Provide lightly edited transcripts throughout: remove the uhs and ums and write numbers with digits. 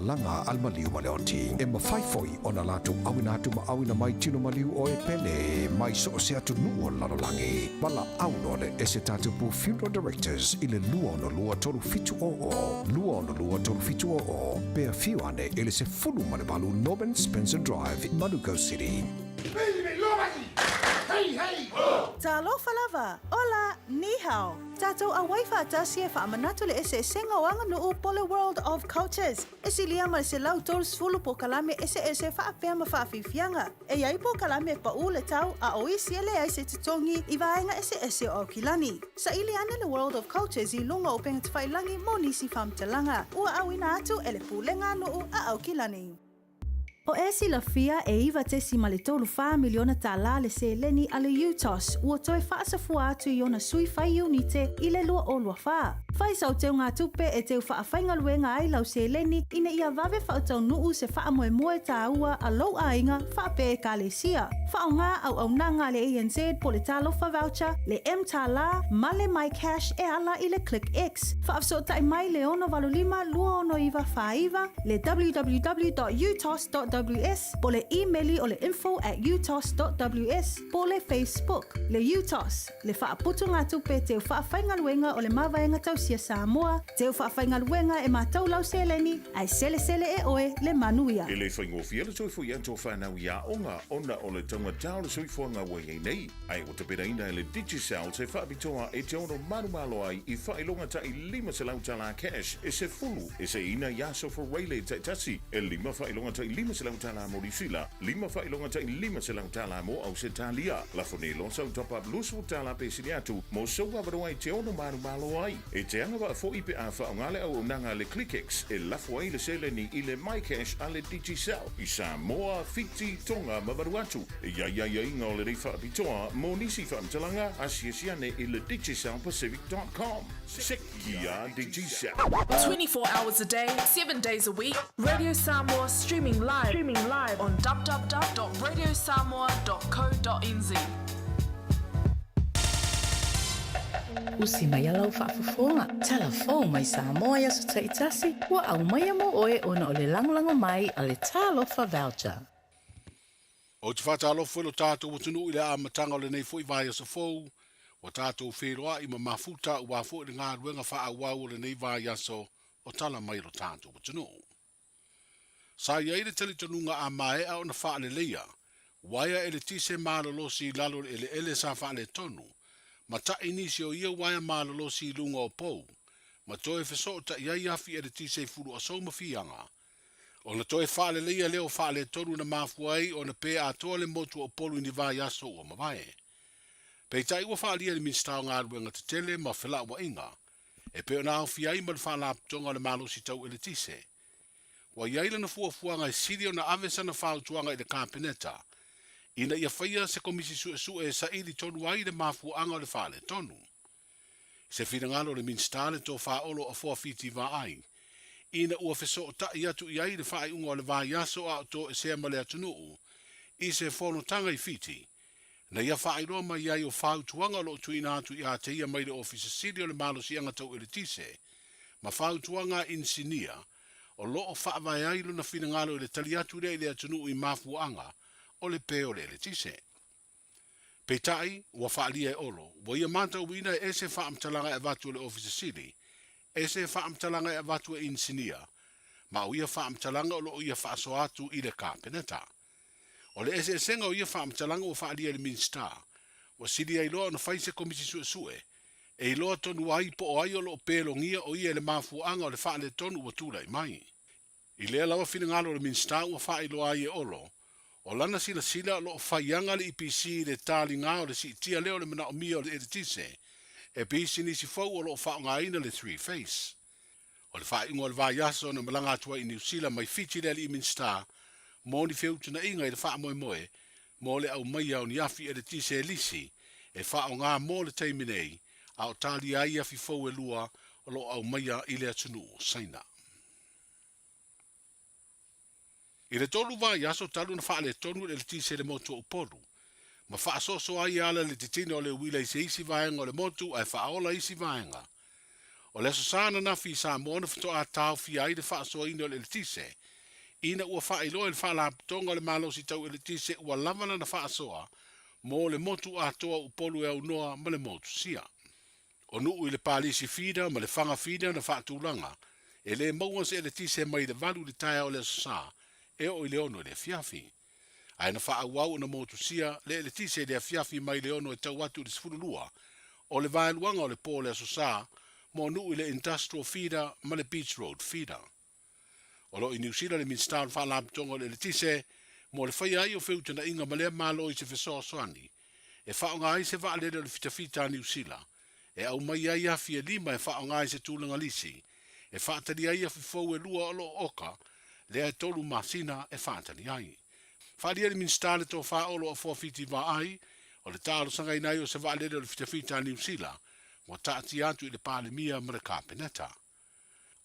lalaga a le maliu ma le oti. E mafai foi ona latou auina atu ma auina mai tino maliu o e pele mai so o se atunuu o le lalolagi. Valaau loa le Esetatapu Funeral Directors i le 262 3700, 262 3700, pe afio ane i le 18 Norman Spencer Drive, Manukau City. Talofa lava! Hola! Ni hao! Tatou auai faatasi e faamanatu le eseesega o aganuu po le World of Cultures. E silia ma le 130 polokalame eseese faapea ma faafiafiaga. E i ai polokalame e paʻu le tau a o isi e leai se totogi i vaega eseese o Aukilani. Saili ane le World of Cultures i luga o upegatafailagi mo nisi faamatalaga. Ua auina atu e le Pulega a Nuu a Aukilani. O e silafia e $9.34 miliona tālā le seleni a le UTOS ua toe faasafua atu i ona sui fai iunite i le 2024. Fai sau teugatupe e teu faafaigaluega ai lau seleni ina ia vave faataunuu se faamoemoe tāua a lou aiga faapea Ekalesia. Faaaoga auaunaga a le ANZ po le Talofa Voucher, le mTālā ma le MyCash e ala i le ClickX. Faafesootai mai le 685 269 49, le www.utos.ws po le imeli o le info at utos.ws po le Facebook. Le UTOS, le faaputugatupe teu faafaigaluega o le Mavaega Tausia Samoa, teu faafaigaluega e matou lau seleni, ae selesele e oe le manuia. E le faigofie le toe foi atu o fanau i aoga ona o le taugata o le soifuaga ua i ai nei. Ae ua tapenaina e le Digicel se faapitoa e te ono manumalo ai i faailoga taʻi $500 tala cash e sefulu e seiina i aso Fureile taitasi, e lima faailoga taʻi $500 tala mo Niusila, lima faailoga taʻi $500 tala mo Ausetalia. Lafo nei loa sau top up 20 tala pe sili atu mo sou avanoa e te ono manumalo ai. E te agavaa foi pe a faaaoga le auaunaga a le ClickX e lafo ai le seleni i le MyCash a le Digicel i Samoa, Fiti, Tonga ma Vanuatu. E i ai aiaiga o lenei faapitoa mo nisi faamatalaga, asiasi ane i le digicelpacific.com. Sekia Digicel. 24 hours a day, 7 days a week, Radio Samoa streaming live, streaming live on www.radiosamoa.co.nz. Usi mai a lau faafofoga, Talafou mai Samoa i aso taitasi, ua aumaia mo oe ona o le lagolago mai a le Talofa Voucher. Ou te faatalofa i lo tatou atunuu i le amataga o lenei foi vaiaso fou, ua tatou feiloai ma mafuta aua foi le galuega faaauau o lenei vaiaso o tala mai lo tatou atunuu. Sa i ai le talitonuga a maea ona faaleleia uaea eletise malolosi i lalo o le eleele sa faaletonu, ma taʻi nisi o ia uaea malolosi i luga o pou, ma toe fesootai ai afi eletise i Fuluasou ma Fiaga. Ona toe faaleleia lea o faaletonu na mafua ai ona pē atoa le motu o Upolu i ni vaiaso ua mavae. Peitai ua faaalia e le Minisita o Galuega Tetele ma Felauaiga, e pei ona aofia ai ma le Faalapotopotoga o le Malosi Tau Eletise. Ua i ai lana fuafuaga e sili ona ave sana fautuaga i le Kapeneta ina ia faia se komisi suesue e saili tonu ai le mafuaaga o le faaletonu. I se finagalo o le Minisita le Tofa Olo Afoa Fiti Vaai, ina ua fesootai atu i ai i le faaiuga o le vaiaso a o toesea ma le atunuu i se fonotaga i Fiti, Na ia faailoa mai ai o fautuaga o lo o tuuina atu ia te ia mai le Ofisa Sili o le Malosiaga Tau Eletise ma fautuaga a inisinia o lo o faavae ai lona finagalo i le tali atu lea i le atunuu i mafuaaga o le pē o le eletise. Peitai, ua faaalia e Olo, ua ia matauina e ese faamatalaga e avatu e le Ofisa Sili, ese faamatalaga e avatu e inisinia, ma o ia faamatalaga o lo o ia faasoa atu i le Kapeneta. O le eseesega o ia faamatalaga ua faaalia e le Minisita, ua sili ai loa ona fai se Komisi Suesue e iloa tonu ai po o ai o lo o pelogia o ia i le mafuaaga o le faaletonu ua tulai mai. I lea lava finagalo o le Minisita ua faailoa ai e Olo, o lana silasila o lo o faiaga le EPC i le taliga o le siitia lea o le manaomia o le eletise e pisinisi fou o lo o faaaogaina le Three Phase. O le faaiuga o le vaiaso na malaga atu ai i Niu Sila mai Fiti le alii Minisita mo ni feutanaiga i le faamoemoe mo le aumaia o ni afi eletise e lisi e faaaoga mo le taimi nei a o talia ai afi fou e lua o lo o aumaia i le atunuu o Saina. I le tolu vaiaso talu ona faaletonu le eletise i le motu o Upolu, ma faasoasoa ai e ala le titina o le uila i se isi vaega o le motu ae faaola isi vaega. O le Aso Sa ananafi i Samoa na faatoa taofia ai le faasoaina o le eletise, ina ua faailoa e le Faalapotopotoga o le Malosi Tau Eletise ua lava lana faasoa mo le motu atoa o Upolu e aunoa ma le motu sia. O nuu i le Palisi Feeder ma le Faga Feeder na faatulaga, e le maua se eletise mai le 8 i le taeao o le Aso Sa e oo i le 6 i le afiafi. Ae na faaauau ona motusia le eletise i le afiafi mai le 6 e tau atu i le 12 o le vaeluaga o le po o le Aso Sa mo nuu i le Industrial Feeder ma le Beach Road Feeder. O lo o i Niu Sila le Minisita o le Faalapotopotoga o le Eletise mo le faia ai o feutanaiga ma lea Malo i se fesoasoani e faaaoga ai se vaalele o le fitafita a Niu Sila e aumai ai afi e lima e faaaoga i se tulaga lisi e faatali ai afi fou e lua o lo o oka lea e 3 masina e faatali ai. Faaalia le Minisita le tofa Olo Afoa Fiti Vaai o le talosagaina ai o se vaalele o le fitafita a Niu Sila ua taatia atu i le Palemia ma le Kapeneta.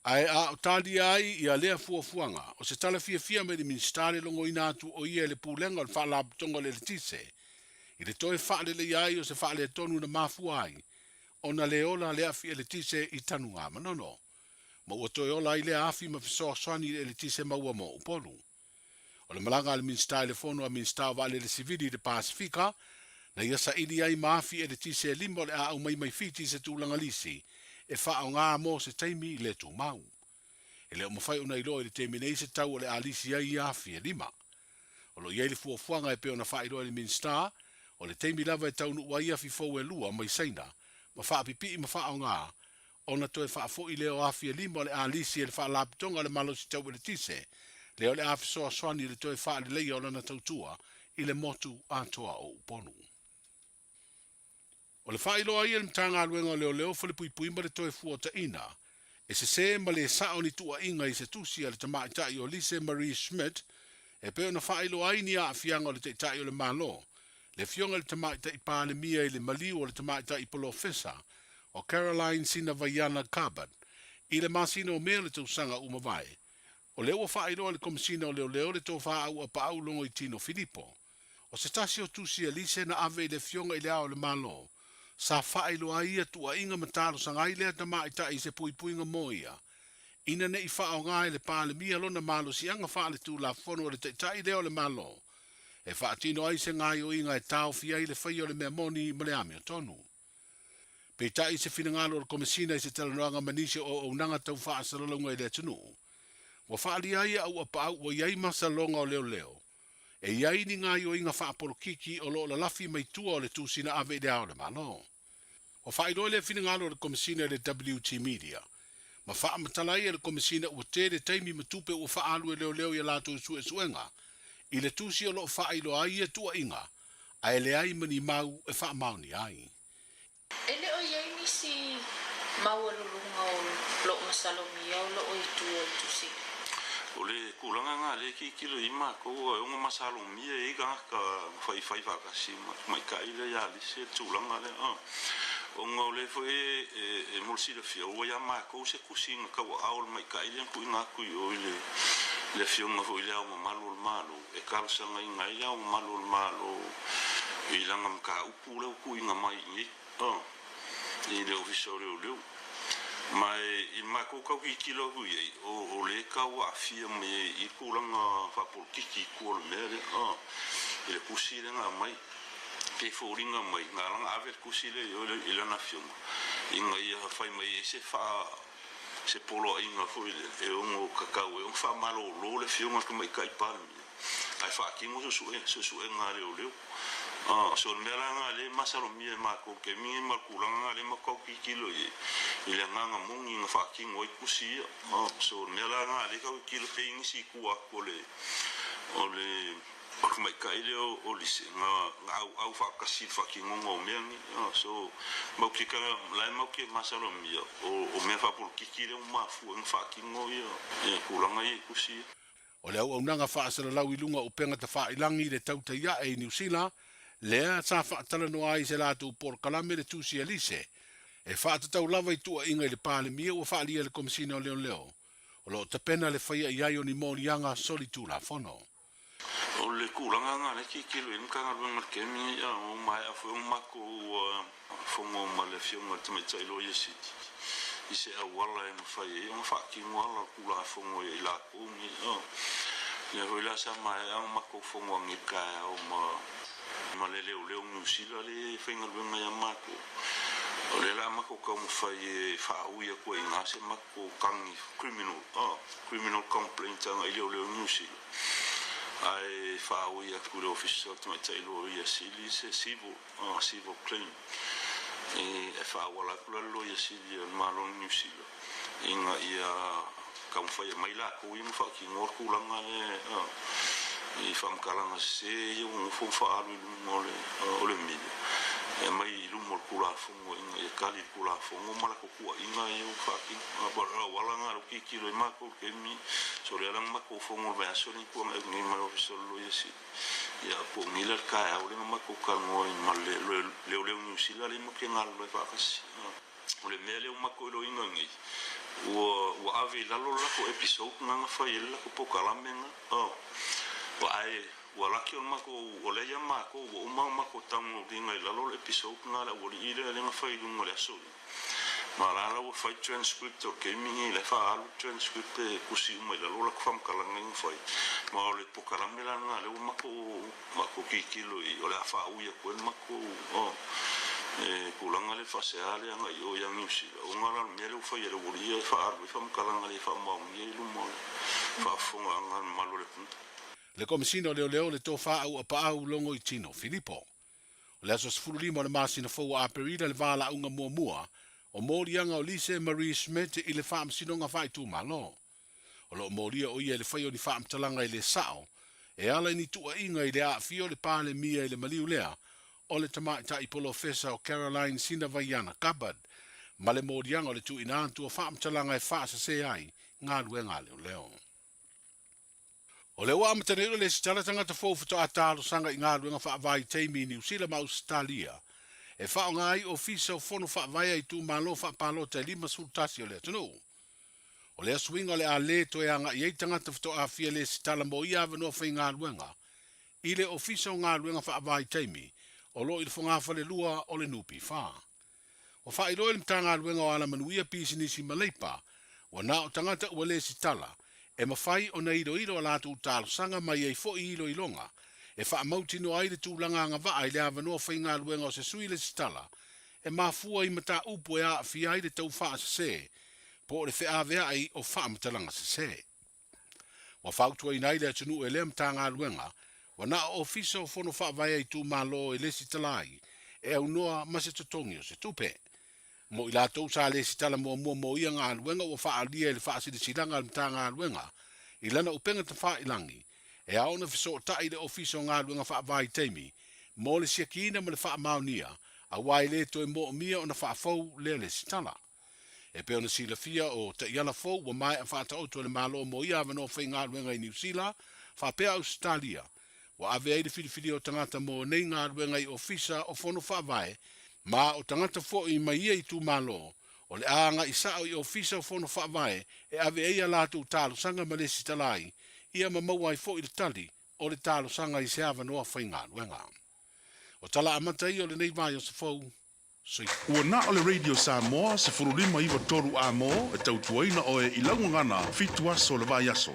Ae a o talia ai ia lea fuafuaga, o se tala fiafia mai le Minisita le logoina atu o ia i le Pulega o le Faalapotopotoga o le Eletise i le toe faaleleia ai o se faaletonu na mafua ai ona le ola le afi eletise i Tanugamanono, ma ua toe ola ai lea afi ma fesoasoani i le eletise maua mo Upolu. O le malaga a le Minisita i le Fono a Minisita o Vaalele Sivili i le Pasefika, na ia saili ai ma afi eletise e lima o le a aumai mai Fiti i se tulaga lisi e faaaoga mo se taimi le tumau. E le o mafai ona iloa i le taimi nei se tau o le a lisi ai ia afi e lima. O lo o i ai le fuafuaga e pei ona faailoa e le Minisita, o le taimi lava e taunuu ai afi fou e lua mai Saina ma faapipii ma faaaoga ona toe faafoi lea o afi e lima o le a lisi e le Faalapotopotoga o le Malosi Tau Eletise, lea o le a fesoasoani i le toe faaleleia o lana tautua i le motu atoa o Upolu. O le faailoa ai e le Matagaluega o Leoleo Falepuipui ma le Toe Fuataina, e sesē ma le sao ni tuuaiga i se tusi a le tamaitai o Lise Marie Schmidt e pei ona faailoa ai ni aafiaga o le Taitai o le Malo, le Afioga i le Tamaitai Palemia i le maliu o le Tamaitai Polofesa o Caroline Sinavaiana Gabbard i le masina o Mea o le tausaga ua mavae. O lea ua faailoa e le Komesina o Leoleo le tofa auapaau Logoitino Filipo. O se tasi o tusi a Lise na ave i le Afioga i Le Ao o le Malo, sa faailoa ai ia tuuaiga ma talosaga ai lea tamaitai i se puipuiga mo ia, ina ne i faaaoga e le Palemia lona malosiaga faaletulafono e le Taitai lea o le Malo e faatino ai se gaoioiga e taofi ai le faia o le mea moni ma le amiotonu. Peitai i se finagalo o le Komesina i se talanoaga ma nisi o auaunaga tau faasalalauga i le atunuu, ua faaalia ai auapaau ua i ai masaloga o leoleo e i ai ni gaoioiga faapolokiki o lo o lalafi mai tua o le tusi na ave i Le Ao o le Malo. Ua faailoa lea finagalo o le Komesina i le WT Media, ma faamatala ai e le Komesina ua tele taimi ma tupe ua faaalu e leoleo i a latou suesuega i le tusi o lo o faailoa ai ia tuuaiga, ae leai ma ni mau e faamaonia ai. E le o i ai nisi maualuluga o loo masalomia o loo i tua o le tusi. O le tulaga lena lea e tilotilo i ai matou e ono masalomia ai tagata faifai faatasi ma tamaitai lea ia Lise le tulaga lea ona o lea foi e mo le silafia ua ia matou se tusi na tauaao le maitai lea na tuuina atu i o i le afioga foi i le Ao Mamalu o le Malo e talosagaina ai le Ao Mamalu o le Malo i lana mataupu lea ua tuuina mai i inei i le Ofisa o Leoleo. Ma i le matou tau tilotilo atu i ai, o lea e tau aafia mai ai i tulaga faapolokiki i tua o le mea lea, i le tusi lea na aumai. Pei e foliga mai, na ala ona ave le tusi lea i o i lana afioga, ina ia fai mai ai se faa, se poloaiga foi lea e ono tatau ai ona faamalolo le afioga i le Tamaitai Palemia, ae faatino suesuega a leoleo. So o le mea la lena lea e masalomia e matou i le taimi lenei ma le tulaga lena lea matou tau tilotilo i ai, i le agaga moni na faatino ai tusi ia. So o le mea la lena lea e tau tilotilo pei nisi i tua atu o le o le tamaitai lea o Lise na auau faatasi i le faatinoga o mea nei. So matou te la e matou te masalomia o mea faapolokiki lea ua mafua ai ona faatino ia tulaga ia i tusi ia. O le auaunaga faasalalau i luga o upega tafailangi i le tautai ae i Niu Sila, lea sa faatalanoa ai i se latou polokalame le tusi a Lise, e faatatau lava i tuuaiga i le Palemia ua faaalia e le Komesina o Leoleo, o lo o tapena le faia i ai o ni moliaga solitulafono. O le tulaga lena lea e tilotilo i ai le Matagaluega o le taimi lenei, ua maea foi ona matou fono ma le Afioga i le Tamaitai Loia Sili. i se auala e mafai ai ona faatino ala o le Tulafono ia i latou nei. O lea foi la sa maea ona matou fono anei i le taeao ma ma le leoleo Niu Sila lea e faigaluega ia matou. O lea la a matou taumafai e faaui atu ai i ina se matou tagi criminal, criminal complaint agai i leoleo Niu Sila, ae faaui atu i le Ofisa o le Tamaitai Loia Sili se civil, civil claim e faaauala atu la le Loia Sili a le Malo o Niu Sila ina ia taumafai e aumai latou ia ma faatinoa le tulaga lea i faamatalaga sese ia ua nofo ma faaalu i luga o le media e aumai i luma o le Tulafono ina ia tali i le Tulafono ma latou tuuaiga ia ua faatino. O le auala lena o lea ou te tilotilo ai matou i le taimi so o lea la na matou fono i le vaiaso lea na tuanai atu nei ma le Ofisa o le Loia Sili. Ia, po o nei la le taeao lea na matou talanoa ai ma le leoleo Niu Sila lea matou te galulue faatasi. O le mea lea ua matou iloaina nei, ua, ua ave i lalo le latou episode na na fai ai le latou polokalame na. Oh. Ua, ae, ua laki o le matou, o lea ia matou, ua uma ona matou download ina i lalo le episode na a le aualii lea, lea na fai i luga o le aso lea. Ma la la ua fai transcript o le taimi nei, la e faaalu le transcript e tusi uma i lalo latou faamatalaga ia na fai. Ma o le polokalame la lena lea ua matou Matou tilotilo i, o le a faaui atu ai le matou, oh, e tulaga lea faasea lea agai i o ia Niu Sila, ona la o le mea lea ua fai e le aualii ia e faaalu ai faamatalaga le faamaonia i luma o le faafofogaaga a le mamalu o le atunuu. Le Komesina o Leoleo le Tofa Auapaau Logoitino Filipo. O le aso 15 o le masina fou o Aperila le valaauga muamua o moliaga o Lise Marie Schmidt i le Faamasinoga Faaitumalo. O lo o molia o ia i le fai o ni faamatalaga e le sao e ala i ni tuuaiga i le aafia o le Palemia i le maliu lea o le tamaitai polofesa o Caroline Sinavaiana Gabbard ma le moliaga o le tuuina atu o faamatalaga e faasese ai galuega a leoleo. O lea ua amata nei ona lesitala tagata fou faatoa talosaga i galuega faavaitaimi i Niu Sila ma Ausetalia e faaaoga ai ofisa o fono faavae a itumalo faapalota e 51 o le atunuu. O lea suiga o le a le toe agai ai tagata faatoa fia lesitala mo ia avanoa faigaluega i le Ofisa o Galuega Faavaitaimi o lo o i le fogafalelua o le NPF. Ua faailoa e le Matagaluega o Alamanuia Pisinisi ma Leipa, ua na o tagata ua lesitala e mafai ona iloilo a latou talosaga ma i ai foi iloiloga e faamautinoa ai le tulaga agavaa i le avanoa faigaluega o se sui lesitala e mafua i mataupu e aafia ai le tau faasese po o le feaveai o faamatalaga sese. Ua fautuaina ai le atunuu e lea Matagaluega ua na o Ofisa o Fono Faavae a Itumalo e lesitala ai e aunoa ma se totogi o se tupe. Mo i latou sa lesitala muamua mo ia galuega ua faaalia i le faasilasilaga a le Matagaluega i lana upega tafailagi e ao ona fesootai i le Ofisa o Galuega Faavaitaimi mo le siakiina ma le faamaonia aua e le toe moomia ona faafou lea lesitala. E pei ona silafia, o taiala fou ua maea faataoto e le Malo mo ia avanoa faigaluega i Niu Sila faapea Ausetalia, ua ave ai le filifilia o tagata mo nei galuega i Ofisa o Fono Faavae, ma o tagata foi mai ia itumalo o le a agai sao i Ofisa o Fono Faavae e ave ai a latou talosaga ma lesitala ai ia ma maua ai foi le tali o le talosaga i se avanoa faigaluega. O tala amata ia o lenei vaiaso fou. Soifua. Ua na o le Radio Samoa 15 93 A-mo e tautuaina oe i lau gagana fitu aso o le vaiaso.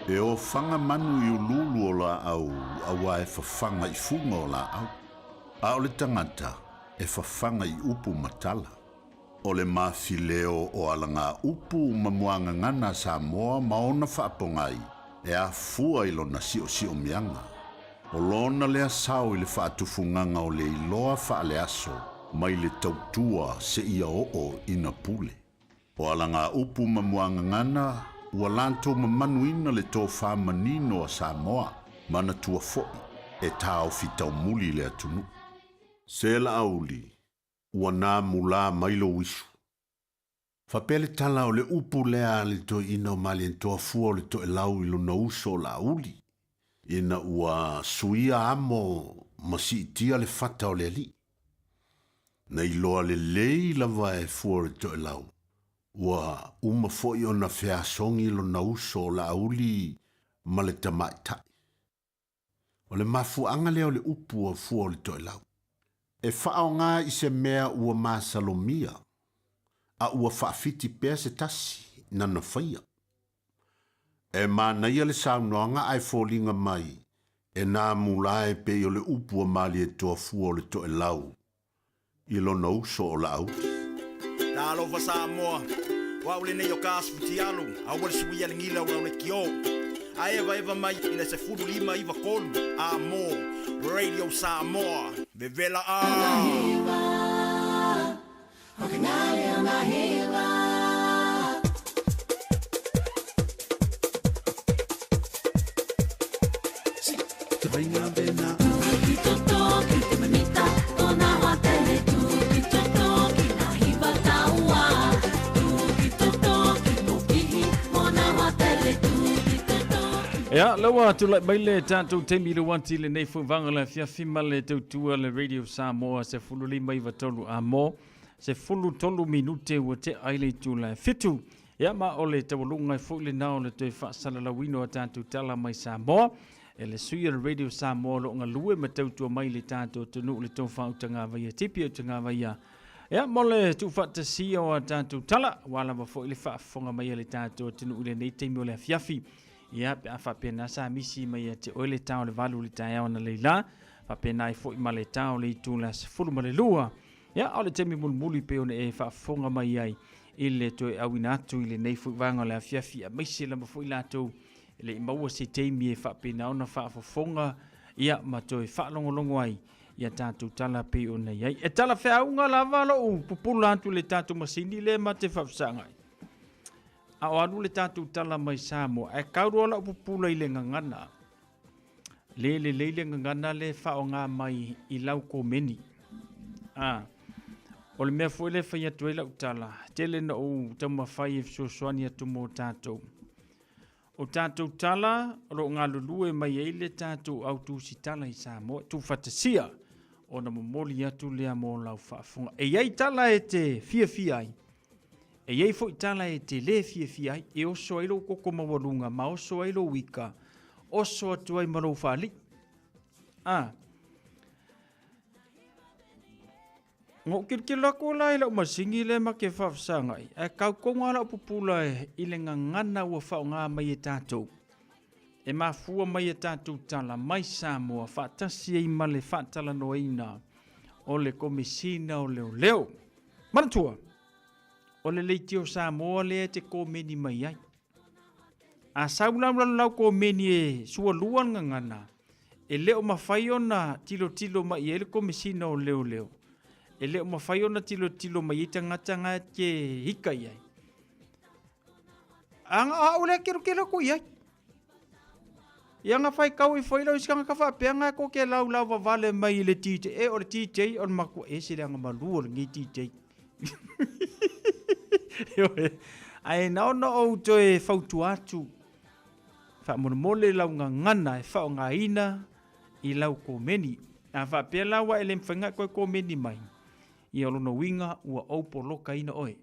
E ofaga manu i uluulu o laau auā e fafaga i fuga o laau, a o le tagata e fafaga i upu ma tala. O le mafileo o alagaupu ma muagagana a Samoa ma ona faapogai e afua i lona siosiomiaga. O lona lea sao i le faatufugaga o le iloa faaleaso mai le tautua seia oo ina pule. O alagaupu ma muagagana ua latou mamanuina le tofa manino a Samoa, manatua foi e taofi taumuli i le atunuu. Se Laauli, ua na mulā mai lou isu. Faapea le tala o le upu lea a le toeaina o Malietoa fua o le toelau i lona uso o Laauli, ina ua suia amo ma siitia le fata o le alii. Na iloa lelei lava e fua o le toelau. Ua uma foi ona feasogi lona uso o Laauli ma le tamaitai. O le mafuaaga lea o le upu a fua o le toelau. E faaaoga i se mea ua masalomia, a ua faafiti pea se tasi nana faia. E manaia le saunoaga ae foliga mai e nā mula e pei o le upu a Malietoa fua o le toelau i lona uso o Laauli. Talofa Samoa, o au lenei o ka Futialu, aua le suia le gila o lau leitio. A evaeva mai i le 15 93 a mo Radio Samoa. Vevela a! Ia, laua tulai mai le tatou taimi le uati lenei foi vaega le afiafi ma le tautua le Radio Samoa 15 93 a mo 13 minute ua tea ai le itula e 7. Ia ma o le taualuga ai foi lena o le toe faasalalauina o a tatou tala mai Samoa e le sui o le Radio Samoa o lo o galue ma tautua mai i le tatou atunuu le tou faautagavaia tipi utagavaia. Ia mo le tuufaatasia o a tatou tala, ua lava foi le faafofoga mai a le tatou atunuu i lenei taimi o le afiafi. Ia pe a faapena sa misi mai ia te oe le ta o le 8 i le taeao analeila, faapena ai foi ma le ta o le itula 12. Ia, o le taimi mulimuli pei ona e faafofoga mai ai i le toe auina atu i lenei foi vaega o le afiafi, aemaise lava foi latou e le i maua se taimi e faapena ona faafofoga ia ma toe faalogologo ai ia tatou tala pei ona i ai. E talafeauga lava lou pupula atu i le tatou masini lea ma te faafesagai. A o alu le tatou tala mai Samoa, ae kau loa lau pupula i le gagana. Le lelei le gagana le faaaoga mai i lau komeni. A, o le mea foi lea e fai atu ai lau tala, tele na ou taumafai e fesoasoani atu mo tatou. O tatou tala o lo o galulue mai ai le tatou au tusitala i Samoa, tuufaatasia ona momoli atu lea mo lau faafofoga. E i ai tala e te fiafia ai, E i ai foi tala e te lē fiafia ai, e oso ai lou koko maualuga ma oso ai lou ika, oso atu ai ma lou faalii. A. Na ou tilotilo atu la i lau masini lea ma te faafesagai, ae tau tonu lava lau pupula i le gagana ua faaaoga mai e tatou. E mafua mai a tatou tala mai Samoa faatasi ai ma le faatalanoaina o le Komesina o Leoleo. Manatua! O le leitio Samoa lea e te komeni mai ai. A sau lau lau komeni e sualua le gagana, e le o mafai ona tilotilo mai i ai le Komesina o Leoleo, e le o mafai ona tilotilo mai ai tagata na e te ika i ai. A na o au lea kelokelo atu i ai. Ia na faitau ifo ai lau isi tagata faapea na e ko ke laulau vavale mai i le DJ. E o le DJ o le matua ese le agamalu o lenei DJ. Ae na ona ou toe fautua atu, faamolemole lau gagana e faaaogaina i lau komeni. A faapea la ua e le mafai ona e toe komeni mai, ia o lona uiga ua ou polokaina oe.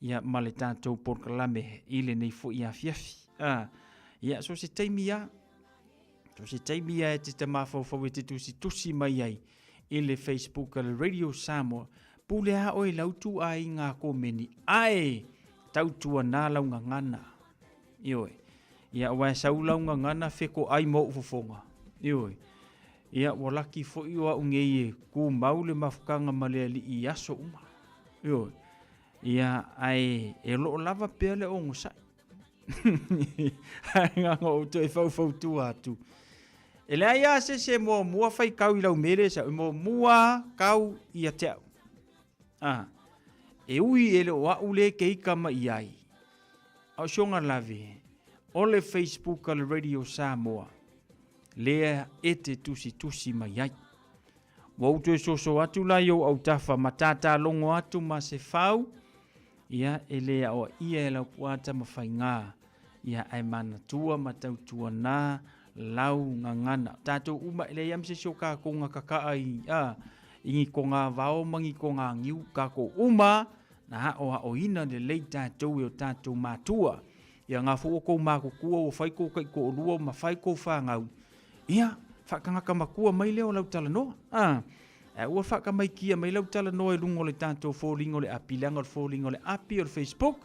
Ia ma le tatou polokalame i lenei foi afiafi. A, ia so se taimi a, so se taimi a e te tamafaufau e te tusitusi mai ai i le Facebook a le Radio Samoa, pule a oe lau tu aiga komeni, ae tautuana lau gagana. Ioe. Ia aua e sau lau gagana fekoai ma ou fofoga. Ioe. Ia ua laki foi o au nei e kumau le mafutaga ma le Alii i aso uma. Ioe. Ia, ae e o lo o lava pea le onosai. Ae na ona ou toe faufautua atu. E leai lava se isi e muamua faitau i lau mea lea e sau, e muamua tau ia te au. A, e ui e le o au lea e te ika mai i ai, a o si ona lave, o le Facebook a le Radio Samoa, lea e te tusitusi mai ai. Ua ou toe soso atu la i ou autafa ma tātā logo atu ma se fau, ia, e lē aoaia e lau puata ma faigā, ia, ae manatua ma tautuanā lau gagana. Tātou uma, e leai lava ma se isi o kākou na kaka'a i, a, i ni togā vao ma ni togā niu, kākou uma Na aʻoaʻoina lelei tatou e o tatou matua. Ia ngā fo ua kou mākukua ua fai kou kaikoʻolua ma fai kou whāngau. Ia, whakangaka makua mai lea o lau talanoa. A, a ua whakamaikia mai lau talanoa i lunga o le tatou fōlinga o le api, leaga o le fōlinga o le api o le Facebook,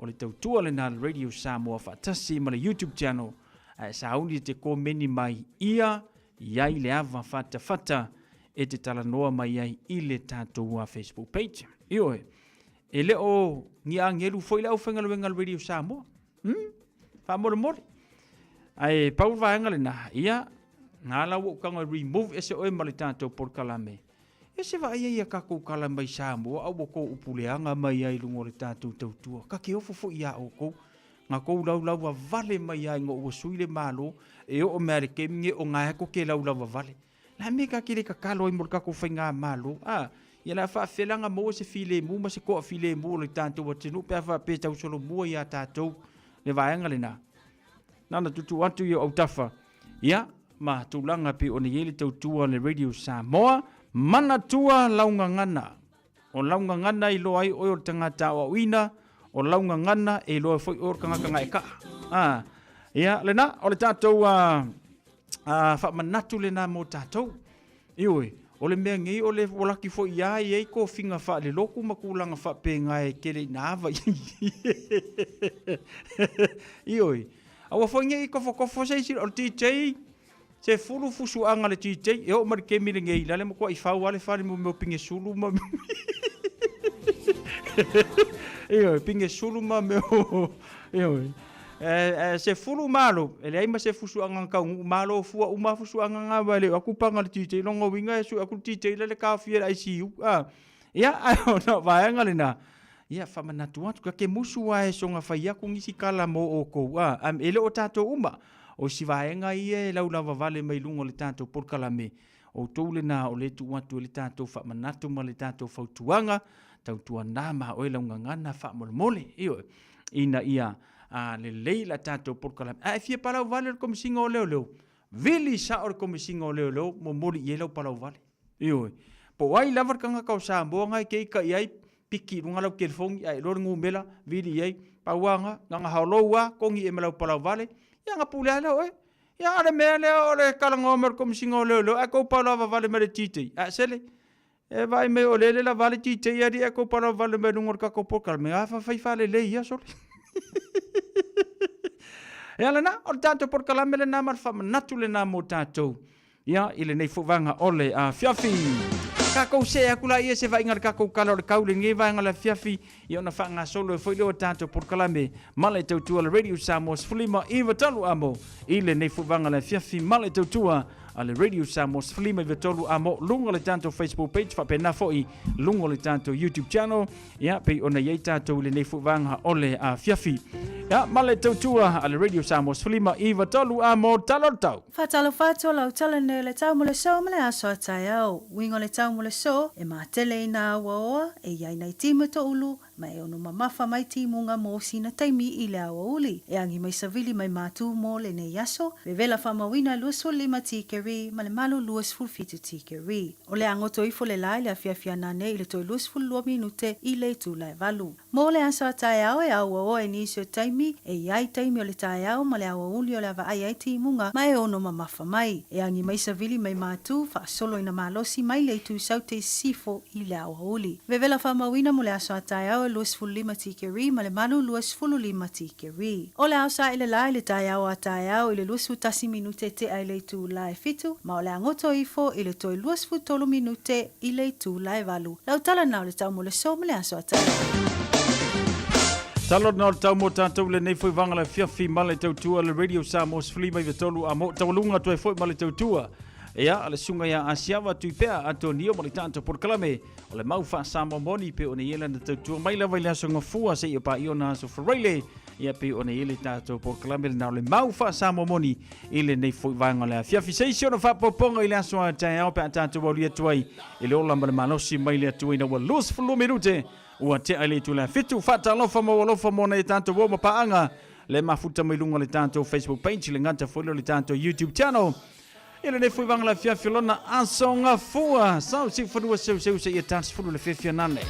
o le tautua lena le Radio Samoa whaatasi ma le YouTube channel, a e sauni te komeni mai ia iai le ava fatafata e te talanoa mai ai i le tatou Facebook page. Ioe, e le o ni agelu foi le aufaigaluega le Radio Samoa. Faamolemole. Ae pau le vaega lena, ia, ngā la ua ukaga remove ese oe ma le tatou polokalame. E se vaai ai a kakou kala mai Samoa a ua kou upuleaga mai ai luga o le tatou tautua. Ka ke ofo foi iā oukou. Nga kou laulaua vale mai ai ngo ua sui le Malo e oo mea le kemi nge o ngae ko ke laulaua vale. La me ka kele kakalo ai mo le kakou faigā Malo. A, ia la faafelaga maua se filemu ma se koa filemu o le tatou atunuu pe a faapea e tausolomua iā tatou le vaega lena. Na ona tuutuu atu i o autafa, ia, ma tulaga pei ona i ai le tautua a le Radio Samoa, manatua lau gagana. O lau gagana e iloa ai oe o le tagata aoaoina, o lau gagana e iloa ai foi oe o le tagata gaekaa. A, ia, lena, o le tatou a, a, faamanatu lena mo tatou. Ioe, o le mea nei o le ua laki foi iā i ai kofiga faalelotu ma tulaga faapena e tele ina ava i Ioe, aua foi nei kofokofo se isi, o le DJ, se fulu fusuaga le DJ, e oo mai le kemi lenei, la le matuai fau lava le fale mo mea o pigesulu ma Ioe, pigesulu ma mea o Ioe. 10 malo, e leai ma se fusuaga na taunuu malo fua uma fusuaga na aua e le o atu paga le DJ lona uiga e sue atu le DJ la le taofia i le ICU. A, ia, ae ona o vaega lena, ia, faamanatu atu, ta te musu lava e soona fai atu nisi tala mo outou, a, e le o tatou uma. O isi vaega ia e laulava vale mai luga o le tatou polokalame, outou lena o lea e tuu atu ai le tatou faamanatu ma le tatou fautuaga, tautuana ma oe lau gagana faamolemole, ioe, ina ia a, lelei la tatou polokalame. A e fia palau vale o le Komisiga o Leoleo, vili sao le Komisiga o Leoleo, momoli i ai lau palau vale. Ioe. Po o ai lava le tagata o Samoa na e keika i ai, piki i luga lau telefoni, ae iloa le numera, vili i ai, pau lava na, na ona haolou lava, togi e ma lau palau vale, ia ona pule lava lea o oe. Ia a o le mea lea o le talanoa mai o le Komisiga o Leoleo, ae tou palau vale mai le DJ. Ae sele, e vaai mai o lele lava le DJ alii ae tou palau vale mai luga o le tatou polokalame, a fai faalelei ia sole. Ia lena, o le tatou polokalame lena ma le faamanatu lena mo tatou. Ia, i lenei foi vaega o le afiafi. Tatou see atu laia se vaaiga i le tatou tala o le tau i lenei vaega o le afiafi, ia ona faagasolo ai foi lea o tatou polokalame ma le tautua a le Radio Samoa 15 93 amo i lenei foi vaega o le afiafi ma le tautua a le Radio Samoa 15 93 amo luga o le tatou Facebook page faapena foi luga o le tatou YouTube channel ia pei ona i ai tatou i lenei foi vaega o le afiafi. Ia ma le tautua a le Radio Samoa 15 93 amo tala o le tau. Faatalofa atu o lau tala nei o le tau mo le so ma le aso a taeao. Uiga o le tau mo le so, e matele i nā auaoa e i ai nai timu toʻulu ma e ono mamafa mai timuga mo sina taimi i le aoauli. E agi mai savili mai mātū mo lenei aso, vevela faamauina e 25 tikeri ma le malu 27 tikeri. O le a goto ifo le la i le afiafi ana nei i le toe 22 minute i le itula e valu. Mo le aso a taeao e auaoa i nisi o taimi, e i ai taimi o le taeao ma le aoauli o le a vaai ai timuga ma e ono mamafa mai. E agi mai savili mai mātū, faasolo ina malosi mai le itu saute i sisifo i le aoauli. Vevela faamauina mo le aso a taeao e 25 tikeri ma le malu 25 tikeri. O le ao saʻi le la i le taeao a taeao i le 21 minute tea i le itula e fitu, ma o le a goto ifo i le toe 23 minute i le itula e valu. Lau tala na o le tau mo le so ma le aso a taeao. Tala na o le tau mo tatou lenei foi vaega le afiafi ma le tautua le Radio Samoa 15 a mo taualuga atu ai foi ma le tautua. Ia, le susuga ia Asiava Tuipea Antonio ma le tatou polokalame o le mau faa-Samoa moni pe ona i ai lana tautua mai lava i le aso Gafua seia paia ona aso Faraile. Ia pe ona i ai le tatou polokalame lena o le mau faa-Samoa moni i lenei foi vaega o le afiafi. Se isi ona faaopoopoga i le aso a taeao pe a tatou aulia atu ai i le ola ma le malosi mai le Atua ina ua 22 minute ua tea i le itula e fitu. Faatalofa ma ou alofa mo nai a tatou uo ma paaga le mafuta mai luga o le tatou Facebook page, le gata foi lea o le tatou YouTube channel. I lenei foi vaega o le afiafi o lona aso Gafua, sau siufanua seuseu seia 40 le fiafia nane.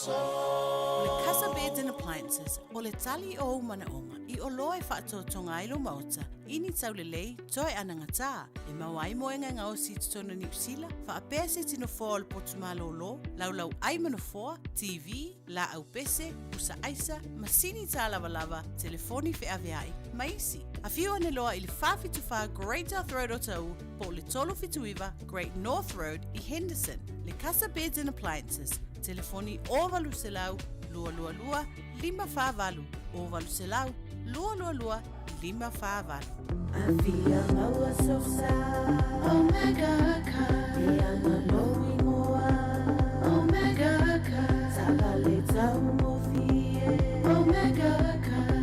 O le Casa Beds and Appliances, o le tali o ou manaʻoga i oloa e faatoatoga ai lou maota i ni taulelei toe anagatā e maua ai moega e gaosi i totonu o Niu Sila, faapea se tino foa o le potu malōlō, laulau ʻai ma nofoa, TV, laau pese, pusa aisa, masini tālavalava, telefoni feaveai, ma isi. Afio ane loa i le 474 Great South Road o Taʻu po o le 379 Great North Road i Henderson. Le Casa Beds and Appliances, telefoni 0800 222 548, 0800 222 548. Afia maua sosa Omega Car E ana lou ingoa Omega Car Taavale taugofie Omega Car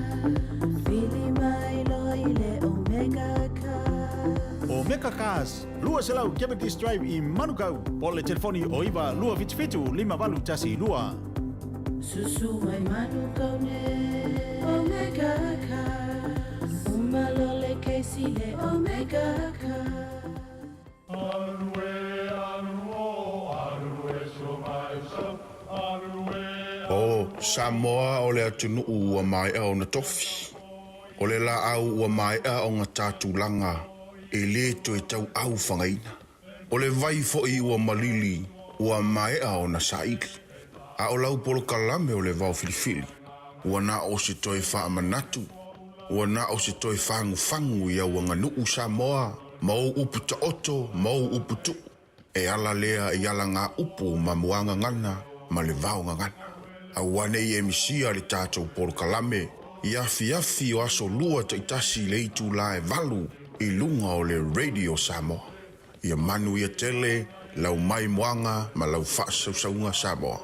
Vili mai loa i le Omega Car. Omega Cars, 200 Cavendish Drive i Manukau, po o le telefoni o 9 277 5812. Susu mai Manukau nei Omega Cars Uma loa le kesi le Omega Cars. O Samoa o le atunuu ua maea ona tofi. O le laau ua maea ona ta tulaga e lē toe tauau fagaina. O le vai foʻi ua malili ua maea ona saili. A o lau polokalame o le vaofilifili, ua na o se toe faamanatu, ua na o se toe fagufagu i au aganuu Samoa ma ou upu taoto ma ou upu tuu, e ala lea i alagaupu ma muagagana ma le vaogagana. Aua nei e misia le tatou polokalame i afiafi o aso lua taitasi i le itulā e 8 i luga o le Radio Samoa. Ia manuia tele lau maimoaga ma lau faasausauga Samoa.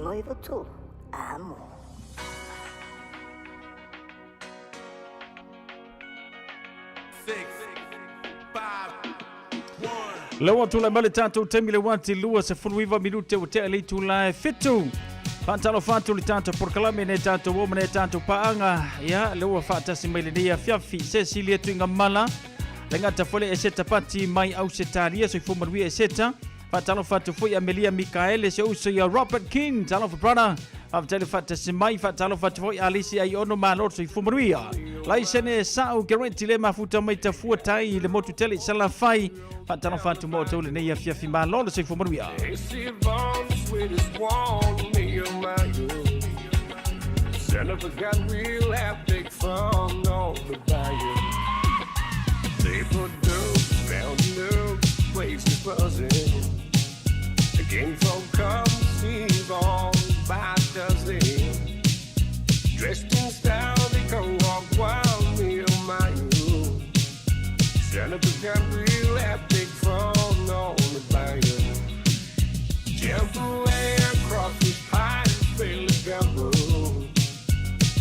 1593, amo. Lea ua tulai mai le tatou taimi le uati 29 minute ua tea le itula e 7. Faatalofa atu le tatou polokalame nei tatou o ma nei tatou paaga. Ia, lea ua faatasi mai lenei afiafi se sili atu i gamala. Le gata foi le Eseta Pati mai Ausetalia, soifua manuia Eseta. Faatalofa atu foi Amelia Mikaele, se uso ia Robert King, talofa brother. Faafetai le faatasi mai, faatalofa atu foi Alisi Aiono, malo le soifua manuia. Laisene Sa'u Gereti le mafuta mai Tafua Tai i le motu tele i Salafai. Faatalofa atu mo outou lenei afiafi, malo le soifua manuia. Son of a gun, we'll have big fun on the bayou. They put dope round the place is buzzing. The king folk come see all by dozen. Dressed in style, they go walk wild, me oh my you. Son of a gun, we'll have big fun on the bayou. Jump away, crawfish pie, fill the gumbo.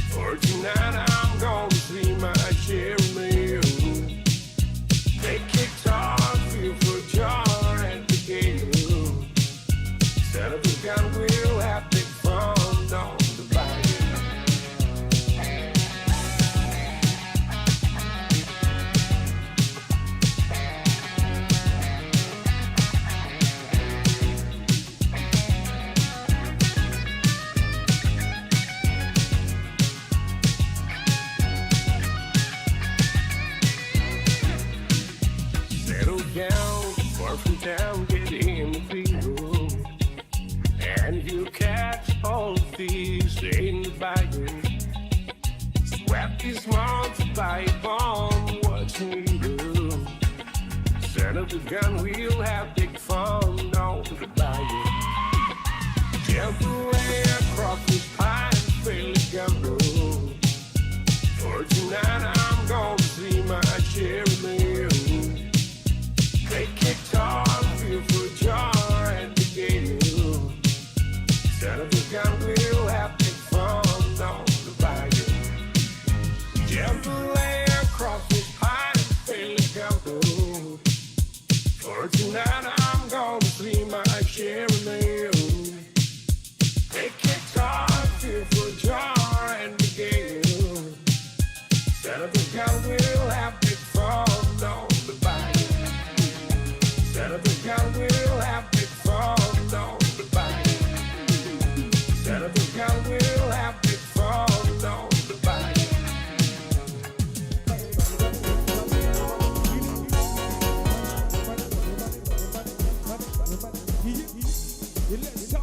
For tonight I'm gonna see my share of meal. They kicked off. gown, far from town, get in the field. And you catch all the fish in the bayou. Sweat these months by bomb, what you do. Son of a gun, we'll have big fun on the bayou. Jump away across the pine, fairly gumbo. For tonight I'm gonna see my cherry mill. Take guitar, feel for jar and the gale. Son of a gun, we'll have big fun on the bayou. Jump away across this pine, fairly gumbo. For tonight I'm gonna see my cherry mill. Take guitar, feel for jar and the gale. Son of a gun, we'll have big fun on the bayou. Son of a gun, we'll have big fun on the bayou. Son of a gun, we'll have big fun on the bayou. Let's go.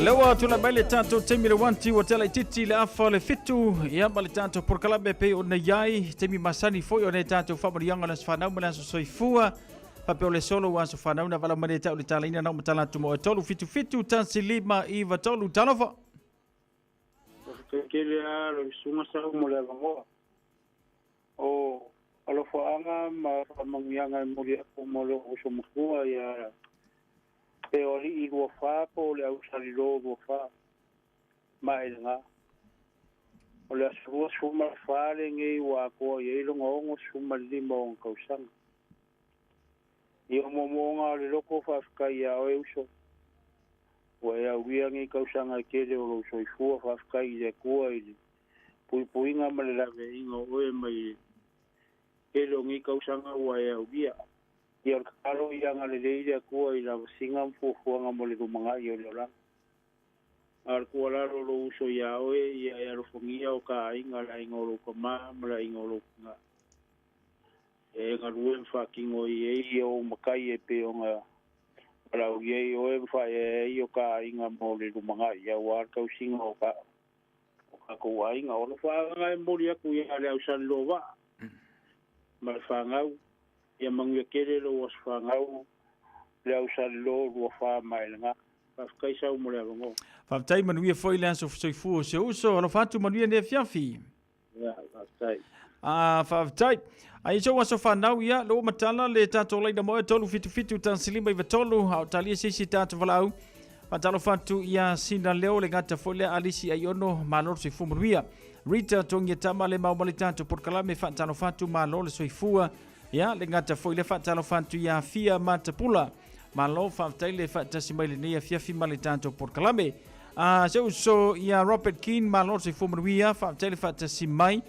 Lea ua tulai mai le tatou taimi le wanti ua tela itiiti le afa o le fitu ia ma le tatou polokalame pei ona i ai taimi masani foi o nei tatou faamanuiaga o le aso fanau ma le aso soifua faapea o le solo ua aso fanau na vala mai le tau le talaina na o matala atu mo e 3 7 7 1 5 9 3 talofa. Faafetai tele lava lau Susuga Sau mo le avanoa. O alofaaga ma faamanuiaga e momoli atu mo lou uso matua ia Peoalii 24 po o le Ausalilo 24 Maelega. O le aso 24 lenei ua atoa i ai lona 65 o ona tausaga. I ou moomooga o le loto faafetai ia oe uso. Ua e aulia nei tausaga e tele o lou soifua faafetai i le Atua i le puipuiga ma le laveaiga o oe mai le tele o nei tausaga ua e aulia. Ia o le tatalo ia agalelei le Atua i lavasiga ma fuafuaga mo le lumanai o le olaga. A o le tuualalo o lou uso iā oe, ia e alofagia o ta aiga, le aiga o lou tama ma le aiga o lou tina. E galue ma faatino ai e ia ou matai e pei ona valaaulia ai oe ma faaeaea ai o ta aiga mo le lumanai aua le tausiga o ta o tatou aiga. O le faaagaga e momoli atu ia le Ausalilovaa ma le fanau, ia manuia tele lou aso fanau le Ausalilo 24 Maelega. Faafetai Sau mo le avanoa. Faafetai manuia foi le aso soifua o si ou uso. Alofa atu manuia nei afiafi. Ia, faafetai. Ah, faafetai. Ai so aso fanau ia, lo matala le tatou laina mo e 377 593, a o talia se isi tatou valaau. Faatalofa atu ia Sina Leo le gata foi lea Alisi Aiono, malo le soifua manuia. Rita Tongia Tama le mau ma le tatou polokalame, faatalofa atu malo le soifua. Ia le gata foi lea faatalofa atu ia Fia Matapula. Malo faafetai le faatasi mai lenei afiafi ma le tatou polokalame. Ah, se uso ia Robert King, malo le soifua manuia, faafetai le faatasi mai.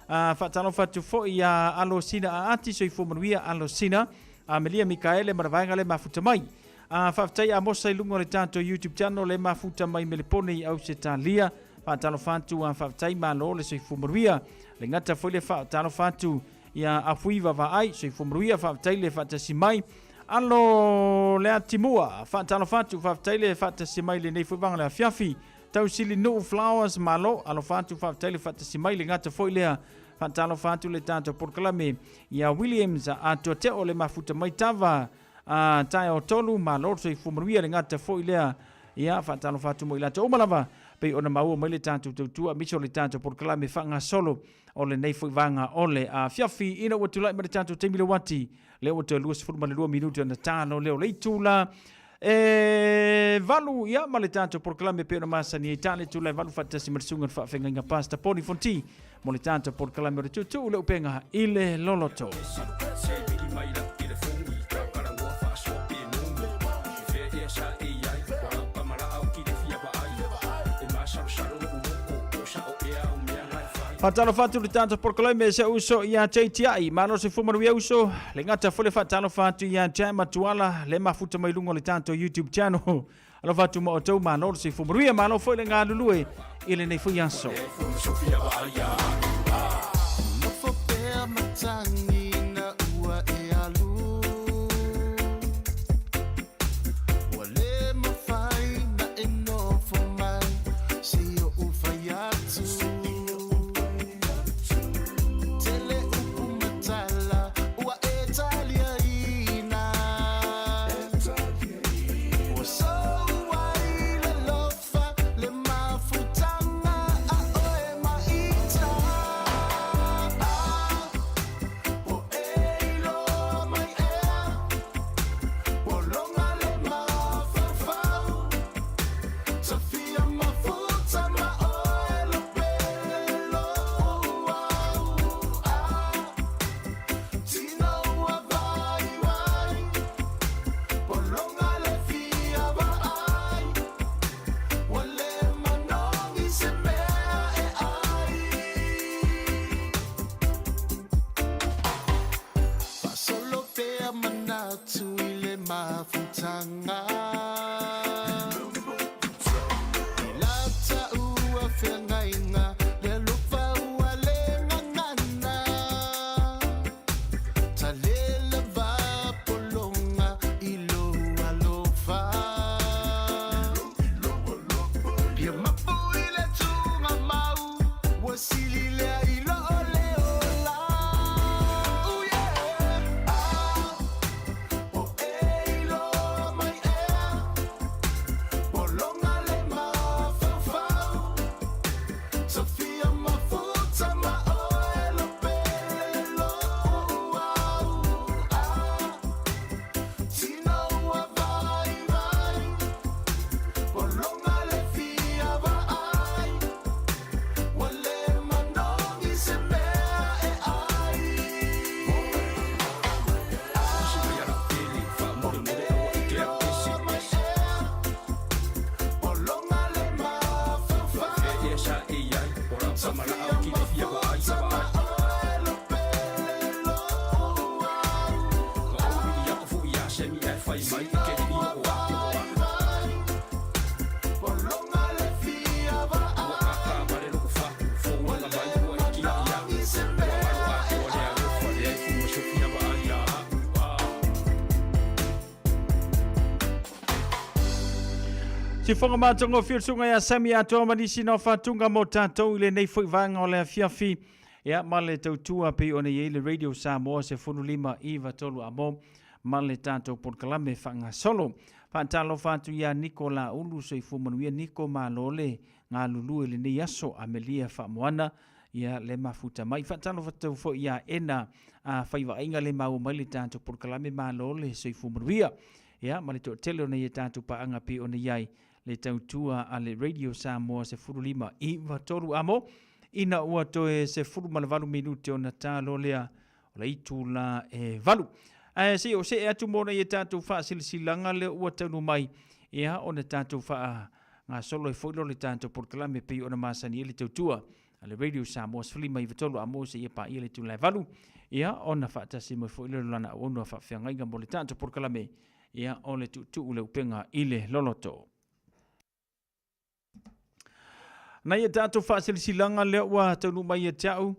Ah, faatalofa atu foi ia Alosina Aati, soifua manuia Alosina. Amelia Mikaele ma le vaega le mafuta mai. Ah, faafetai Amosa i luga o le tatou YouTube channel le mafuta mai Melepone i Ausetalia. Faatalofa atu, ah, faafetai malo le soifua manuia. Le gata foi le faatalofa atu ia Afui Vavaai, soifua manuia, faafetai le faatasi mai. Alo le Atimua, faatalofa atu, faafetai le faatasi mai lenei foi vaga le afiafi. Tausili Nuu Flowers, malo, alofa atu, faafetai le faatasi mai, le gata foi lea. Faatalofa atu le tatou polokalame ia Williams Atuateo le mafuta mai tava a taeao tolu, malo le soifua manuia, le gata foi lea. Ia, faatalofa atu mo i latou uma lava, pei ona maua mai le tatou tautua, aemaise o le tatou polokalame faagasolo o lenei foi vaega o le afiafi. Ina ua tulai mai le tatou taimi le uati, lea ua toe 22 minute ona talo lea o le itula e valu, ia ma le tatou polokalame pei ona masani ai tale tula e valu faatasi ma le susuga i le faafeagaiga Pastor Poni Fonti mo le tatou polokalame o le tuutuu le upega i le loloto. Faatalofa atu le tatou polokalame se uso ia JTI. Malo se fua manuia uso. Le gata foi le faatalofa atu ia Jam Atuala le mafuta mai luga o le tatou YouTube channel. Alofa atu ma outou malo le soifua manuia. Malo foi le galulue i lenei foi aso. Nofo pea matagi ina ua e alu. Ua le mafai na e nofo mai se i oʻu fai atu. Tele upu ma tala ua e taliaina. Ua sou ai le alofa le mafutaga a oe ma ita. Sifoga matagofie o le susuga ia Sammy atoa ma nisi na fatunga mo tatou i lenei foi vaega o le afiafi. Ia ma le tautua pei ona i ai le Radio Samoa 15 93 amo ma le tatou polokalame faagasolo. Faatalofa atu ia Niko Laulu, soifua manuia Niko, malo le galulue i lenei aso, Amelia Faamoana, ia le mafuta mai. Faatalofa atu foi ia Ena a Faivaaiga le maua mai le tatou polokalame, malo le soifua manuia. Ia ma le toatele o nei e tatou paaga pei ona i ai le tautua a le Radio Samoa 15 93 amo ina ua toe 18 minute ona ta loa lea o le itula e 8. Ae se i o see atu mo nei e tatou faasilasilaga lea ua taunuu mai, ia ona tatou faagasolo ai foi lea o le tatou polokalame pei ona masani ai le tautua a le Radio Samoa 15 93 amo seia paia le itula e 8, ia ona faatasi mai foi lea o lana auauna faafeagaiga mo le tatou polokalame, ia o le tuutuu le upega i le loloto. Nai e tatou faasilasilaga lea ua taunuu mai ia te au,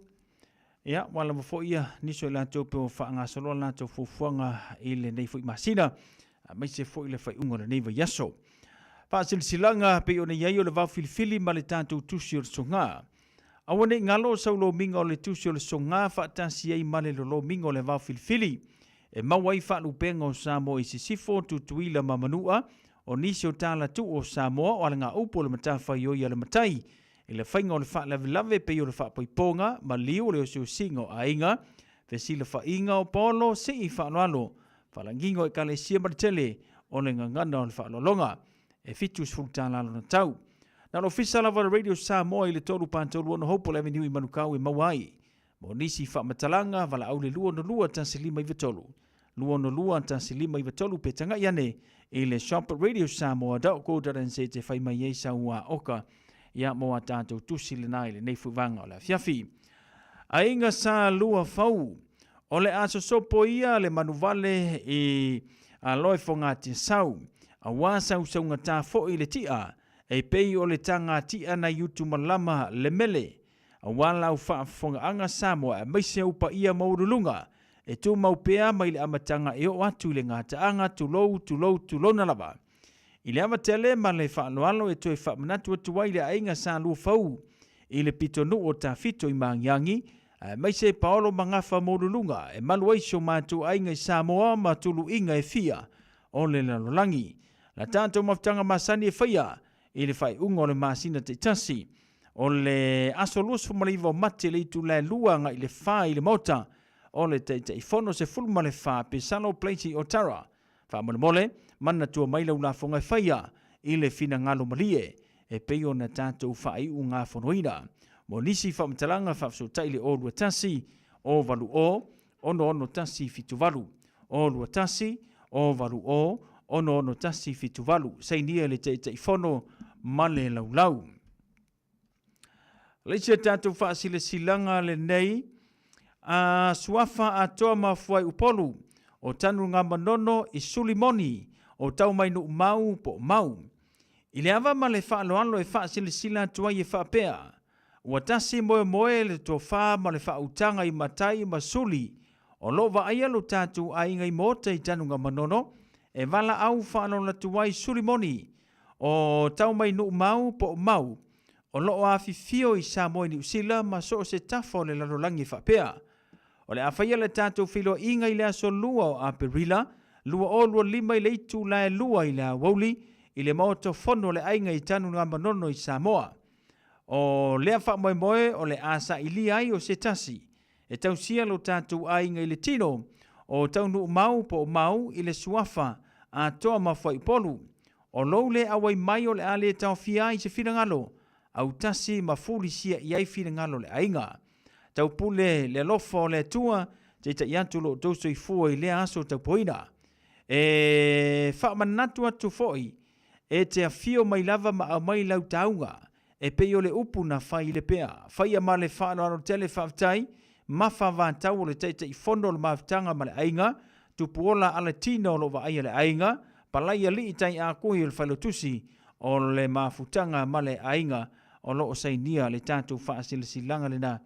ia, ua lava foi ia nisi o i latou pe ua faagasoloa latou fuafuaga i lenei foi masina, aemaise foi le faaiuga o lenei vaiaso. Faasilasilaga pei ona i ai o le vaofilifili ma le tatou tusi o le soga. Aua ne i galo sau lomiga o le tusi o le soga faatasi ai ma le lolomiga o le vaofilifili e maua ai faalupega o Samoa i Sisifo, Tutuila ma Manua, o nisi o talatuu o Samoa o alagaupu o le matafaioi a le matai i le faiga o le faalavelave pei o le faapaipoga, maliu o le osiosiga o aiga, fesilafaiga o paolo, sii faaaloalo, faalagiga o ekalesia ma le tele o le gagana o le faaaloaloga. E $70 lona tau. Na o le ofisa lava o le Radio Samoa i le 3 4 3 6 Hopewell Avenue i Manukau e maua ai. Mo nisi faamatalaga, valaau le 262 1593. 262 1593 pe tagai ane i le shop@radiosamoa.co.nz e fai mai ai sau aoka ia mo a tatou tusi lena i lenei foi vaega o le afiafi. Aiga sa lua fau, o le a sosopo ia le manuvale i a loe fogatia-sau, aua sausaugata foi le tia, e pei o le taga tia nai utu malama le mele, Aua lau faafofogaaga Samoa aemaise ou paia maualuluga e tumau pea mai le amataga e oo atu i le gataaga, tulou, tulou, tulona lava. I le ava tele ma le faaaloalo e toe faamanatu atu ai le aiga Sa Luafau i le pitonuu o Tafito i Magiagi, aemaise paolo ma gafa maualuluga e malu ai si o matou aiga i Samoa ma tuluiga e fia o le lalolagi. La tatou mafutaga masani e faia i le faaiuga o le masina taitasi. O le aso 29 o Mati le itula e 2 agai le 4 i le Maota o le Taitaifono 14 Pesalo Place i Otara. Faamolemole, manatua mai lau lafoga e faia i le finagalo malie e pei ona tatou faaiugafonoina. Mo nisi faamatalaga faafesootai le 021 080 66178. 021 080 66178. Sainia e le Taitaifono ma le Laulau. Le isi a tatou faasilasilaga lenei, a suafa atoa ma Fuaiupolu, o Tanugamanono i Sulimoni, o Taumainuu-mau po o Mau. I le ava ma le faaaloalo e faasilasila atu ai e faapea, Ua tasi moemoe le tofa ma le faautaga i matai ma suli o lo o vaaia lo tatou aiga i Maota i Tanugamanono e valaau faaaloalo ai suli moni o Taumainuu-mau po o Mau o lo o afifio i Samoa i Niu Sila ma so o se tafa o le lalolagi e faapea o le a faia le tatou feiloaiga i le aso 2 o Aperila 2025 i le itula e 2 i le aoauli i le Maota Fono o le Aiga i Tanugamanono i Samoa. O lea faamoemoe o le a sailia ai o se tasi e tausia lo tatou aiga i le tino o Taunuumau po o Mau i le suafa atoa ma Fuaipolu. O lou le auai mai o le a le taofia ai se finagalo autasi ma fulisia i ai finagalo o le aiga. Taupule le alofa o le Atua taitai atu lo outou soifua i lea aso taupoina. E faamanatu atu foi E te afio mai lava ma aumai lau tauga. E pei o le upu na fai i le pea, faia ma le faaaloalo tele faafetai, mafa vatau o le Taitaifono o le Mafutaga ma le Aiga, Tupuola Alatina o lo o vaaia le aiga, Palai Alii Taiakohi o le Failautusi o le Mafutaga ma le Aiga o lo o sainia le tatou faasilasilaga lena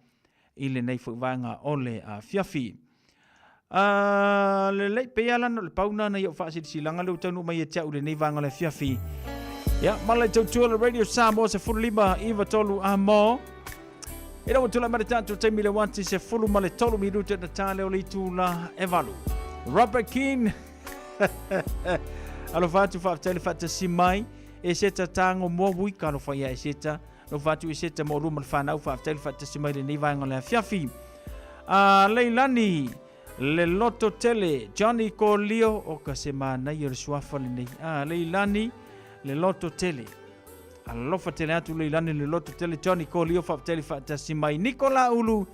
i lenei foi vaega o le afiafi. A lelei, pei lava lana o le pau na na i au faasilasilaga lea ua taunuu mai ia te au i lenei vaega o le afiafi. Ia, ma le tautua le Radio Samoa 15 93 a mo. Ina ua tulai mai le tatou taimi le uati 13 ma le 3 minute na tā leo le itula e valu. Robert King. Alofa atu faafetai le faatasi mai. E seta tāgo mua wui ka alofa ia e seta. Alofa atu e seta mo luma le whanau faafetai le faatasi mai lenei vaega o le afiafi. A Leilani le loto tele Johnny Kolio o ka se mānai o le suafa lenei. A Leilani le loto tele. Alofa tele atu Leilani le loto tele Johnny Kolio faafetai le faatasi mai Nicola Ulu.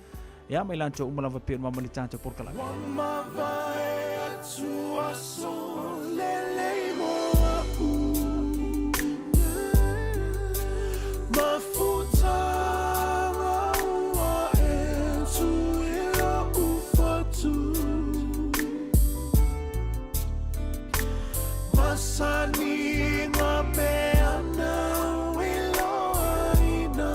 Ia mai lanto uma lava pe mama le tātou porkalaka. Ua mavae atu aso lelei mo a'u Mafutaga ua e tu i lo'u fatu Masani ngā mea nāu i loaina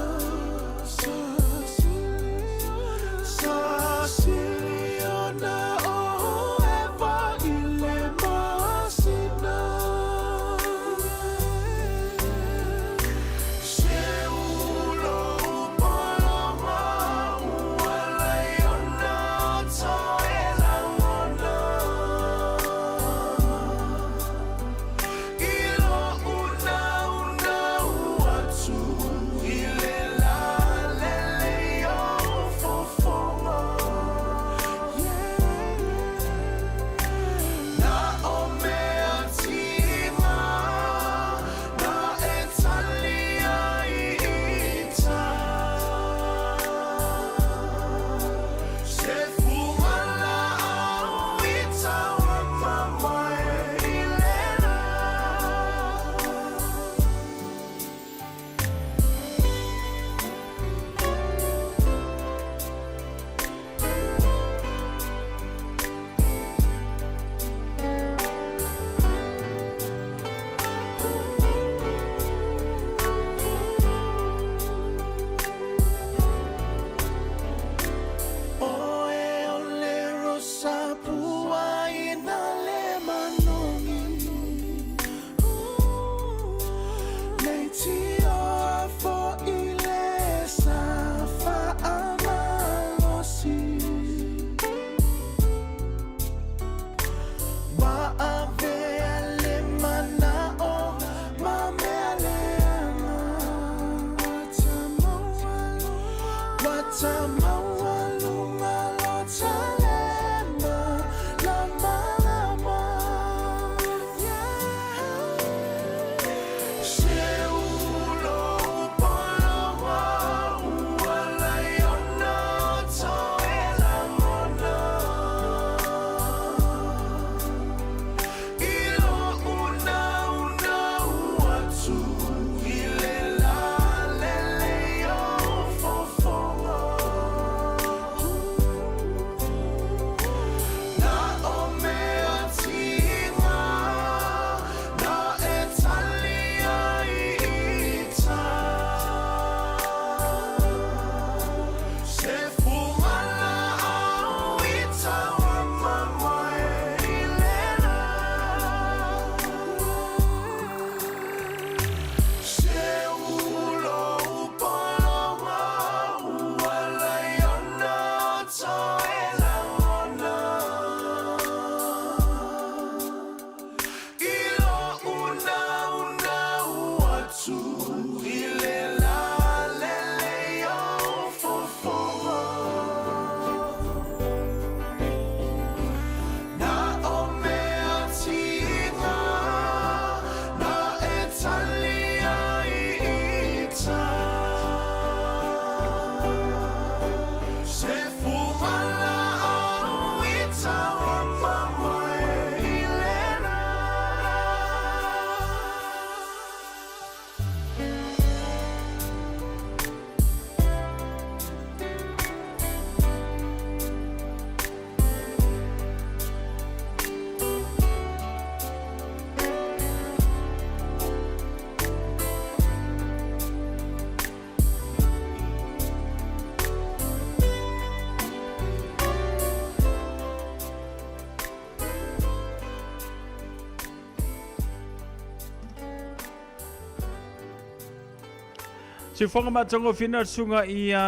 Siufoga matagofie na le susuga ia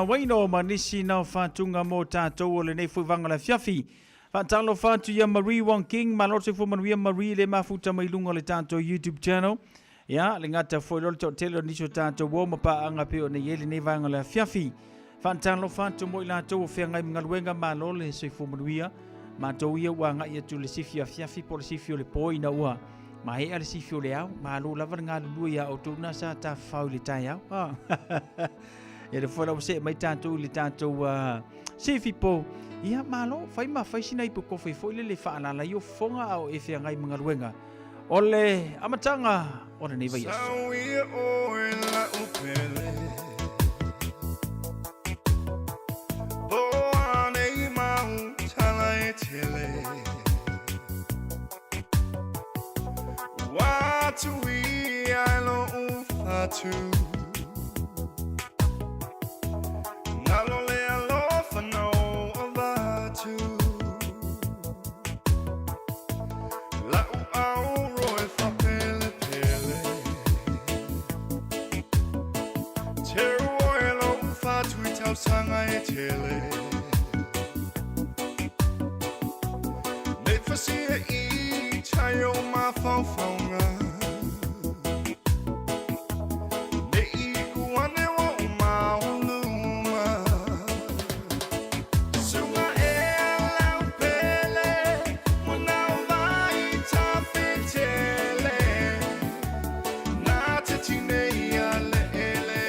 Waino ma nisi na o faatuga mo tatou o lenei foi vaega o le afiafi. Faatalofa atu ia Marie Wong King, malo le soifua manuia Marie le mafuta mai luga o le tatou YouTube channel. Ia, le gata foi loa le toatele o nisi o tatou uo ma paaga pei ona i ai lenei vaega o le afiafi. Faatalofa atu mo i latou o feagai ma galuega, malo le soifua manuia. Matou ia ua agai atu i le sifi afiafi po o le sifi o le po ina ua maea le sifi o le ao. Malo lava le galulue iā outou na sa tafafao i le taeao. Ah. Ia le foi la ua see mai tatou i le tatou sifi po. Ia malo, fai ma fai sina ipu kofi foi lele faalala i o fofoga a o e feagai ma galuega. O le amataga o lenei vaiaso. Sauia oe la'u pele Po anei mau tala e tele Ua tuia e lo'u fatu Nalo le alofa na o avatu La'u auro e faapelepele Teu oe lo'u fatu i tausaga e tele Nei fasia i tai o mafaufauga Nei iu ane ua ou maoluma Suga e lau pele Ua vai tafetele Na te tinei a le ele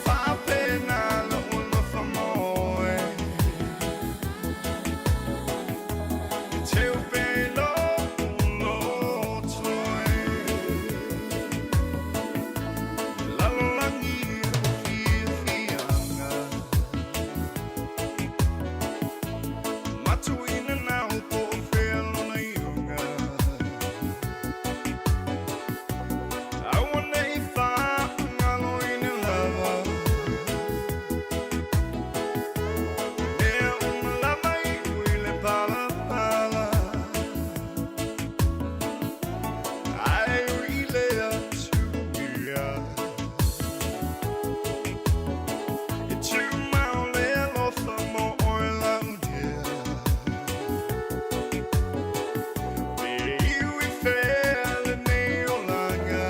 Faapena lo'u alofa moe E teu pea i lo'u loto e Lalolagi o fiafiaga Matuina nao po o fea lona iuga Aua nei faagaloina lava Mea uma lava iu i le palapala Ae ui i lea tuia E tumau le alofa mo oe lau dear Pe iu i fea lenei olaga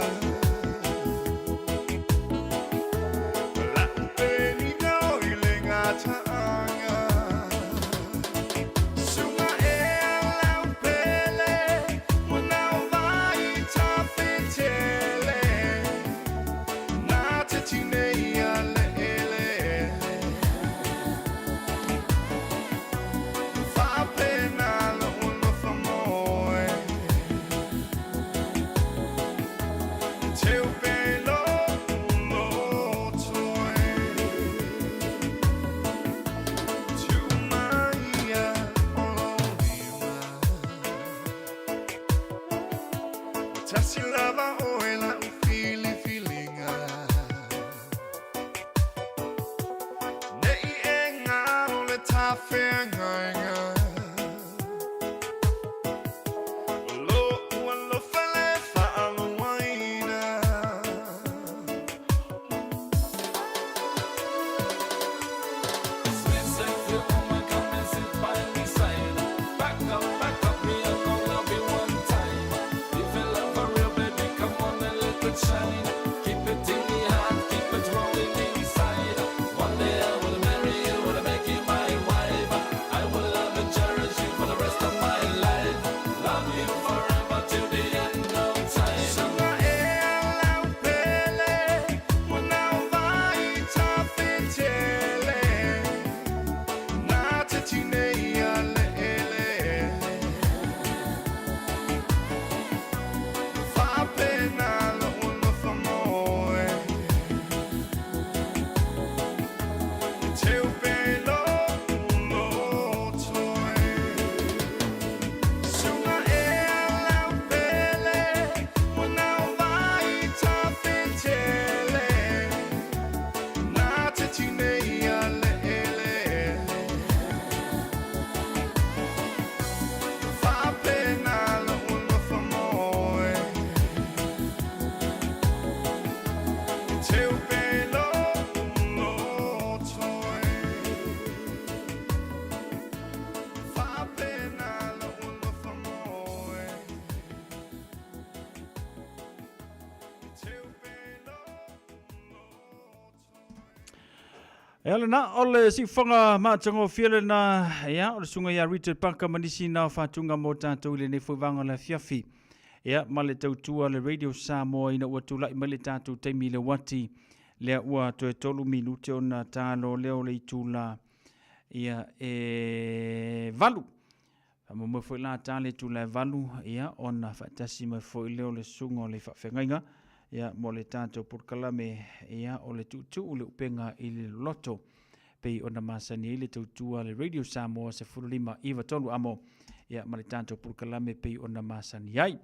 La'u penina o i le gataaga Suga e lau pele Ua nao vai tafetele Na te tinei a le ele Faapena lo'u alofa moe E teu pea i lo'u loto e Tuu mai ia o lou lima Ua tasi lava oe la'u filifiliga Nei e galo le tafeagaiga O lo'u alofa le faaloaina Sweet sexy woman, come and sit by me side. Back up, back up, me I gon' love you one time. If you love for real, baby, Ea lena, o le siufoga matagofie lena, ia, o le susuga ia Richard Parker ma nisi na o faatuga mo tatou i lenei foi vaega o le afiafi. Ia, ma le tautua le Radio Samoa ina ua tulai mai le tatou taimi i le uati, lea ua toe 3 minute ona talo lea o le itula, ia, e 8. Faamoemoe foi la ta le itula e 8, ia, ona faatasi mai foi lea o le susuga o le faafeagaiga, ia, mo le tatou polokalame, ia, o le tuutuu le upega i le loloto, pei ona masani ai le tautua a le Radio Samoa 15 93 amo, ia, ma le tatou polokalame pei ona masani ai.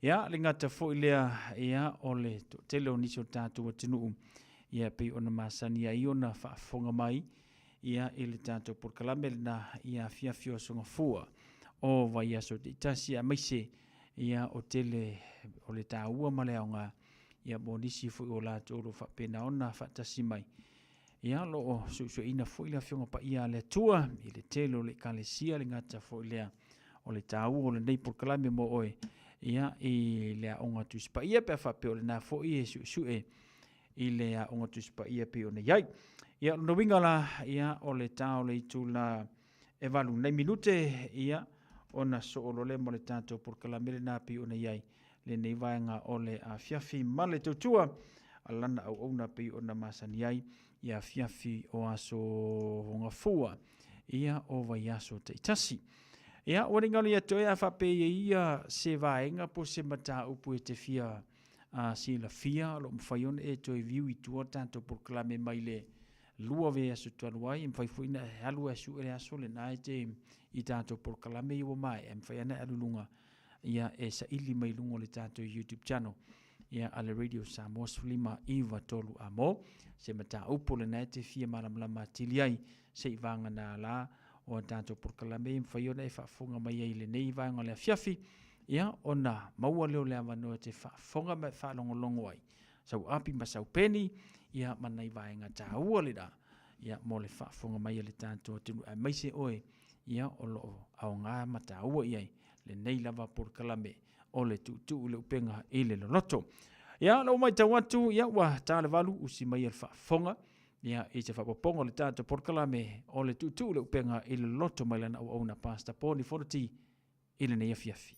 Ia, le gata foi lea, ia, o le toatele o nisi o tatou atunuu, ia, pei ona masani ai ona faafofoga mai, ia i le tatou polokalame lena ia afiafi o aso Gafua o vaiaso taitasi aemaise ia o tele o le taua ma le aoga ia mo nisi foi o latou o lo o faapena ona faatasi mai ia o lo o suesueina foi le Afioga Paia a le Atua i le tele o le Ekalesia le gata foi lea o le taua o lenei polokalame mo oe ia i le Aoga Tusi Paia pe a faapea o lena foi e suesue i le Aoga Tusi Paia pei ona i ai. Ia, o lona uiga la, ia, o le ta o le itula e 8 nai minute, ia, ona soo loa lea mo le tatou polokalame lena pei ona i ai lenei vaega o le afiafi ma le tautua a lana auauna pei ona masani ai i afiafi o aso Gafua, ia, o vaiaso taitasi. Ia, ua le galo ia te oe a faapea e i ai ia se vaega po o se mataupu e te fia a silafia o lo o mafai ona e toe view i tua le tatou polokalame mai le lua vaiaso talu ai, e mafai foi ona e alu e sue le aso lena e te i tatou polokalame ia ua maea, e mafai ona e alu i luga ia e saili mai luga o le tatou YouTube channel ia a le Radio Samoa 15 93 a mo se mataupu lena e te fia malamalama atili ai se i vagana la o a tatou polokalame e mafai ona e faafofoga mai ai i lenei vaega o le afiafi, ia ona maua lea o le avanoa e te faafofoga ma e faalogologo ai sau api ma sau peni, ia ma nai vaega taua lena, ia mo le faafofoga mai a le tatou atunuu aemaise oe, ia o lo o aoga ma taua i ai lenei lava polokalame o le tuutuu i le upega i le loloto. Ia, o lea ua matau atu, ia ua ta le 8, usi mai le faafofoga, ia i se faaopoopoga o le tatou polokalame o le tuutuu le upega i le loloto mai lana auauna Pastor Poni Fonoti i lenei afiafi.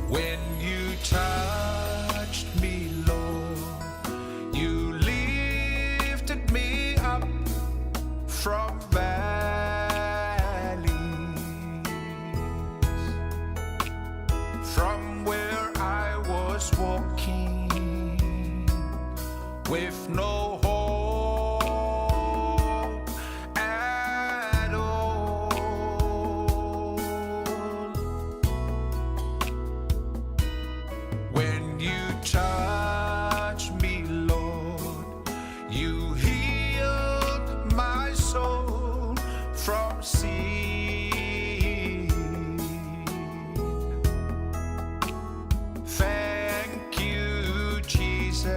When you touched me, Lord, you lifted me up from valleys, from where I was walking with no hope at all. When you touch me, Lord, you healed my soul from sin. Thank you, Jesus,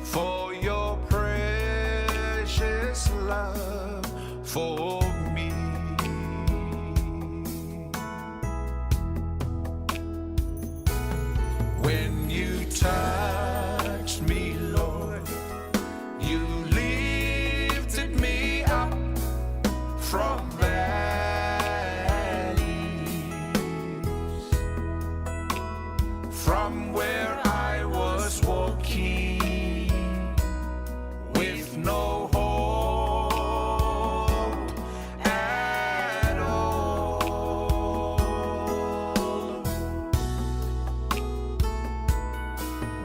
for your precious love for me. When you touched me, Lord, you lifted me up from valleys, from where I was walking with no hope at all.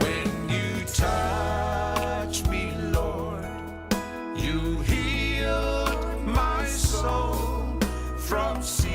When you touch me, Lord, you healed my soul from sin.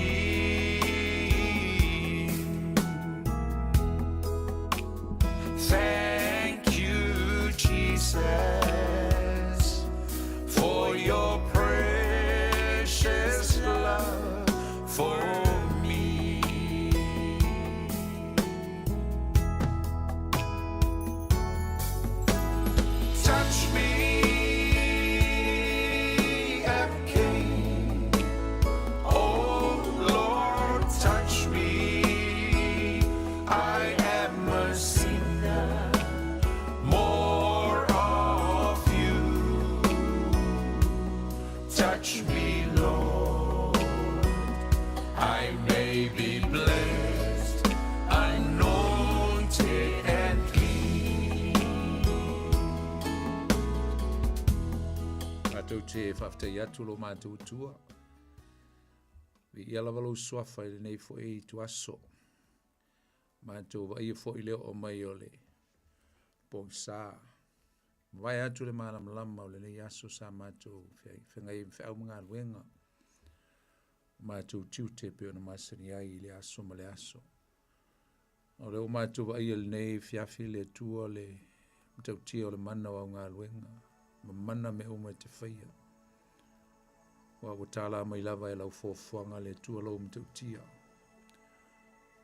te faafetai atu lo matou Atua. Viia lava lou suafa i lenei foi ituaso. Matou vaaia foi le oo mai o le pogisa. Mavae atu le malamalama o lenei aso sa matou feagai ai ma feau ma galuega. O matou tiute e pei ona masani ai i le aso ma le aso. O lea ua matou vaaia i lenei afiafi le Atua le matautia o le mana o au galuega, ma mana mea uma e te faia. Aua ua tala mai lava e lau foafoaga le Atua lou matautia.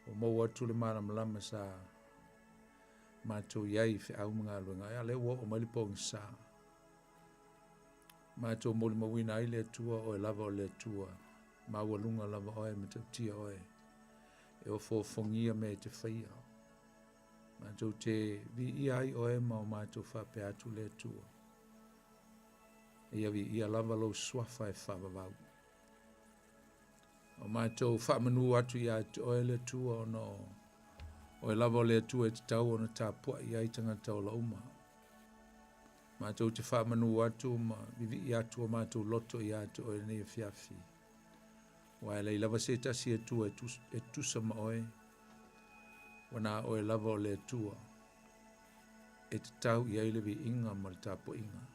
Ua maua atu le malamalama sa matou i ai i feau ma galuega, a o lea ua oo mai le pogisa. Matou molimauina ai le Atua, oe lava o le Atua, maualuga lava oe, matautia oe, e ofoofogia mea e te faia. Matou te viia ai oe ma o matou faapea atu le Atua. Ia viia lava lou suafa e faavavau. O matou faamanu atu ia te oe le Atua ona o oe lava o le Atua e tatau ona tapuai ai tagata ola uma. Matou te faamanu atu ma vivii atu o matou loto ia te oe lenei afiafi. Aua e leai lava se tasi Atua e tusa ma oe, ua na oe lava o le Atua e tatau i ai le viiga ma le tapuaiga.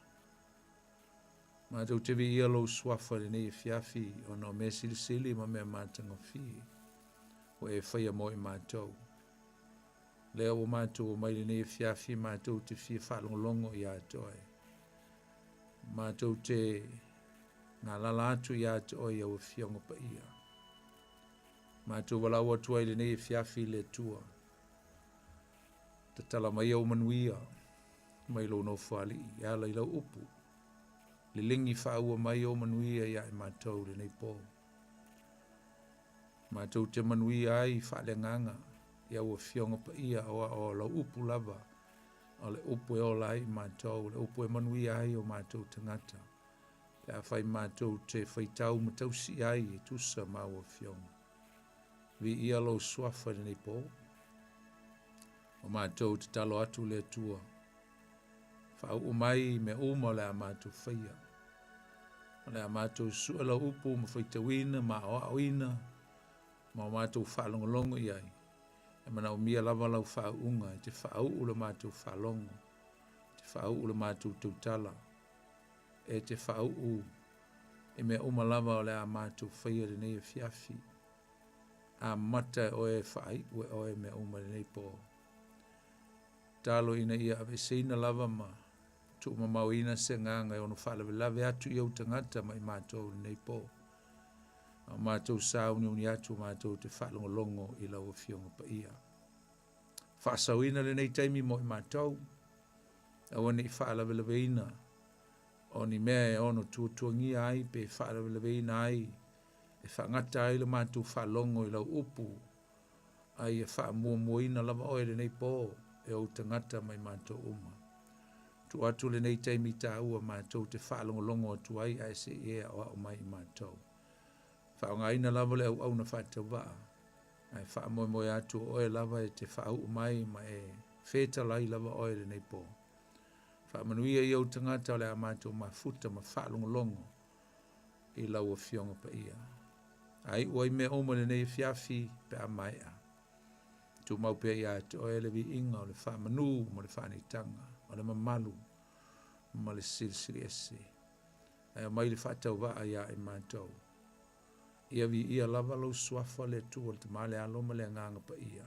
Matou te viia lou suafa i lenei afiafi ona o mea silisili ma mea matagofie ua e faia mo i matou. Lea ua matou omai i lenei afiafi matou te fia faalogologo ia te oe. Matou te galala atu ia te oe i au afioga paia. Matou valaau atu ai i lenei afiafi i le Atua. Tatala mai au manuia mai lou nofoalii e ala i lau upu. Liligi faaua mai ou manuia ia i matou i lenei po. Matou te manuia ai faaleagaga i au afioga paia aua o lau upu lava o le upu e ola ai i matou, o le upu e manuia ai o matou tagata. Pe afai matou te faitau ma tausi ai e tusa ma au afioga. Viia lou suafa i lenei po. O matou tatalo atu le Atua. Faauu mai mea uma o le a matou faia. O le a matou sue lau upu ma faitauina ma aoaoina ma o matou faalogologo i ai. E manaomia lava lau faauuga e te faauu le matou faalogo, e te faauu le matou tautala, e te faauu i mea uma lava o le a matou faia i lenei afiafi. Amata e oe e faaiu e oe mea uma i lenei po. Tatalo ina ia aveeseina lava ma tuumamaoina se agaga e ono faalavelave atu i ou tagata ma i matou i lenei po. A o matou sauniuni atu matou te faalogologo i lau Afioga Paia. Faasaoina lenei taimi mo i matou, aua ne i faalavelaveina o ni mea e ono tuatuagia ai pe faalavelaveina ai e faagata ai le matou faalogo i lau upu, a ia faamuamuaina lava oe i lenei po e ou tagata ma i matou uma. Tuu atu lenei taimi taua matou te faalogologo atu ai ae se i e aoao mai i matou. Faaaogaina lava le auauna faatauvaa, ae faamoemoe atu o oe lava e te faauu mai ma e fetalai lava oe i lenei po. Faamanuia i ou tagata o le a matou mafuta ma faalogologo i lau Afioga Paia. A iu ai mea uma i lenei afiafi pe a maea, tumau pea ia te oe le viiga o le faamanu ma le faaneetaga, o le mamalu ma le silisili ese. Ae aumai le faatauvaa ia i matou. Ia viia lava lou suafa le Atua le Tama le Alo ma le Agaga Paia,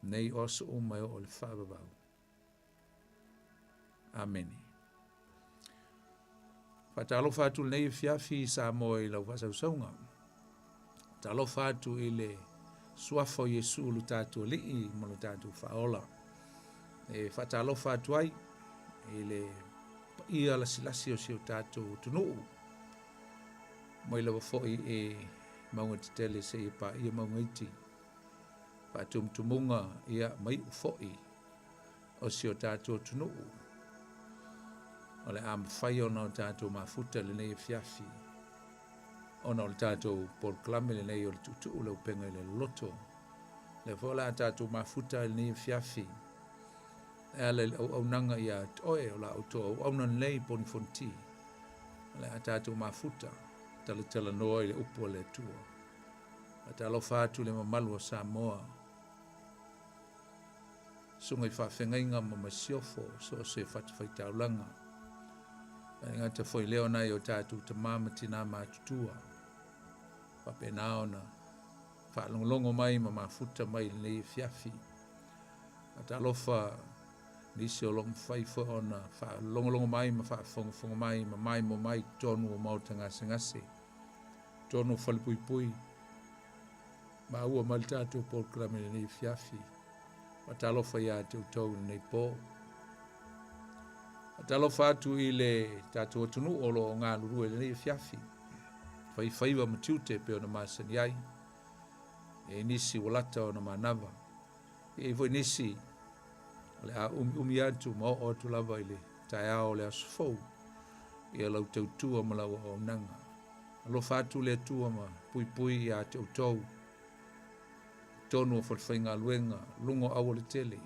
nei o aso uma e oo i le faavavau. Amene. Faatalofa atu lenei afiafi i Samoa i lau faasausauga. Talofa atu i le suafa o Iesu lo tatou Alii ma lo tatou Faaola. E faatalofa atu ai i le paia lasilasi o si o tatou atunuu mai lava foi e mauga tetele seia paia mauga iti. Faatumutumuga ia ma iu foi o si o tatou atunuu. O le a mafai ona o tatou mafuta i lenei afiafi ona o le tatou polokalame lenei o le tuutuu le upega i le loloto. Lea foi o le a tatou mafuta i lenei afiafi e ala i le auaunaga ia te oe o la outou auauna lenei Poni Fonoti. O le a tatou mafuta, talatalanoa i le upu a le Atua. Faatalofa atu i le mamalu o Samoa, susuga i faafeagaiga ma masiofo so o se fatafaitaulaga. E le gata foi i lea o nai o tatou tama ma tina matutua, faapena ona faalogologo mai ma mafuta mai i lenei afiafi. Faatalofa nisi o lo o mafai foi ona faalogologo mai ma faafogafoga mai ma maimoa mai i totonu o maota gasegase, totonu o falepuipui, maua mai le tatou polokalame i lenei afiafi. Faatalofa ia te outou i lenei po. Faatalofa atu i le tatou atunuu o lo o galulue i lenei afiafi, faifaiva ma tiute e pei ona masani ai. E i ai nisi ua lata ona manava, e i ai foi nisi o le a umiumi atu ma oo atu lava i le taeao o le aso fou ia lau tautua ma lau auaunaga. Alofa atu le Atua ma puipui ia te outou i totonu o falefaigaluega, luga o aualatele,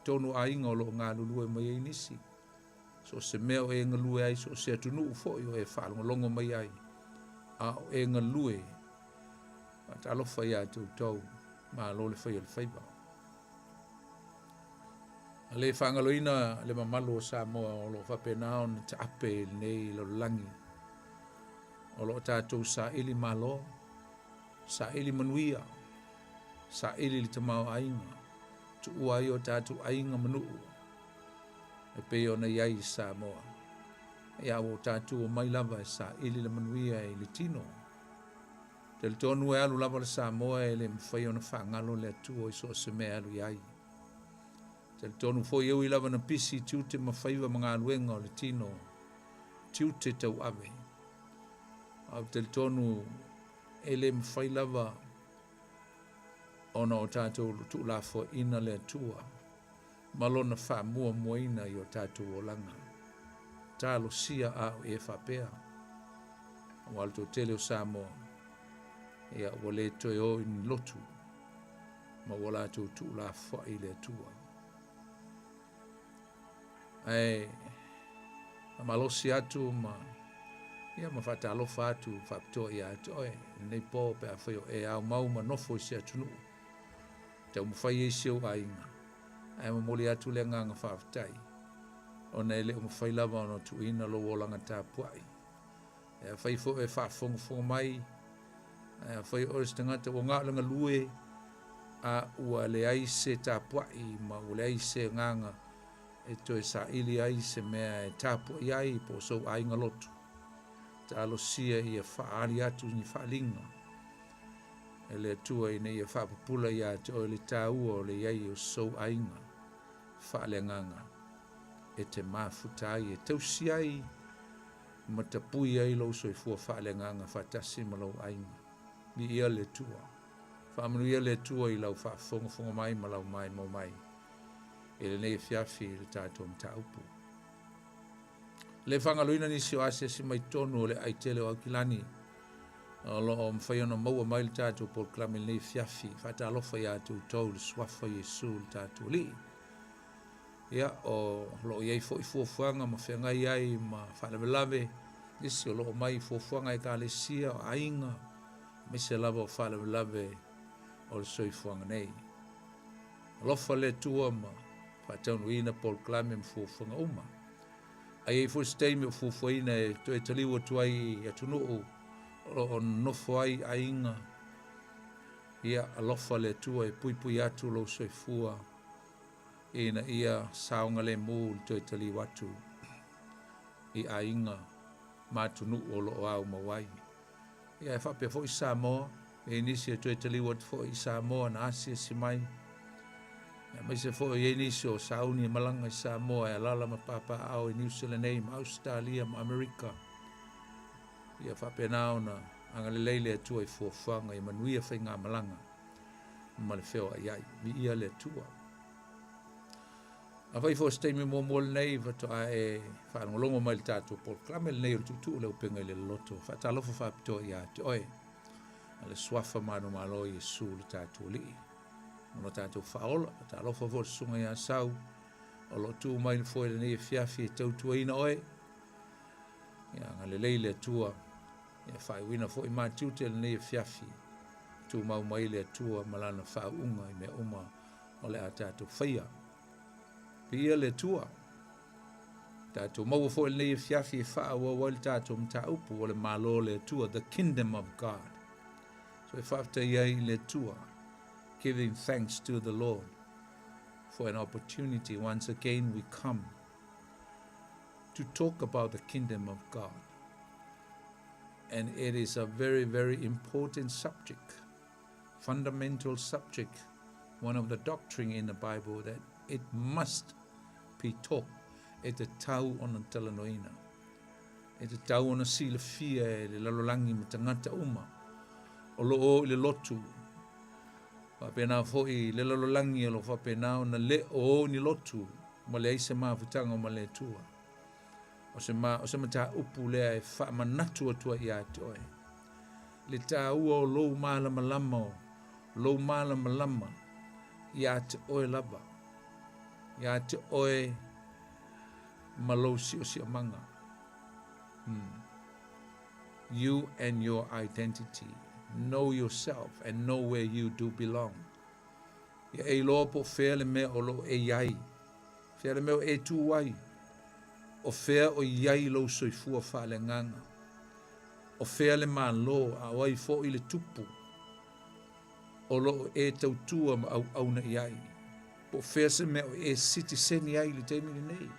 totonu o aiga o lo o galulue mai ai nisi, so o se mea o e galue ai, so o se atunuu foi o e faalogologo mai ai, a o e galue, faatalofa ia te outou, malo le fai o le faiva. A le faagaloina le mamalu o Samoa o lo o faapena ona taape i lenei lalolagi, o lo o tatou saili malo, saili manuia, saili le tamaoaiga, tuua ai o tatou aiga ma nuu e pei ona i ai i Samoa. Ia ua tatou omai lava e saili le manuia i le tino. Talitonu e alu lava le Samoa e le mafai ona faagalo le Atua i so o se mea e alu i ai. Talitonu foi e ui lava na pisi i tiute ma faiva ma galuega o le tino, tiute tauave. Ae ou te talitonu e le mafai lava ona o tatou tuulafoaiina le Atua ma lona faamuamuaina i o tatou olaga. Talosia a o e faapea, aua le toatele o Samoa, ia ua le toe o i ni lotu ma ua latou tuulafoai i le Atua. Ae faamalosi atu ma ia ma faatalofa atu faapitoa ia te oe lenei po pe afai o e ao mau ma nofo i se atunuu taumafai ai si ou aiga ae momoli atu le agaga faafetai ona e le o mafai lava ona tuuina lou olaga tapuai. E afai foi e faafogafoga mai, ae afai o oe se tagata ua gao le galue a ua leai se tapuai ma ua leai se agaga e toe saili ai se mea e tapuai ai po o sou aiga lotu, talosia ia faaali atu ni faaaliga e le Atua ina ia faapupula ia te oe le taua o le i ai o sou aiga faaleagaga e te mafuta ai, e tausi ai ma tapui ai lou soifua faaleagaga faatasi ma lou aiga. Viia le Atua. Faamanuia le Atua i lau faafogafoga mai ma lau maimoa mai i lenei afiafi i le tatou mataupu. Le faagaloina nisi o asiasi mai totonu o le aai tele o Aukilani o lo o mafai ona maua mai le tatou polokalame i lenei afiafi. Faatalofa ia te outou i le suafa o Iesu le tatou Alii. Ia, o lo o i ai foi fuafuaga ma feagai ai ma faalavelave, nisi o lo o mai i fuafuaga a ekalesia, o aiga, aemaise lava o faalavelave o le soifuaga nei. Alofa le Atua ma faataunuuina polokalame ma fuafuaga uma. A i ai foi se taimi o fuafuaina e toe taliu atu ai i atunuu o lo o nonofo ai aiga, ia alofa le Atua e puipui atu lou soifua ina ia saogalemu le toe taliu atu i aiga ma atunuu o lo o ao mau ai. Ia e faapea foi Samoa, e i ai nisi e toe taliu atu foi i Samoa na asiasi mai, aemaise foi e i ai nisi o sauni e malaga i Samoa e alaala ma papaaao i Niu Sila nei ma Ausetalia ma Amerika. Ia faapena ona agalelei le Atua i fuafuaga ia manuia faigamalaga ma le feoai ai. Viia le Atua. Afai foi o se taimi muamua lenei faatoa e faalogologo mai i le tatou polokalame lenei o le Tuutuu le Upega i le Loloto, faatalofa faapitoa ia te oe a le Suafa manumalo o Iesu le tatou Alii ma lo tatou Faaola. Faatalofa foi i le Susuga ia Sau o lo o tu mai i le foe i lenei afiafi e tautuaina oe. Ia agalelei le Atua, ia faaiuina foi matiute lenei afiafi, tumau mai le Atua ma Lana faauuga i mea uma o le a tatou faia. Viia le Atua. Tatou maua foi lenei afiafi e faaauau ai le tatou mataupu o le Malo o le Atua, the Kingdom of God. So e faafetai ai i le Atua, giving thanks to the Lord for an opportunity once again we come to talk about the kingdom of God. And it is a very, very important subject, fundamental subject, one of the doctrine in the Bible that it must be taught e tatau ona talanoaina. E tatau ona silafia e le lalolagi ma tagata uma o lo o i le lotu. Faapena foi le lalolagi o lo o faapena ona le o o ni lotu ma leai se mafutaga ma le Atua. O se, ma, o se mataupu lea e faamanatu atu ai ia te oe. Le taua o lou malamalama o lou malamalama ia te oe lava. Ia te oe ma lou siosiomaga. Hmm. You and your identity. Know yourself and know where you do belong. Ia e iloa po o fea le mea o lo o e i ai. Fea le mea o e tū ai. O fea o i ai lou soifua faaleagaga. O fea le Malo a o ai foi le tupu o lo o e tautua ma auauna i ai. Po o fea se mea o e sitiseni ai i le taimi lenei.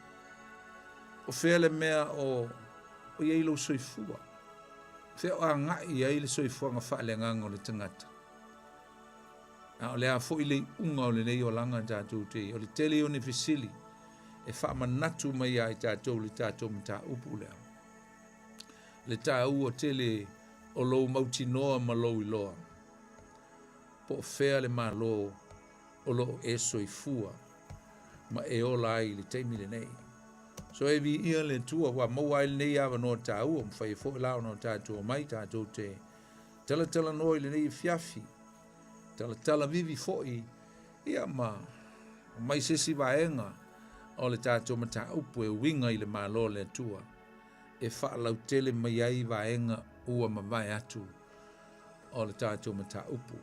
O fea le mea o o i ai lou soifua. Fea o agai i ai le soifuaga faaleagaga o le tagata. A o le a foi le iuga o lenei olaga tatou te i, o le tele ia o ni fesili e faamanatu mai ia i tatou le tatou mataupu lea. Le taua tele o lou mautinoa ma lou iloa, po o fea le Malo o lo o e soifua ma e ola ai i le taimi lenei. So e viia le Atua ua maua ai lenei avanoa taua, mafai ai foi la ona o tatou omai tatou te talatalanoa i lenei afiafi, talatala vivi foi ia ma mai se isi vaega o le tatou mataupu e uiga i le Malo o le Atua e faalautele mai ai vaega ua mavae atu o le tatou mataupu.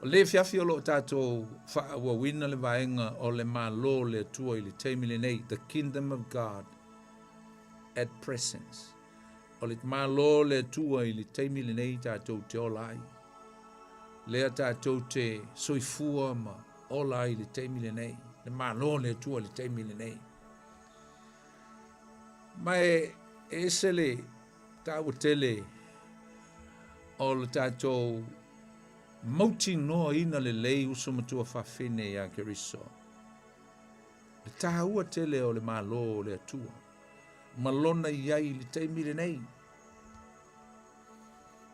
O le afiafi o lo o tatou faaauauina le vaega o le Malo o le Atua i le taimi lenei, the Kingdom of God at present. O le Malo o le Atua i le taimi lenei tatou te ola ai. Lea tatou te soifua ma ola ai i le taimi lenei. Le Malo o le Atua i le taimi lenei. Ma e ese le taua tele o le tatou mautinoaina lelei uso matua fafine ia Keriso. Le taua tele o le Malo o le Atua ma lona i ai i le taimi lenei.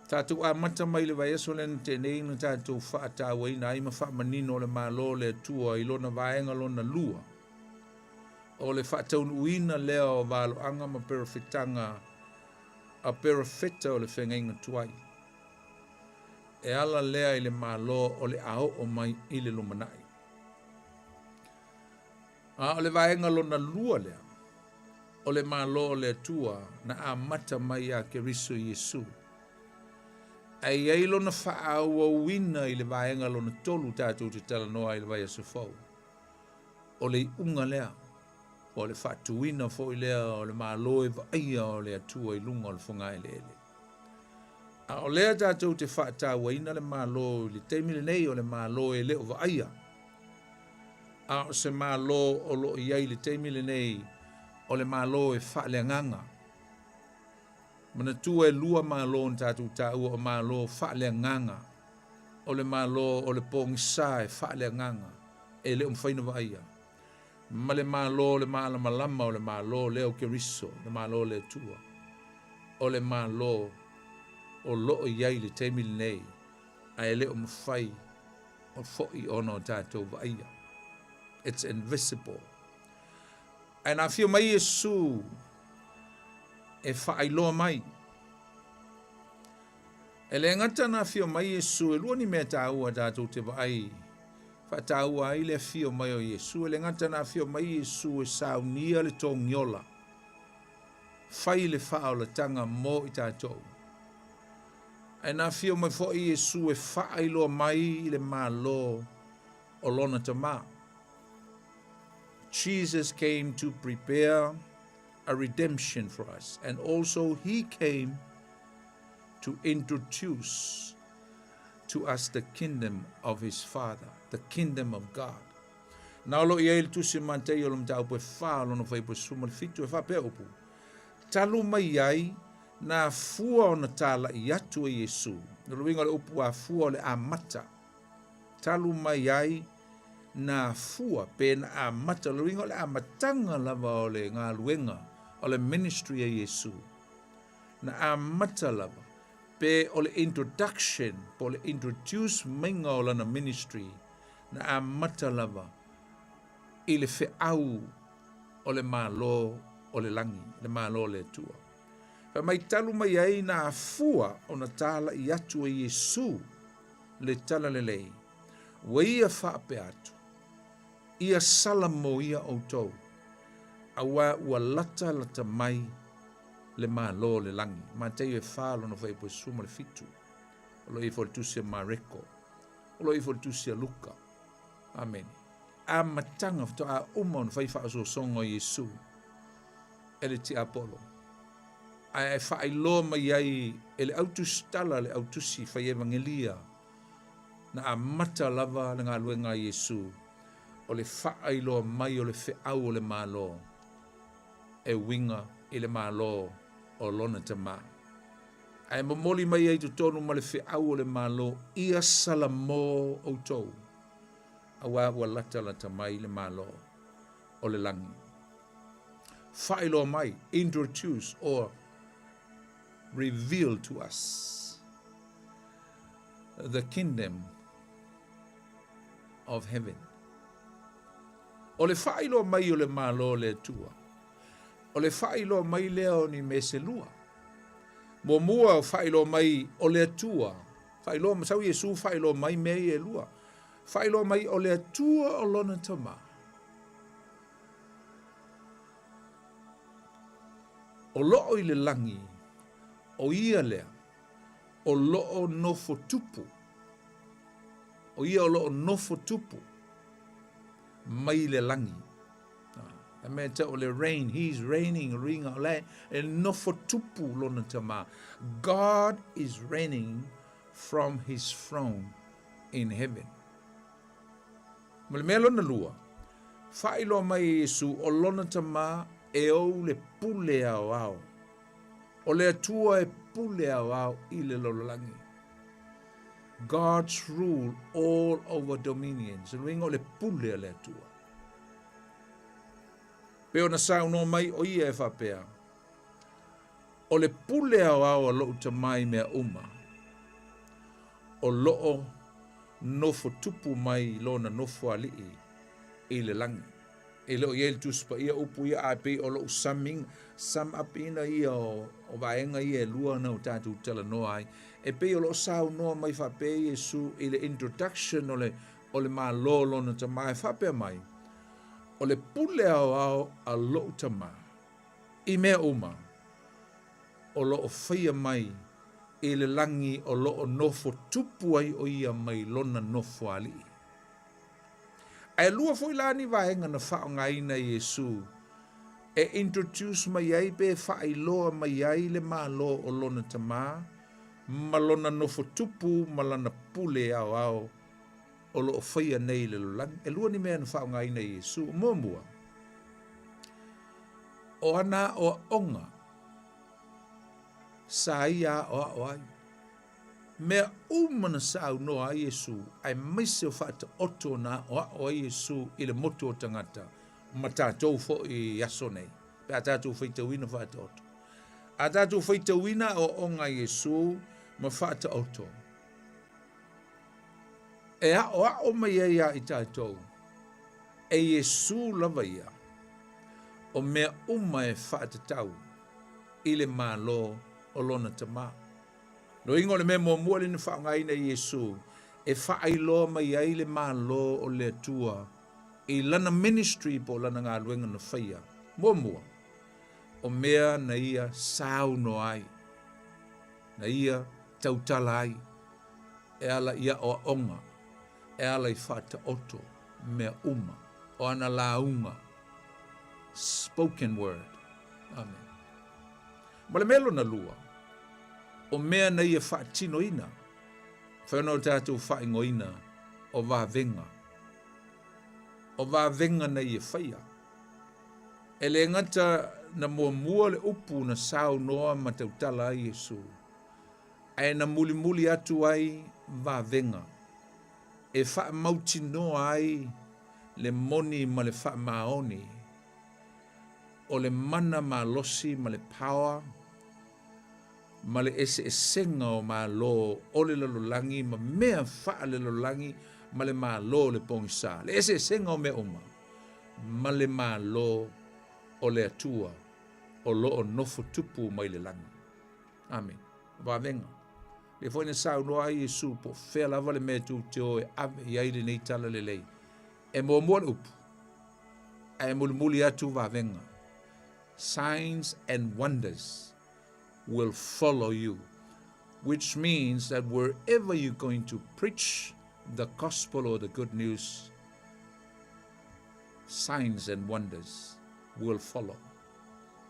Tatou amata mai le vaiaso lea na tea nei na tatou faatauaina ai ma faamanino le Malo o le Atua i lona vaega lona lua o le faataunuuina lea o valoaga ma perofetaga a perofeta o le feagaiga tuai. E ala lea i le Malo o le a oo mai i le lumanai. A o le vaega lona lua lea, o le Malo o le Atua na amata mai iā Keriso Iesu. Ae i ai lona faaauauina i le vaega lona tolu tatou te talanoa ai i le vaiaso fou. O le iuga lea, o le faatuina foi lea o le Malo e vaaia o le Atua i luga o le fogaeleele. A o lea tatou te faatauaina le Malo i le taimi lenei o le Malo e le o vaaia, a o se Malo o lo o i ai i le taimi lenei o le Malo e faaleagaga. Manatua e lua Malo na tatou taua o Malo faaleagaga, o le Malo o le pogisa e faaleagaga e le o mafai ona vaaia, ma le Malo o le malamalama o le Malo lea o Keriso, le Malo o le Atua, o le Malo o lo o i ai i le taimi lenei, ae le o mafai foi ona o tatou vaaia. It's invisible. Ae na afio mai Iesu e faailoa mai. E le gata na afio mai Iesu, e lua ni mea taua tatou te vaai faataua ai le afio mai o Iesu. E le gata na afio mai Iesu e saunia le togiola. fai le faaolataga mo i tatou. Ae na afio mai foi Iesu e faailoa mai i le Malo o lona Tamā. Jesus came to prepare a redemption for us and also he came to introduce to us the kingdom of his Father, the kingdom of God. Na o lo o i ai le tusi a Mataio o le mataupu e fa o lona fuaiupu e 17 e faapea upu, Talu mai ai nā fua ona tālaʻi atu e Iesū. O le uiga o le upu afua o le amata. Talu mai ai nā fua pe na amata. O le uiga o le amataga lava o le galuega o le ministry a Iesū. Na amata lava pe o le introduction po o le introduce maiga o lana ministry na amata lava i le feau o le Malo o le lagi, le Malo o le Atua. Fai mai talu mai ai na afua ona tālaʻi atu e Iesū le talalelei, ua ia faapea atu, Ia sala mo ia ʻoutou, auā ua latalata mai le Malo o le lagi. Mataio e fa lona fuaiupu e 17. O lo o i ai foi le tusi a Mareko. O lo o i ai foi le tusi a Luka. Amene. Amataga faatoa uma ona fai faaosoosoga o Iesu e le tiapolo, ae faailoa mai ai e le autusitala le autusi fai evagelia na amata lava le galuega a Iesu o le faailoa mai o le feau o le Malo e uiga i le Malo o lona Tamā. Ae momoli mai ai totonu ma le feau o le Malo, ia salamo outou, auā ua latalata mai le Malo o le lagi. Faailoa mai, introduce or reveal to us the kingdom of heaven. O le faailoa mai o le Malo o le Atua, o le faailoa mai lea o ni mea se lua. Muamua o faailoa mai o le Atua, faailoa ma sau Iesu faailoa mai mea ia e lua. Faailoa mai o le Atua o lona Tamā. O loo i le lagi, o ia lea, o loo nofo tupu. O ia o loo nofo tupu mai le lagi. A mea tau o le reign, he's reigning, ruiga o lae, e nofo tupu lona tamā. God is reigning from his throne in heaven. Ma le mea lona lua, faailoa mai e Iesu o lona tamā e ou le pule aoao. O le Atua e pule aoao i le lalolagi. God's rule all over dominions. O le uiga o le pule a le Atua. Pei ona saunoa mai o ia e faapea, O le pule aoao a loʻu tamā i mea uma, o loo nofo tupu mai lona nofo alii i le lagi. E le o i ai le Tusi Paia upu ia, ae pei o loʻu summing, sum up ina ia o, o vaega ia e lua na o tatou talanoa ai. E pei o loo saunoa mai faapea Iesu i le introduction o le, o le Malo o lona Tamā e faapea mai, O le pule aoao a loʻu Tamā i mea uma o lo o faia mai i le lagi o lo o nofo tupu ai ʻo ia mai lona nofo aliʻi. Ae lua foi la ni vaega na faaaogaina e Iesū e introduce mai ai pe faailoa mai ai le Malo o lona Tamā ma lona nofo tupu ma lana pule aoao o lo o faia nei i le lalolagi. E lua ni mea na faaaogaina e Iesū. Muamua, o ana aoaoga sa ia aoao ai. Mea uma na saunoa ai Iesū, aemaise o faataoto na aoao ai Iesū i le motu o tagata ma tatou foi i aso nei, pe a tatou faitauina faataoto. A tatou faitauina aoaoga a Iesū ma faataoto, E aʻoaʻo mai ai iā i tatou, e Iesū lava ia, o mea uma e faatatau i le Malo o lona Tamā. Loiga o le mea muamua lea na faaaogaina e Iesū e faailoa mai ai le Malo o le Atua i lana ministry po o lana galuega na faia. Muamua, O mea na ia saunoa ai, na ia tautala ai, e ala i aʻoaʻoga, e ala i faataoto mea uma, o ana lauga, spoken word. Amen. Ma le mea lona lua, o mea na ia faatinoina, fai ona o tatou faaigoaina o vavega. O vavega na ia faia. E le gata na muamua le upu na saunoa ma tautala ai Iesu, ae na mulimuli atu ai vavega e faamautinoa ai le moni ma le faamaoni o le mana malosi ma le power ma le eseesega o Malo o le lalolagi ma mea faalelalolagi ma le Malo o le pogisa, le eseesega o mea uma ma le Malo o le Atua o lo o nofo tupu mai le lagi. Amene. Vavega. Lea foi na saunoa ai Iesu po o fea lava le mea tou te o e ave i ai lenei talalelei. E muamua le upu, ae mulimuli atu vavega. Signs and wonders will follow you, which means that wherever you're going to preach the gospel or the good news, signs and wonders will follow.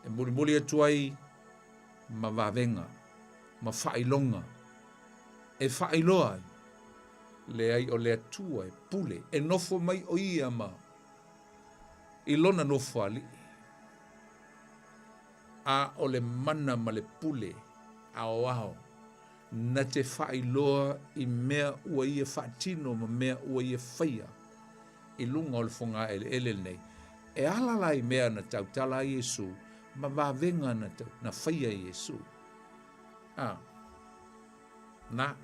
E mulimuli atu ai ma vavega, ma faailoga, e faailoa ai, leai o le Atua e pule, e nofo mai ʻo ia ma i lona nofoaliʻi, a o le mana ma le pule aoao na te faailoa i mea ua ia faatino ma mea ua ia faia i luga o le fogaeleele lenei. E ala la i mea na tautala ai Iesu ma vavega na, na faia e Iesu. A, na.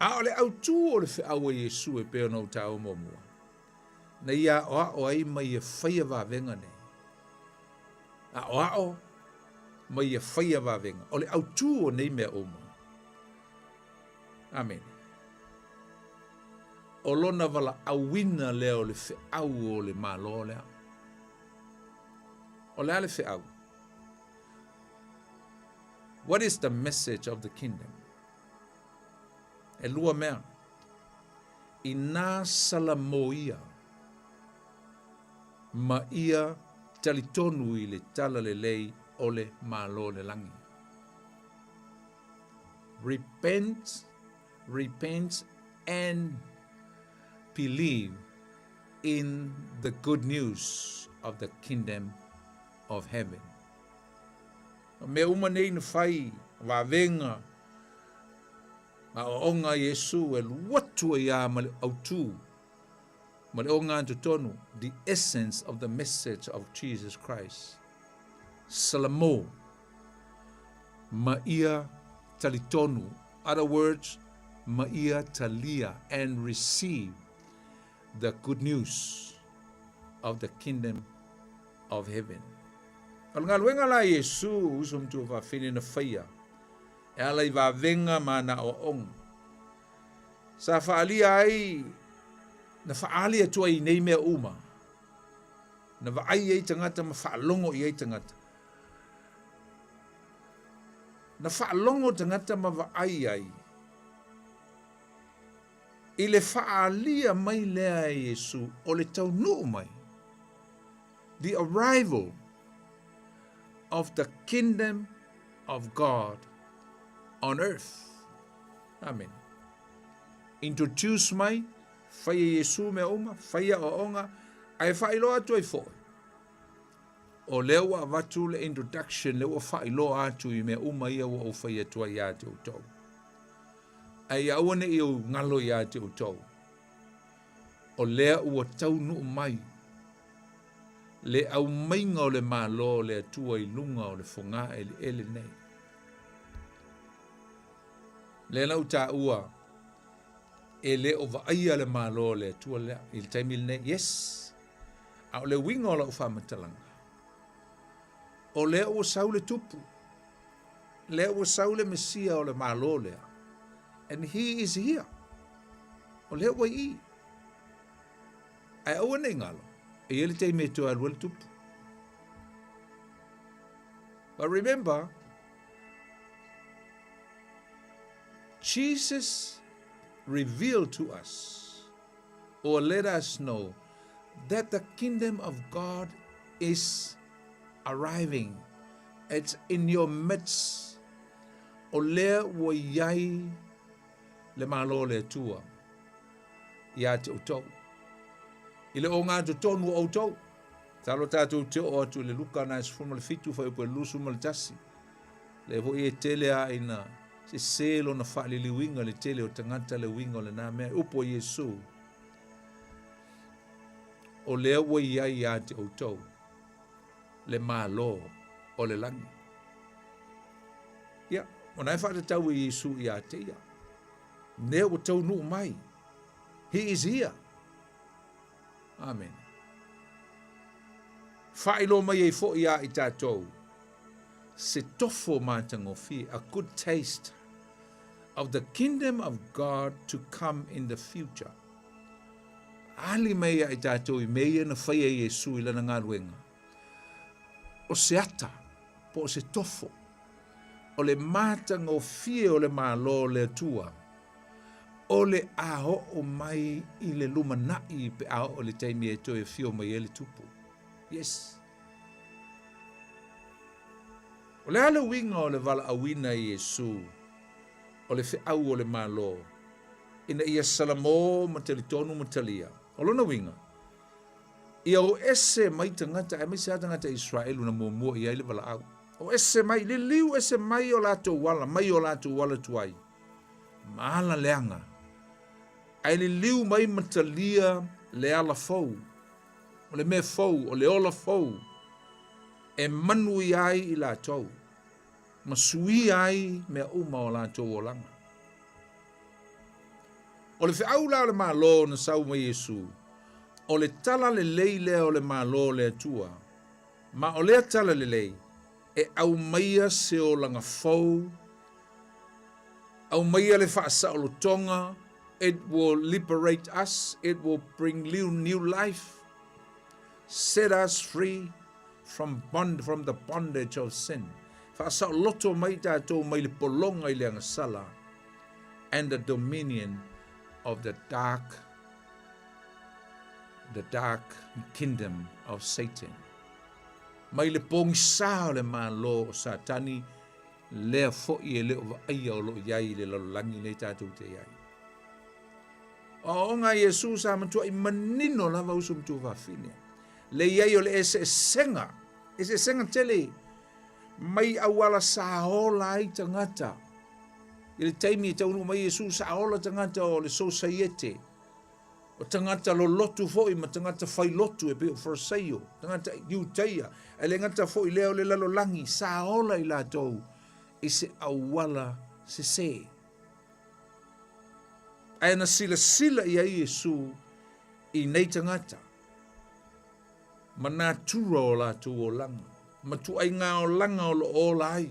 A o le autū o le feau a Iesu e pei ona ou taua muamua, na ia aʻoaʻo ai ma ia faia vavega nei. Aʻoaʻo ma ia faia vavega. O le autū o nei mea uma. Amene. O lona valaauina lea o le feau o le Malo lea. O le a le feau? What is the message of the kingdom? E lua mea. Inā salamoia ma ia talitonu i le talalelei o le Malo o le lagi. Repent, repent and believe in the good news of the kingdom of heaven. O mea uma nei na fai, vavega, aoaoga a Iesu e alu atu ai lava ma le autū, ma le ogatotonu, the essence of the message of Jesus Christ. Salamo ma ia talitonu, other words, ma ia talia and receive the good news of the kingdom of heaven. O le galuega la a Iesu, uso ma tuafafine na faia, e ala i vavega ma ana aoaoga. Sa faaalia ai, na faaali atu ai i nei mea uma, na vaai ai tagata ma faalogo i ai tagata. Na faalogo tagata ma vaai ai i le faaalia mai lea e Iesu o le taunuu mai, the arrival of the kingdom of God on earth. Amen. Introduce mai, fai e Iesu mea uma, fai aoaoga, ae faailoa atu ai foi. O lea ua avatu le introduction, lea ua faailoa atu i mea uma ia ua ou fai atu ai ia te outou. Ae ia aua ne i ou galo ia te outou, o lea ua taunuu mai le aumaiga o le Malo o le Atua i luga o le fogaeleele nei. Lea na ou taua, e le o vaaia le Malo o le Atua lea i le taimi lenei. Yes! A o le uiga o lau faamatalaga, o lea ua sau le tupu, lea ua sau le Mesia o le Malo lea, and he is here. O lea ua i i. Ae aua ne i galo, E i ai le taimi e toe alu ai le tupu. But remember, Jesus revealed to us or let us know that the kingdom of God is arriving. It's in your midst. O lea ua i ai le Malo o le Atua iā te outou. I le ogatotonu o outou. Talo tātou te oo atu i le Luka na e 17 fuaiupu e 21. Lea foi e tele a ina sesē lona faaliliuina i le tele o tagata le uiga o lenā mea. E upu a Iesu, O lea ua i ai iā te outou le Malo o le lagi. Ia, o na e faatatau e Iesu iā te ia. Lea ua taunuu mai. He is here. Amene. Faailoa mai ai foi iā i tatou se tofo matagofie, a good taste of the kingdom of God to come in the future. Ali mai ia i tatou i mea ia na faia e Iesu i lana galuega. O se ata, po o se tofo, o le matagofie o le Malo o le Atua, o le a oo mai i le lumanai pe a oo i le taimi e toe afio mai ai le Tupu. Yes. O le a le uiga o le valaauina e Iesu o le feau o le Malo ina ia salamo ma talitonu ma talia? O lona uiga, ia o ese mai tagata aemaise lava tagata Israelu na muamua i ai le valaau. O ese mai, liliu ese mai o latou ala, mai o latou ala tuai, ma ala leaga, ae liliu mai ma talia le ala fou, o le mea fou, o le ola fou, e manuia ai i latou, ma suia ai mea uma o latou olaga. O le feau la o le Malo na sau mai Iesu, o le tala lelei lea o le Malo o le Atua, ma o lea tala lelei e aumaia se olaga fou, aumaia le faasaolotoga, it will liberate us, it will bring new life, set us free from bond, from the bondage of sin. Faasaoloto mai tatou mai le pologa i le agasala and the dominion of the dark the dark kingdom of Satan. Mai le pogisā o le Malo o Satani, lea foi e le o vaaia o lo o i ai i le lalolagi nei tatou te i ai. O aoaoga a Iesu sa matuai manino lava uso ma tuafafine. Le i ai o le eseesega, eseesega tele mai auala sa ola ai tagata. I le taimi e taunuu mai Iesu sa ola tagata o le sosaiete, o tagata lolotu foi ma tagata failotu e pei o Farisaio, tagata Iutaia, ae le gata foi lea o le lalolagi sa ola i latou i se auala sesē. Ae na silasila i ai Iesu i nei tagata ma natura o latou olaga, ma tuaiga olaga o lo o ola ai.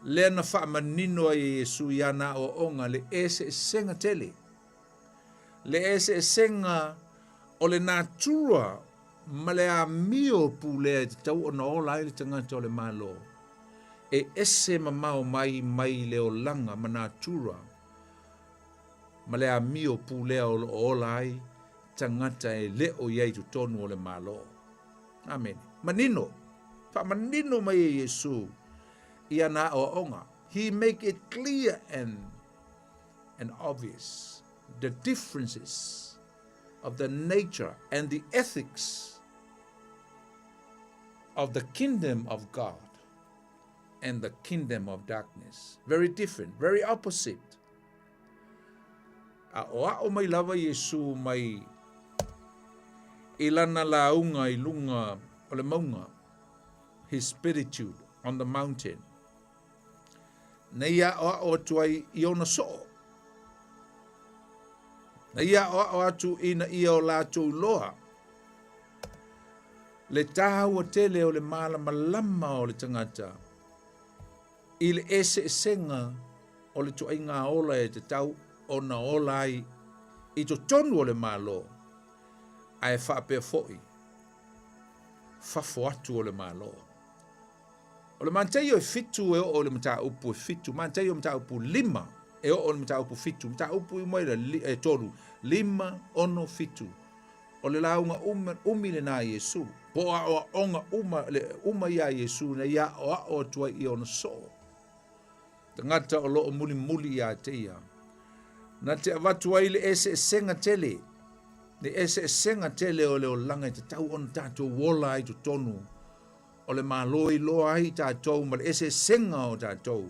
Lea na faamanino ai e Iesu i ana aoaoga le eseesega tele, le eseesega o le natura ma le amio pulea e tatau ona ola ai le tagata o le Malo, e ese mamao mai mai le olaga ma natura ma le amio pulea o lo o ola ai tagata e le o i ai i totonu o le Malo. Amene. Manino. Faamanino mai e Iesu i ana aoaoga. He make it clear and and obvious the differences of the nature and the ethics of the kingdom of God and the kingdom of darkness. Very different, very opposite. Aʻoaʻo mai lava Iesū mai i lana lauga i luga o le mauga, his beatitude on the mountain. Na ia aʻoaʻo atu ai i ona soo. Na ia aʻoaʻo atu ina ia o latou loa le tāua tele o le mālamalama o le tagata i le eseesega o le tuaiga ola e tatau ona ola ai i totonu o le Malo. Ae faapea foi fafo atu o le Malo. O le Mataio e fitu e oo i le mataupu e fitu, Mataio mataupu lima e oo i le mataupu fitu, mataupu uma i e tolu, lima, ono, fitu. O le lauga uma, umi lena a Iesu, po o aoaoga uma, le, uma ia a Iesu na ia aoao atu ai i ona soo. Tagata o lo o mulimuli ia te ia. Na te avatu ai le eseesega tele, le eseesega tele o le olaga e tatau ona tatou ola ai totonu o le Malo e iloa ai tatou ma le eseesega o tatou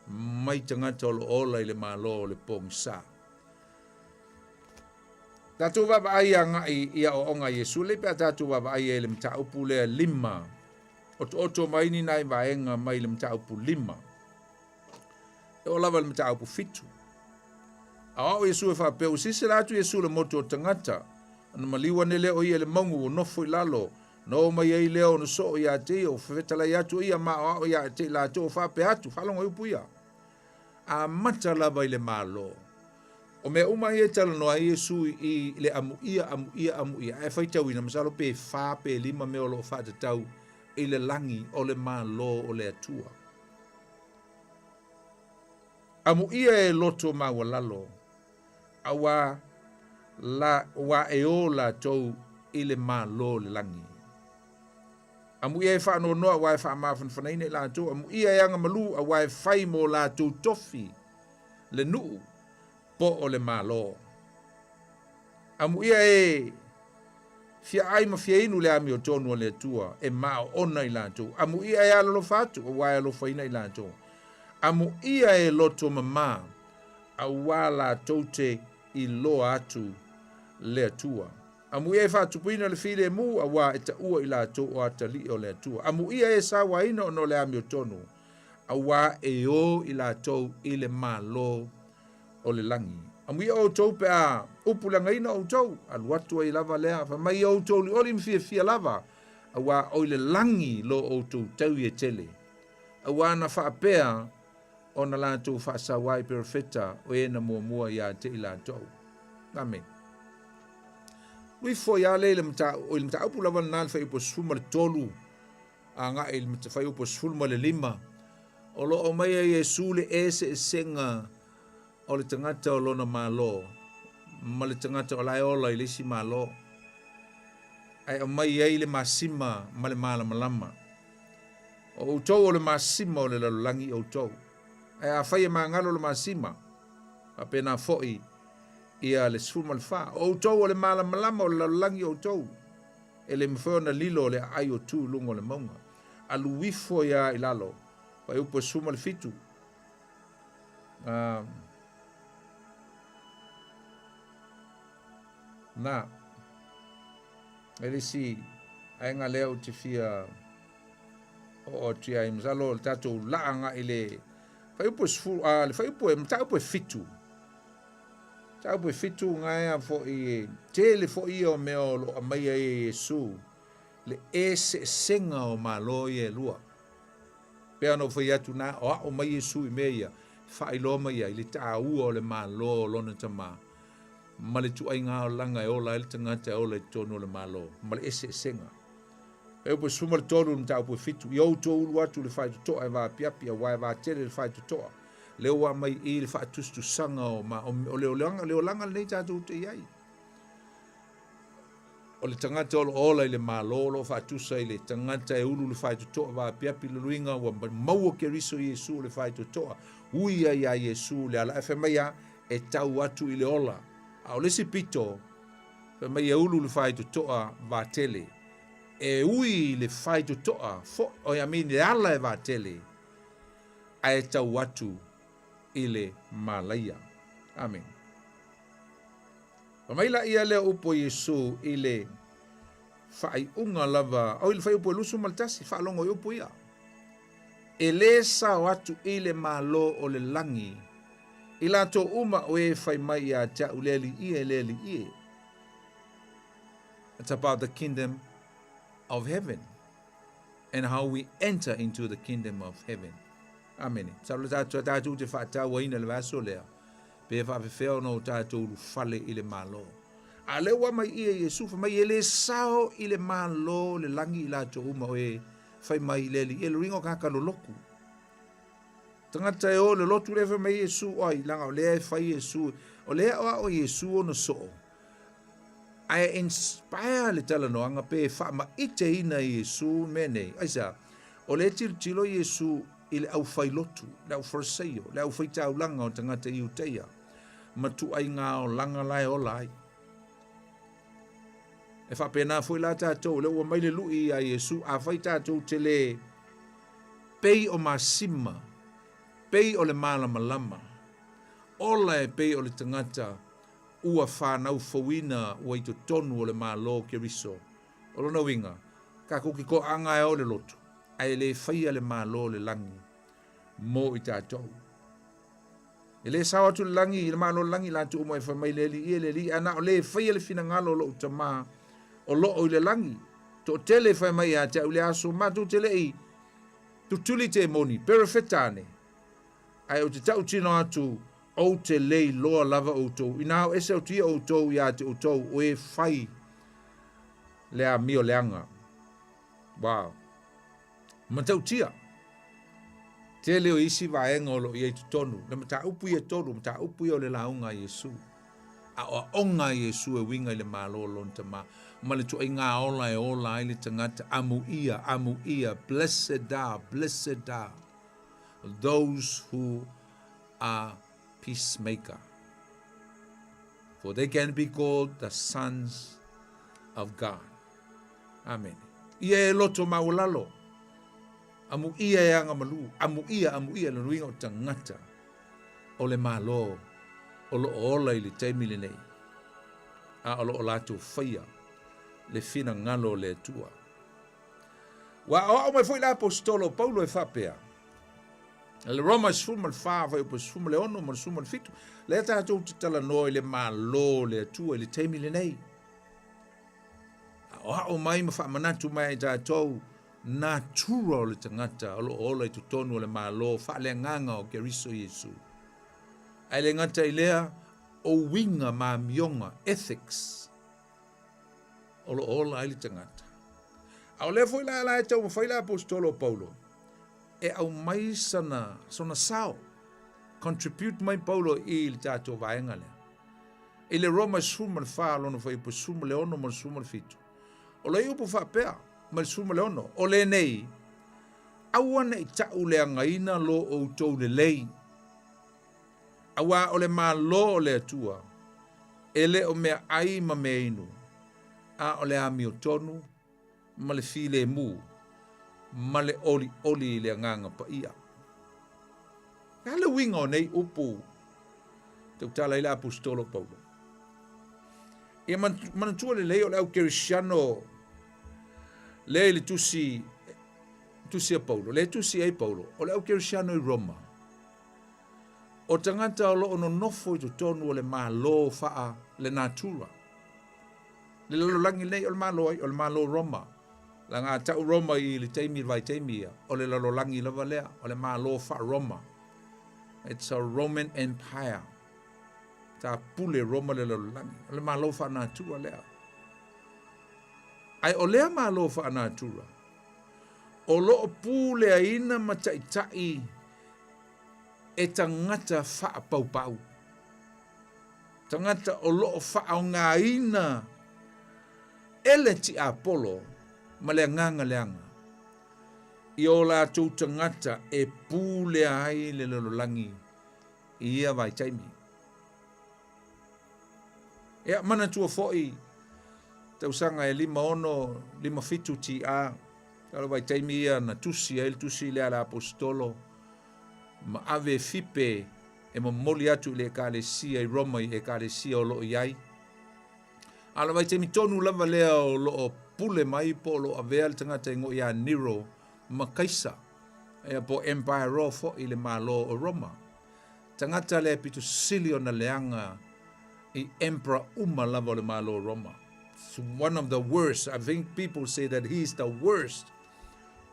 mai tagata o lo o ola i le Malo o le pogisa. Tatou vaavaai agai i aoaoga a Iesu lelei pe a tatou vaavaai ai i le mataupu lea lima. Otooto mai ni nai vaega mai le mataupu lima. E oo lava i le mataupu fitu. Aoao Iesu e faapea, ua silasila atu Iesu i le motu o tagata, ona maliu ane lea o ia i le mauga ua nofo i lalo, na oo mai ai lea ona soo ia te ia, ua fetalai atu ia ma aoao ia te i latou, ua faapea atu, faalogo i upu ia, amata lava i le Malo. O mea uma ia e talanoa ai Iesu i le amuia, amuia, amuia, ae faitauina, masalo pe fa pe lima mea o lo o faatatau i le lagi o le Malo o le Atua. Amuia e loto maualalo, auā la, uā e o latou i le Malo o le lagi. Amuia e faanoanoa auā e faamafanafanaina i latou, amuia e agamalu auā e fai mo latou tofi le nuu po o le Malo. Amuia e fia ai ma fia inu le amiotonu a le Atua e maoona i latou. Amuia e alolofa atu auā e alofaina i latou. Amuia e loto mamā auā latou te iloa atu le Atua. Amuia e faatupuina le filemu auā e taua i latou o atalii o le Atua. Amuia e sauaina ona o le amiotonu auā e o i latou i le Malo o le lagi. Amuia outou pe a upulagaina outou, alu atu ai lava lea, fai mai ia outou olioli ma fiafia lava, auā o i le lagi lo outou taui e tele. Auā na faapea ona latou faasau ai perofeta o e na muamua ia te i latou. Amene. Lui foi a le i le mataupu lava lena le fuaiupu 13 agai i le fuaiupu 15, o lo o aumaia e Iesu le eseesega o le tagata o lona Malo ma le tagata o la e ola i le isi Malo, ae aumai ai le masima ma le malamalama. O outou o le masima o le lalolagi outou. Ae afai e magalo le masima, faapena foi ia le 14. O outou o le malamalama o le lalolagi outou. E le mafai ona lilo le aai o tu i luga o le mauga. Alu ifo ia i lalo, fuaiupu e 17. Na, e le isi aega lea ou te fia oo atu i ai, masalo o le tatou laa agai i le fuaiupu e sefulu, le fuaiupu e, mataupu e fitu. Mataupu e fitu gaea foi e tele foi ia o mea o lo o aumaia ai e Iesu le eseesega o Malo ia e lua. Pei ona ou fai atu na aoao mai Iesu i mea ia, faailoa mai ai le taua o le Malo o lona Tama ma le ituaiga olaga e ola ai le tagata e ola i totonu o le Malo ma le eseesega. Fuaiupu e 13 i le mataupu e fitu, i outou ulu atu i le faitotoa e vaapiapi auā e vatele le faitotoa. Lea ua aumai i i le faatusatusaga o ma, o le olaga, le olaga lenei tatou te i ai. O le tagata o lo o ola i le Malo o lo o faatusa i le tagata e ulu le faitotoa vaapiapi le luiga ua maua Keriso Iesu le faitotoa, ui ai iā Iesu le ala. Ae fai mai a, e tau atu i le ola. A o le isi pito, fai mai e ulu le faitotoa vatele. E ui le faitotoa, fo, I mean, le ala e vatele, ae tau atu i le malaia. Amene. Fai mai laia lea upu a Iesu i le faaiuga lava, oi le fuaiupu e 21, faalogo i upu ia. E lē sao atu i le Malo o le lagi i latou uma o e fai mai ia te a'u, Le Alii e, le Alii e. It's about the kingdom of heaven and how we enter into the kingdom of heaven. Amene. Masalo le tatou, tatou te faatauaina le vaiaso lea, pe faafefea ona o tatou ulufale i le Malo. A o lea ua aumai i i e Iesu, fai mai e le sao i le Malo o le lagi i latou uma o e fai mai i le Alii, e le uiga o tagata lolotu. Tagata e o i le lotu lea fai mai Iesu, o ai, leaga o lea e fai Iesu, o lea e aoao Iesu ona soo, ae inspire le talanoaga pe faamaiteina e Iesu mea nei. Aisea? O lea e tilotilo Iesu i le aufailotu, le aufariseio, le aufaitaulaga o tagata Iuteia, ma tuaiga olaga la e ola ai. E faapena foi la tatou, o lea ua mai le lui ia Iesu, afai tatou te le pei o masima, pei o le malamalama, ola e pei o le tagata ua fanau fouina ua i totonu o le Malo o Keriso. O lona uiga, tatou te toaaga e o le lotu, ae le faia le Malo o le lagi mo i tatou. E le sao atu le lagi i le Malo o le lagi latou uma e fai mai le Alii e le Alii, ae na o le e faia le finagalo o lou Tama o loo i le lagi. Toatele e fai mai ia te au i le aso, matou te le i tutuli temoni, perofeta ane, ae ou te tautino atu, ou te le iloa lava outou, inā o ese atu ia outou ia te outou, o e fai le amio leaga. Wow. Matautia. Tele o isi vaega o lo o i ai totonu, le mataupu ia e tolu, mataupu ia o le lauga a Iesu. Aoaoga a Iesu e uiga i le Malo o Lona Tama, ma le tuaiga ola e ola ai le tagata, amuia, amuia, blessed are, blessed are those who are peacemaker, for they can be called the sons of God. Amene. Ia e loto maualalo, amuia e aga malu, amuia, amuia le nuiga o tagata o le Malo o lo o ola i le taimi lenei, a o lo o latou faia le finagalo o le Atua. Ua aoao mai foi le aposetolo o Paulo e faapea, le Roma 14, fuaiupu 16 ma le 17, lea tatou te talanoa i le Malo o le Atua i le taimi lenei. Aoao mai ma faamanatu mai ai tatou natura o le tagata o lo o ola i totonu o le Malo faaleagaga o Keriso Iesu. Ae le gata i lea, o uiga ma amioga, ethics, o lo o ola ai le tagata. A o lea foi la la e taumafai le aposetolo o Paulo e aumai sana, sona sao, contribute mai Paulo i le tatou vaega lea. I le Roma 14 lona fuaiupu 16 ma le 17, o lea upu faapea ma le 16, o lenei, aua ne i ta'uleagaina lo outou lelei, auā o le Malo o le Atua e le o meaai ma meainu, a o le amiotonu ma le filemu ma le olioli i le Agaga Paia. Le a le uiga o nei upu tautala ai le aposetolo o Paulo? Ia manatua lelei o le au Kerisiano lea i le tusi tusi a Paulo, lea tusi ai Paulo, o le au Kerisiano i Roma. O tagata o lo o nonofo i totonu o le Malo faa le natura. Le lalolagi nei o le Malo ai, o le Malo Roma. Leaga a tau Roma i le taimi, le vaitaimi ia, o le lalolagi lava lea, o le Malo faa Roma. It's a Roman Empire. Sa pule Roma le lalolagi. O le Malo faa natura lea. Ae o lea Malo faa natura, o lo o puleaina ma taitai e tagata faapaupau, tagata o lo o faaaogaina e le tiapolo ma le agaga leaga i o latou tagata e pulea ai le lalolagi i ia vaitaimi. Ia, manatua foi tausaga e 56, 57 TA, o le vaitaimi ia na tusi ai le tusi lea a le aposetolo ma ave e Fipe e momoli atu i le Ekalesia i Roma i Ekalesia o lo o i ai. A o le vaitaimi tonu lava lea o lo o pule mai po o lo o avea le tagata igoa ia Nero ma Kaisa, ia po o Emperor foi i le Malo o Roma. Tagata lea e pito sili ona leaga i emperor uma lava o le Malo o Roma. It's one of the worst. I think people say that he is the worst.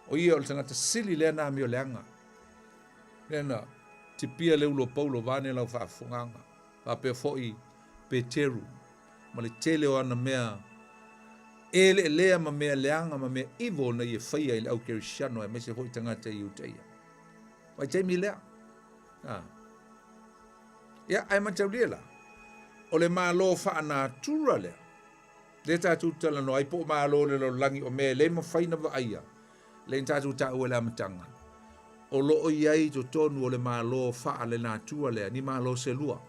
O ia o le tagata sili lea na amio leaga. Lea na tipia le ulo Paulo vaeane lau faafofogaaga. Faapea foi Peteru. ma le tele o ana mea eleelea ma mea leaga ma mea evil na ia faia i le au Kerisiano aemaise foi tagata Iutaia. Vaitaimi lea. A. Ia, ae mataulia la, o le Malo faanatura lea, lea tatou te talanoa ai po o Malo o le lalolagi o mea e le mafai na vaaia, lea na tatou taua i le amataga, o lo o i ai i totonu o le Malo faalenatura lea, ni Malo se lua.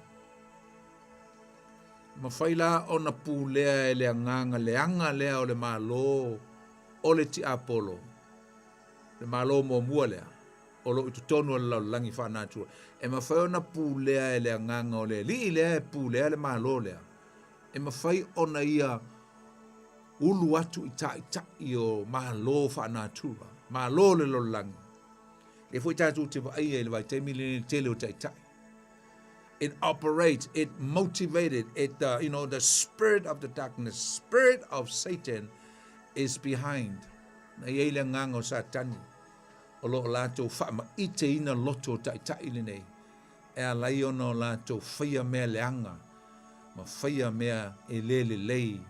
Mafai la ona pulea e le agaga leaga lea o le Malo o le tiapolo, le Malo muamua lea o lo o i totonu o le lalolagi faanatura, e mafai ona pulea e le agaga o le alii lea e pulea le Malo lea, e mafai ona ia ulu atu i taitai o Malo faanatura, Malo o le lalolagi. Lea foi tatou te vaaia i le vaitaimi lenei le tele o taitai. It operates, it motivated, it, you know, the spirit of the darkness, spirit of Satan is behind. Na i ai le agaga o Satani o lo o latou faamaiteina loto o taitai lenei e ala ai ona o latou faia mea leaga ma faia mea e le lelei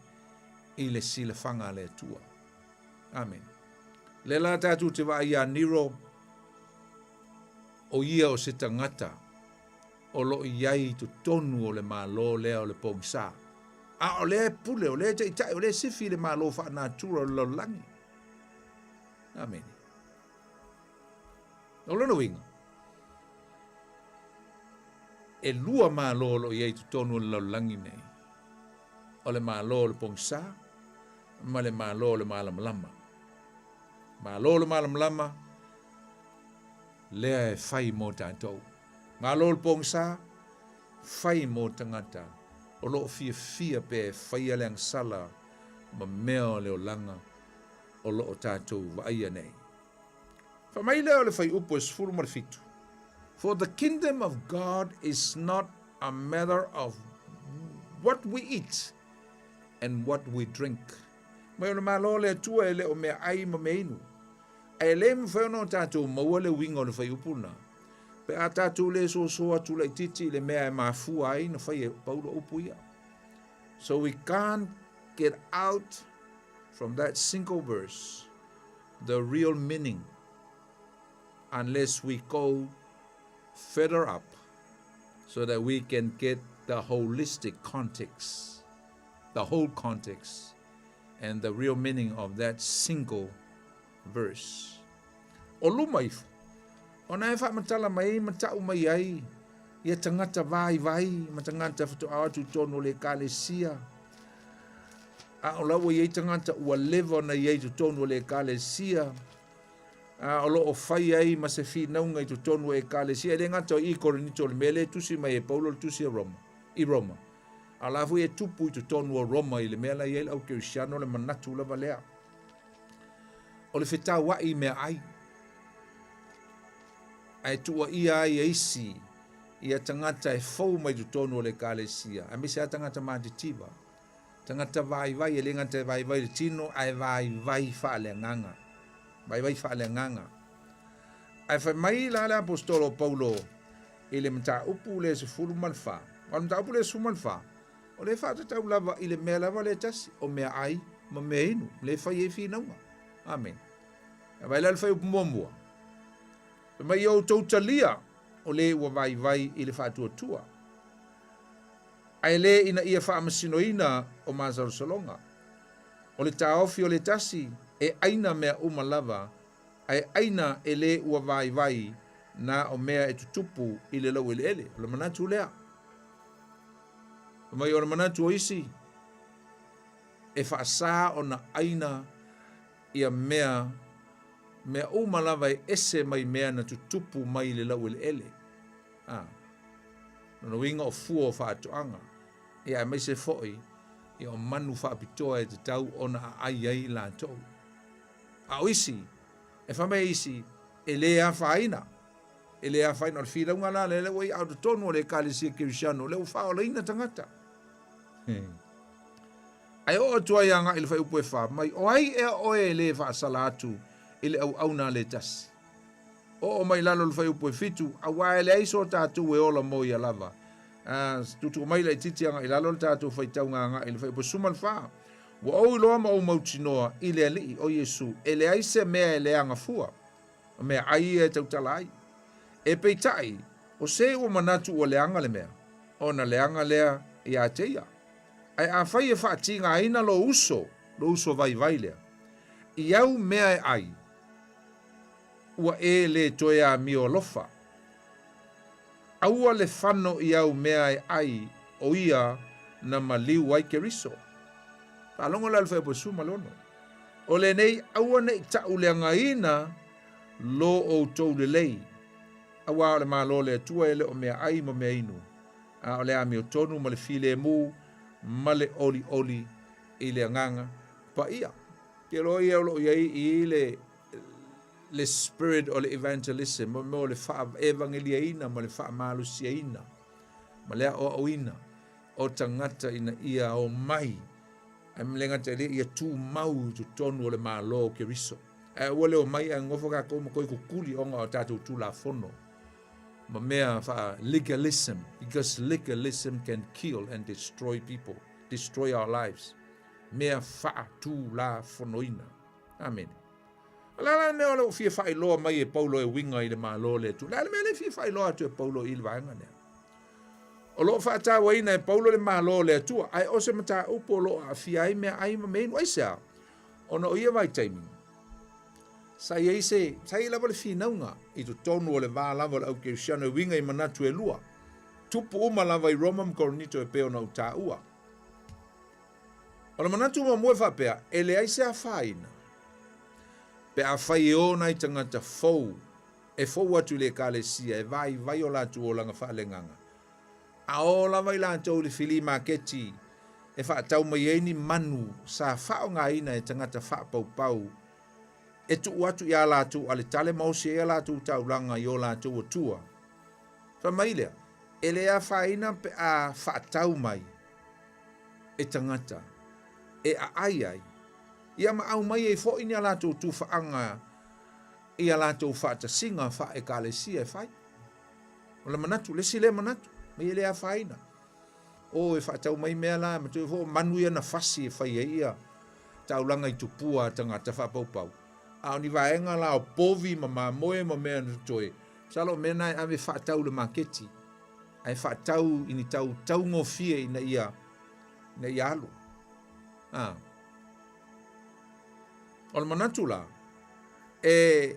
i le silafaga a le Atua. Amene. Lea la tatou te vaai iā Nero, o ia o se tagata o lo o i ai i totonu o le Malo lea o le pogisa. A o lea e pule, o lea e taitai, o lea e sifi i le Malo faanatura o le lalolagi. Amene. O lona uiga, e lua Malo o lo o i ai i totonu o le lalolagi nei, o le Malo o le pogisa ma le Malo o le malamalama. Malo o le malamalama, lea e fai mo tatou. Malo le pogisa, fai mo tagata o lo o fiafia pea e faia le agasala ma mea o le olaga o lo o tatou vaaia nei. Fai mai lea o le fuaiupu e 17, For the kingdom of God is not a matter of what we eat and what we drink. Mai o le Malo o le Atua e le o mea ai ma mea inu. Ae le mafai ona o tatou maua le uiga o le fuaiupu lena, pe a tatou le soso atu laitiiti i le mea e mafua ai na fai e Paulo upu ia. So we can't get out from that single verse the real meaning unless we go further up so that we can get the holistic context, the whole context and the real meaning of that single verse. O luma ifo, ona e faamatala mai ai ma ta'u mai ai ia tagata vaivai ma tagata faatoa o atu i totonu o le Ekalesia, a o la ua i ai tagata ua leva ona i ai i totonu o le Ekalesia, a o lo o fai ai ma se finauga i totonu o Ekalesia, e le gata o i Korinito o le mea lea e tusi mai e Paulo le tusi a Roma, i Roma, a o la foi e tupu i totonu o Roma i le mea la i ai le au Kerisiano le manatu lava lea o le fetaua'i i meaai, ae tuuaia ai e isi ia tagata e fou mai totonu o le Ekalesia, aemaise lava tagata matitiva, tagata vaivai, e le gata e vaivai le tino, ae vaivai faaleagaga, vaivai faaleagaga. Ae fai mai la le aposetolo o Paulo i le mataupu lea 14, o le mataupu lea 14, o lea e faatatau lava i le mea lava lea tasi, o meaai ma mea inu, lea e fai ai finauga. Amene. A vaai la le fuaiupu muamua, fai mai ia outou talia o le ua vaivai i le faatuatua, ae le ina ia faamasinoina o masalosaloga. O le taofi o le tasi, e ʻaina mea uma lava, ae ʻaina e le ua vaivai na o mea e tutupu i le laueleele. O le manatu lea. Fai mai o le manatu o isi, e faasa ona ʻaina ia mea, mea uma lava e ese mai mea na tutupu mai i le laueleele. A. Lona uiga o fua o faatoaga, ia aemaise foi ia o manu faapitoa e tatau ona aai ai latou. A o isi, e fai mai isi, e le afaina, e le afaina. O le filauga la lea ua i a o totonu o le Ekalesia Kerisiano, lea ua faaolaina tagata. Ae oo atu ai agai i le fuaiupu e fa mai, o ai ea oe e le faasala atu i le auauna a le tasi? Oo mai lalo i le fuaiupu e fitu, auā e leai so tatou e ola mo ia lava. A, tuutuu mai laitiiti agaʻi lalo le tatou faitauga agaʻi i le fuaiupu 14. Ua ou iloa ma ou mautinoa i le Alii, o Iesu, e leai se mea e leaga fua, o meaai ia e tautala ai. E peitai, o se ua manatu ua leaga le mea, ona leaga lea ia te ia. Ae afai e faatigaina lou uso, lou uso vaivai lea, i au mea e ai, ua e le toe amio alofa. Aua le fano i au mea e ai, o ia na maliu ai Keriso. Faalogo la i le fuaiupu 16. O lenei aua ne i ta'uleagaina lo outou lelei, auā o le Malo o le Atua e le o meaai ma meainu, a o le amiotonu ma le filemu ma le olioli i le Agaga Paia. Ke loa ia o lo o i ai i le le spirit o le evangelism, mo mea o le faa-evangeliaina ma le faamalosiaina ma le aoaoina o tagata ina ia omai ae ma le gata i lea ia tumau i totonu o le Malo o Keriso. Ae aua le omai ae nofo tatou ma toe kukuli ona o tatou Tulafono ma mea faa legalism, because legalism can kill and destroy people, destroy our lives. Mea faatulafonoina. Amene. O le a la le mea o lo o fia faailoa mai e Paulo e uiga i le Malo o le Atua? O le a le mea lea e fia faailoa atu e Paulo i le vaega lea? O lo o faatauaina e Paulo le Malo o le Atua, ae o se mataupu o lo o aafia ai meaai ma meainu. Aisea? Ona o ia vaitaimi, sa i ai se, sa i ai lava le finauga i totonu o le va lava o le au Kerisiano e uiga i manatu e lua, tupu uma lava i Roma ma Korinito e pei ona ou taua. O le manatu muamua e faapea, e leai se afaina pe afai e o nai tagata fou e fou atu i le Ekalesia e vaivai o latou olaga faaleagaga, a o lava i latou i le filī maketi e faatau mai ai ni manu sa faaaogaina e tagata faapaupau e tuu atu i a latou aletale ma osi ai a latou taulaga i o latou atua. Fai mai lea, e le afaina pe a faatau mai e tagata e aai ai, ia ma aumai ai foi ni a latou tufaaga i a latou faatasiga faa-Ekalesia e fai. O le manatu, le isi lea manatu, mai e le afaina. O e faatau mai mea la, ma toe foi manu ia na fasi e fai ai ia taulaga i tupua a tagata faapaupau. A o ni vaega la o povi ma mamoe ma mea na totoe, masalo o mea na e ave faatau i le maketi. Ae faatau i ni tau taugofie ina ia, ina ia alu. A. O le manatu la, e,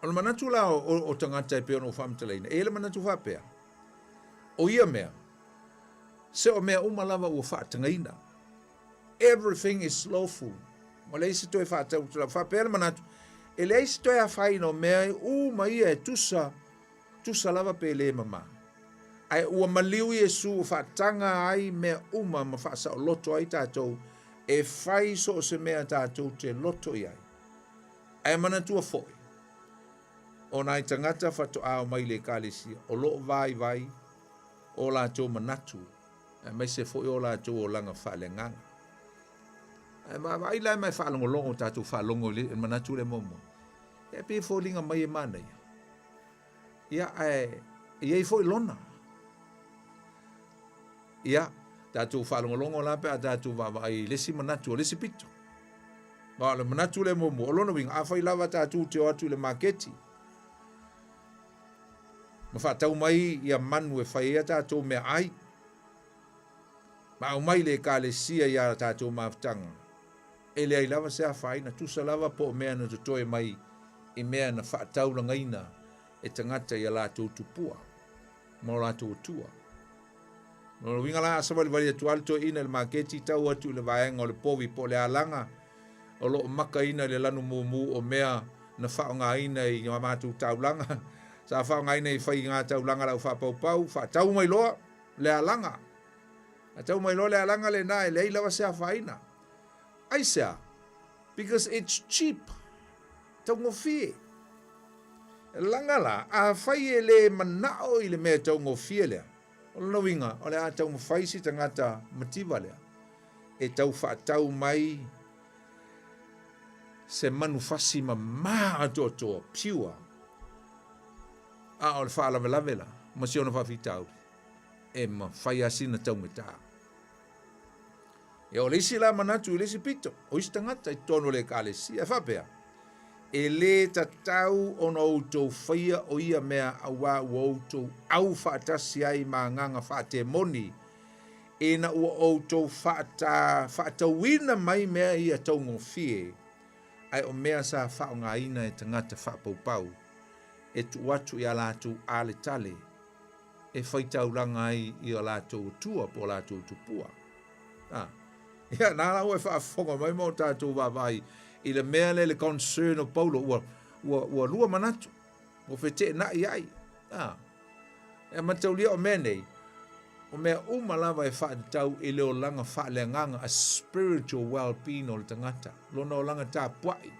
o le manatu la o, o, o tagata e pei ona ou faamatalaina, e i ai le manatu faapea, o ia mea, se o mea uma lava ua faatagaina. Everything is lawful. Ua leai se toe faatau, faapea le manatu, e leai se toe afaina o mea uma ia e tusa tusa lava pe le mama. Ae ua maliu Iesu ua faataga ai mea uma ma faasaoloto ai tatou e fai so o se mea tatou te loto i ai. Ae manatua foi, o nai tagata faatoa omai i le Ekalesia o lo o vaivai o latou manatu aemaise foi o latou olaga faaleagaga. Ae vaavaai la ma e faalogologo tatou faalogo i le manatu lea muamua. E pei e foliga mai e manaia. Ia, ae e i ai foi lona. Ia, tatou faalogologo la pe a tatou vaavaai i le isi manatu o le isi pito. Ma o le manatu lea muamua, o lona uiga, afai lava tatou te o atu i le maketi, ma faatau mai ia manu e fai ai a tatou meaai, ma aumai i le Ekalesia i a tatou mafutaga, E leai lava se afaina, tusa lava po o mea na totoe mai i mea na faataulagaina e tagata i a latou tupua ma o latou atua. O lona uiga la, a savalivali atu lava le toeaina i le maketi, tau atu i le vaega o le povi po o le alaga o lo o makaina i le lanu mumu o mea na faaaogaina i a matou taulaga, sa faaaogaina i faiga taulaga a le aufaapaupau, faatau mai loa le alaga. Faatau mai loa le alaga lena e leai lava se afaina. Aisea? Because it's cheap. Taugofie. Laga la, afai e le manao i le mea taugofie lea, o lona uiga, o le a taumafai si tagata mativa lea e tau faatau mai se manufasi mama atoatoa, pure, a o le faalavelave la, ma si ona faafitauli. E mafai lava sina taugata. Ia o le isi la manatu i le isi pito, o isi tagata i totonu o le ekalesia, e faapea, E lē tatau ona outou faia o ia mea auā ua outou au faatasi ai ma agaga faatemoni, ina ua outou faata, faatauina mai mea ia taugofie, ae o mea sa faaaogaina e tagata faapaupau e tuu atu i a latou aletale e faitaulaga ai i o latou atua po o latou tupua. A, ia, na la ua e faafofoga mai ma o tatou vaavaai i le mea lea le concern o Paulo, ua, ua, ua lua manatu, ua feteenai ai. A, e mataulia o mea nei, o mea uma lava e faatatau i le olaga faaleagaga, a spiritual well-being o le tagata, lona olaga tapuai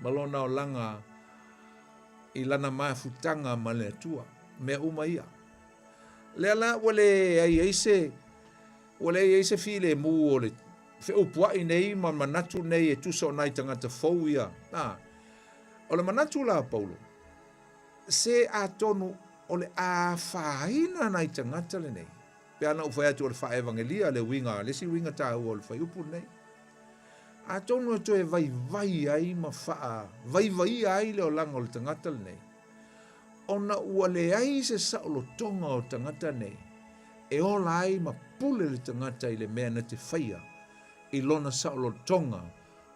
ma lona olaga i lana mafutaga ma le Atua. Mea uma ia. Lea la ua leai ai se ua leai ai se filemu o le feupuai nei ma manatu nei e tusa o nai tagata fou ia. A, o le manatu la o Paulo, se atonu o le a afaina nai tagata lenei, pe ana ou fai atu o le faaevagelia le uiga, le isi uiga taua o le fuaiupu lenei. Atonu e toe vaivai ai ma faavaivaia ai le olaga o le tagata lenei, ona ua leai se saolotoga o tagata nei e ola ai ma pule le tagata i le mea na te faia i lona saolotoga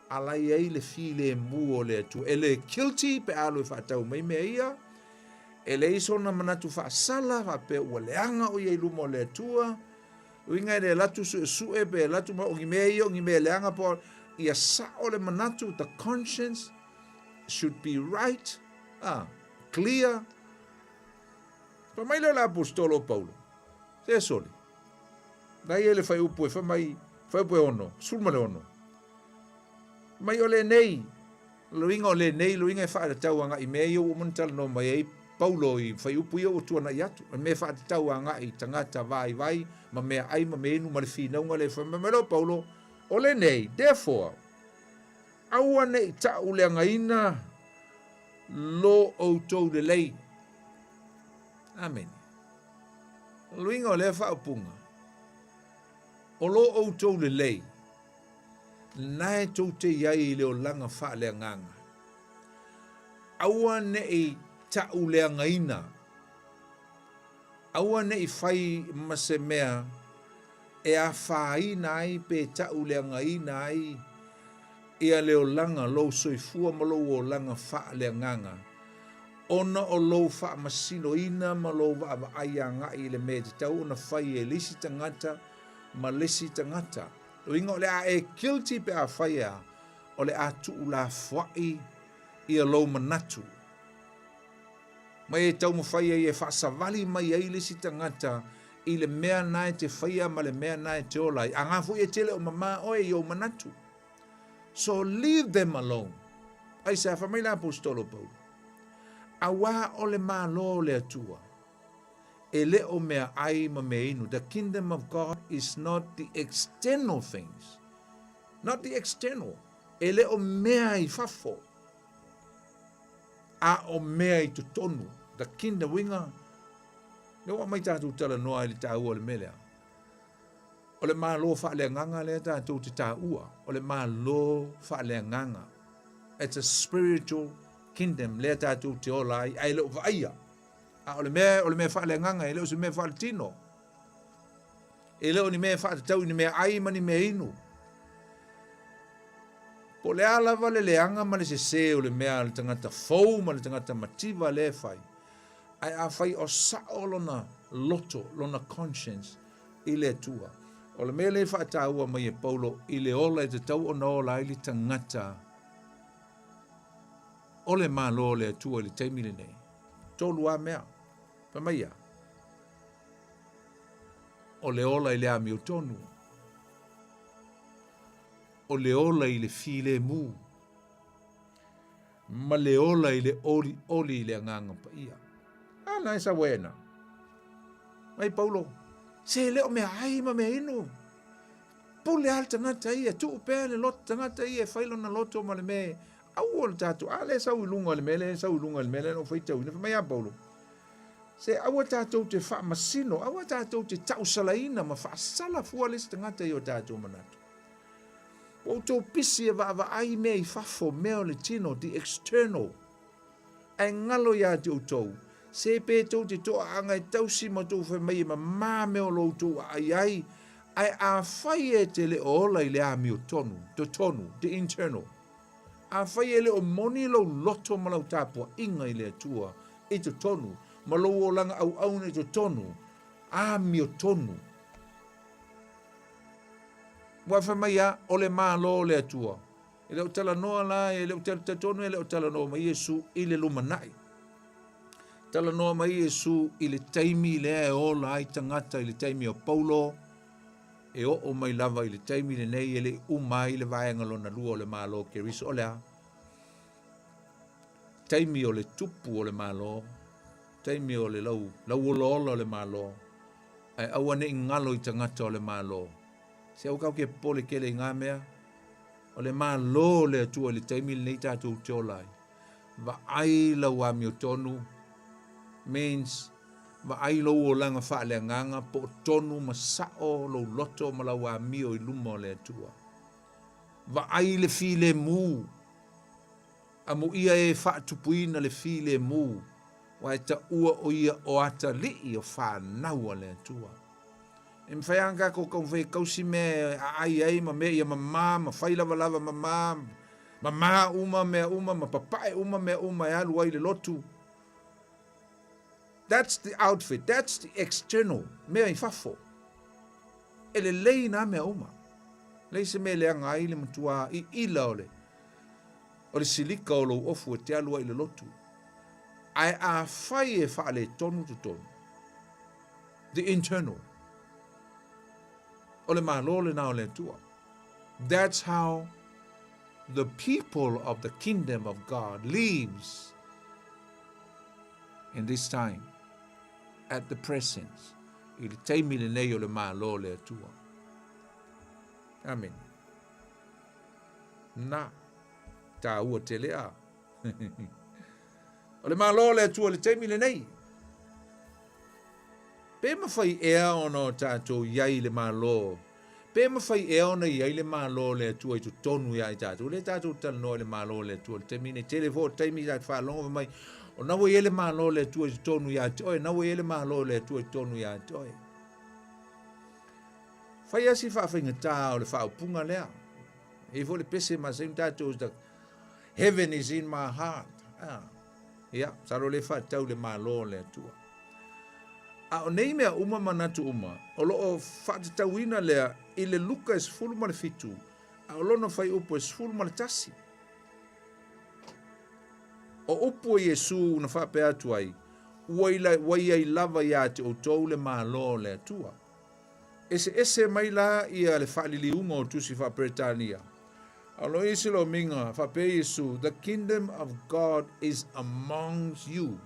ala i ai le filemu o le Atua. E le guilty pe a alu e faatau mai mea ia, e leai sona manatu faasala faapea ua leaga o ia i luma o le Atua, Uiga e le alu atu suesue pe alu atu ma o ni mea ia o ni mea leaga po ia sao le manatu, the conscience should be right, ah, clear. Fai mai lea o le aposetolo o Paulo, se soli, na ia le fuaiupu e fai mai, fuaiupu e ono, 16. Mai o lenei, Loiga o lenei loiga e faatatau agai i mea ia ua uma ona talanoa mai ai Paulo i fuaiupu ia ua tuanai atu, o mea e faatatau agai i tagata vaivai ma meaai ma meainu ma le finauga lea e fai mai loa Paulo, o lenei, therefore, aua ne i tauleagaina lo outou lelei. Amene. O loiga o lea faaupuga, o lo outou lelei, Lena e tou te i ai i le olaga faaleagaga. Aua ne i tauleagaina, aua ne i fai ma se mea e afaina ai pe tauleagaina ai ia le olaga, lou soifua ma lou olaga faaleagaga, ona o lou faamasinoina ma lou vaavaai agai i le mea e tatau ona fai e le isi tagata ma le isi tagata. Uiga o le a e guilty pe afai e a, o le a tuulafoai ia lou manatu. Mai e taumafai ai e faasavali mai ai le isi tagata i le mea na e te faia ma le mea na e te ola ai. Aga foi e tele o mama oe i ou manatu. So leave them alone. Aisea, fai mai le Aposetolo Paulo, Auā o le Malo o le Atua, e le o mea ai ma mea inu. The kingdom of God is not the external things. Not the external. E le o mea i fafo, a o mea i totonu. The kingdom, uiga, lea ua aumai tatou talanoa i le taua o le mea lea. O le Malo faaleagaga lea tatou te taua, o le Malo faaleagaga. It's a spiritual kingdom lea tatou te ola ai, ae le o vaaia. A o le mea, o le mea faaleagaga, e le o se mea faaletino. E le o ni mea e faatatau i ni mea ai ma ni mea inu. Po o le a lava le leaga ma le sesē o le mea a le tagata fou ma le tagata mativa lea e fai, ae afai o sao lona loto, lona conscience i le Atua. O le mea lea e faataua mai e Paulo i le ola e tatau ona ola ai le tagata o le Malo o le Atua i le taimi lenei. Tolu lava mea. Fai mai ia, o le ola i le amiotonu, o le ola i le filemu, ma le ola i le olioli i le Agaga Paia. A na e sau e na. Mai Paulo, se le o mea ai ma mea inu. Pule a le tagata ia, tuu pea le loto tagata ia e fai lona loto ma le mea aua le tatou, a lea sau i luga o le mea lea, sau i luga o le mea lea na ou faitauina, fai mai a Paulo. Se aua tatou te faamasino, aua tatou te tausalaina ma faasala fua le isi tagata i o tatou manatu. Ua outou pisi e vaavaai mea i fafo, mea o le tino, the external. Ae galo ia te outou, se pe tou te toaaga e tausi ma tou fai mai e mamā mea o lo outou aai ai, ae afai e te le o ola i le amiotonu, totonu, the internal. Afai e le o moni lou loto ma lau tapuaiga i le Atua i totonu, ma lou olaga auauna i totonu, amiotonu. Ua fai mai a, o le Malo o le Atua. E le o talanoa la, e le o talitonu e le o talanoa mai Iesu i le lumanai. Talanoa mai Iesu i le taimi lea e ola ai tagata i le taimi o Paulo, e oo mai lava i le taimi lenei e le i uma ai le vaega lona lua o le Malo o Keriso. O le a? Taimi o le tupu o le Malo, taimi o le lau, lauolaola o le Malo, ae aua ne i galo i tagata o le Malo. Se aua tatou te popole tele i na mea. O le Malo o le Atua i le taimi lenei tatou te ola ai. Vaai lau amiotonu means vaai lou olaga faaleagaga po o tonu ma sao lou loto ma lau amio i luma o le Atua. Vaai le filemu, amuia e faatupuina le filemu, aua e taua o ia o atalii o fanau a le Atua. E mafai lava ona tatou taumafai e tausi mea e aai ai ma mea ia mama ma fai lavalava mama, mama uma mea uma ma papae uma mea uma e alu ai i le lotu. That's the outfit, that's the external, mea i fafo. E lelei nā mea uma. Leai se mea e leaga ai le matuā iila o le, o le silika o lou ofu e te alu ai i le lotu. Ae afai e faaletonu totonu, the internal, o le Malo lena o le Atua. That's how the people of the kingdom of God lives in this time, at the present, i le taimi lenei o le Malo o le Atua. Amen. Na, tāua tele a. o le Malo o le Atua i le taimi lenei. Pe mawhai ea ona o tātou iai i le Malo Pe mawhai ea ona iai le Malo o le Atua i totonu ia i tātou. Le tātou talanoa i le Malo o le Atua. Le taimi nei tele fo o taimi i tātou whaalongo mai. O na ua i ai le Malo o le Atua i totonu ia te oe. Na ua i ai le Malo o le Atua i totonu ia te oe. Fai asi whaawhaingatā o le whaaupunga lea. E fo le pese ma se tātou the heaven is in my heart. Ah. Ia, salo le whaatau le Malo o le Atua. A o nei mea uma manatu uma, o lo o faatatauina lea i le Luka e 17, a o lona fuaiupu e 11. O upu a Iesu na faapea atu ai, Ua ila, ua i ai lava iā te outou le Malo o le Atua. Eseese mai la ia le faaliliuga o tusi faa-Peretania. A o lo i se lomiga, faapea Iesu, The kingdom of God is amongst you.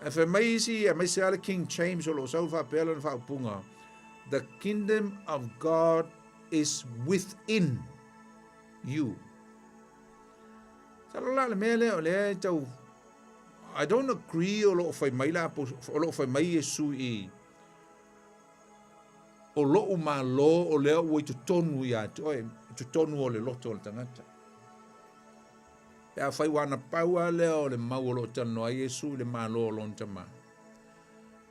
Ae fai mai isi, aemaise lava le King James o lo o sau faapea lana faaupuga, The kingdom of God is within you. Masalo la le mea lea o lea e tau I don't agree o lo o fai mai la o lo o fai mai Iesu i o lo'u Malo o lea ua i totonu ia te oe, i totonu o le loto o le tagata. Pe afai ua ana pau lava lea o le mau o lo o talanoa ai Iesu i le Malo o lona Tama,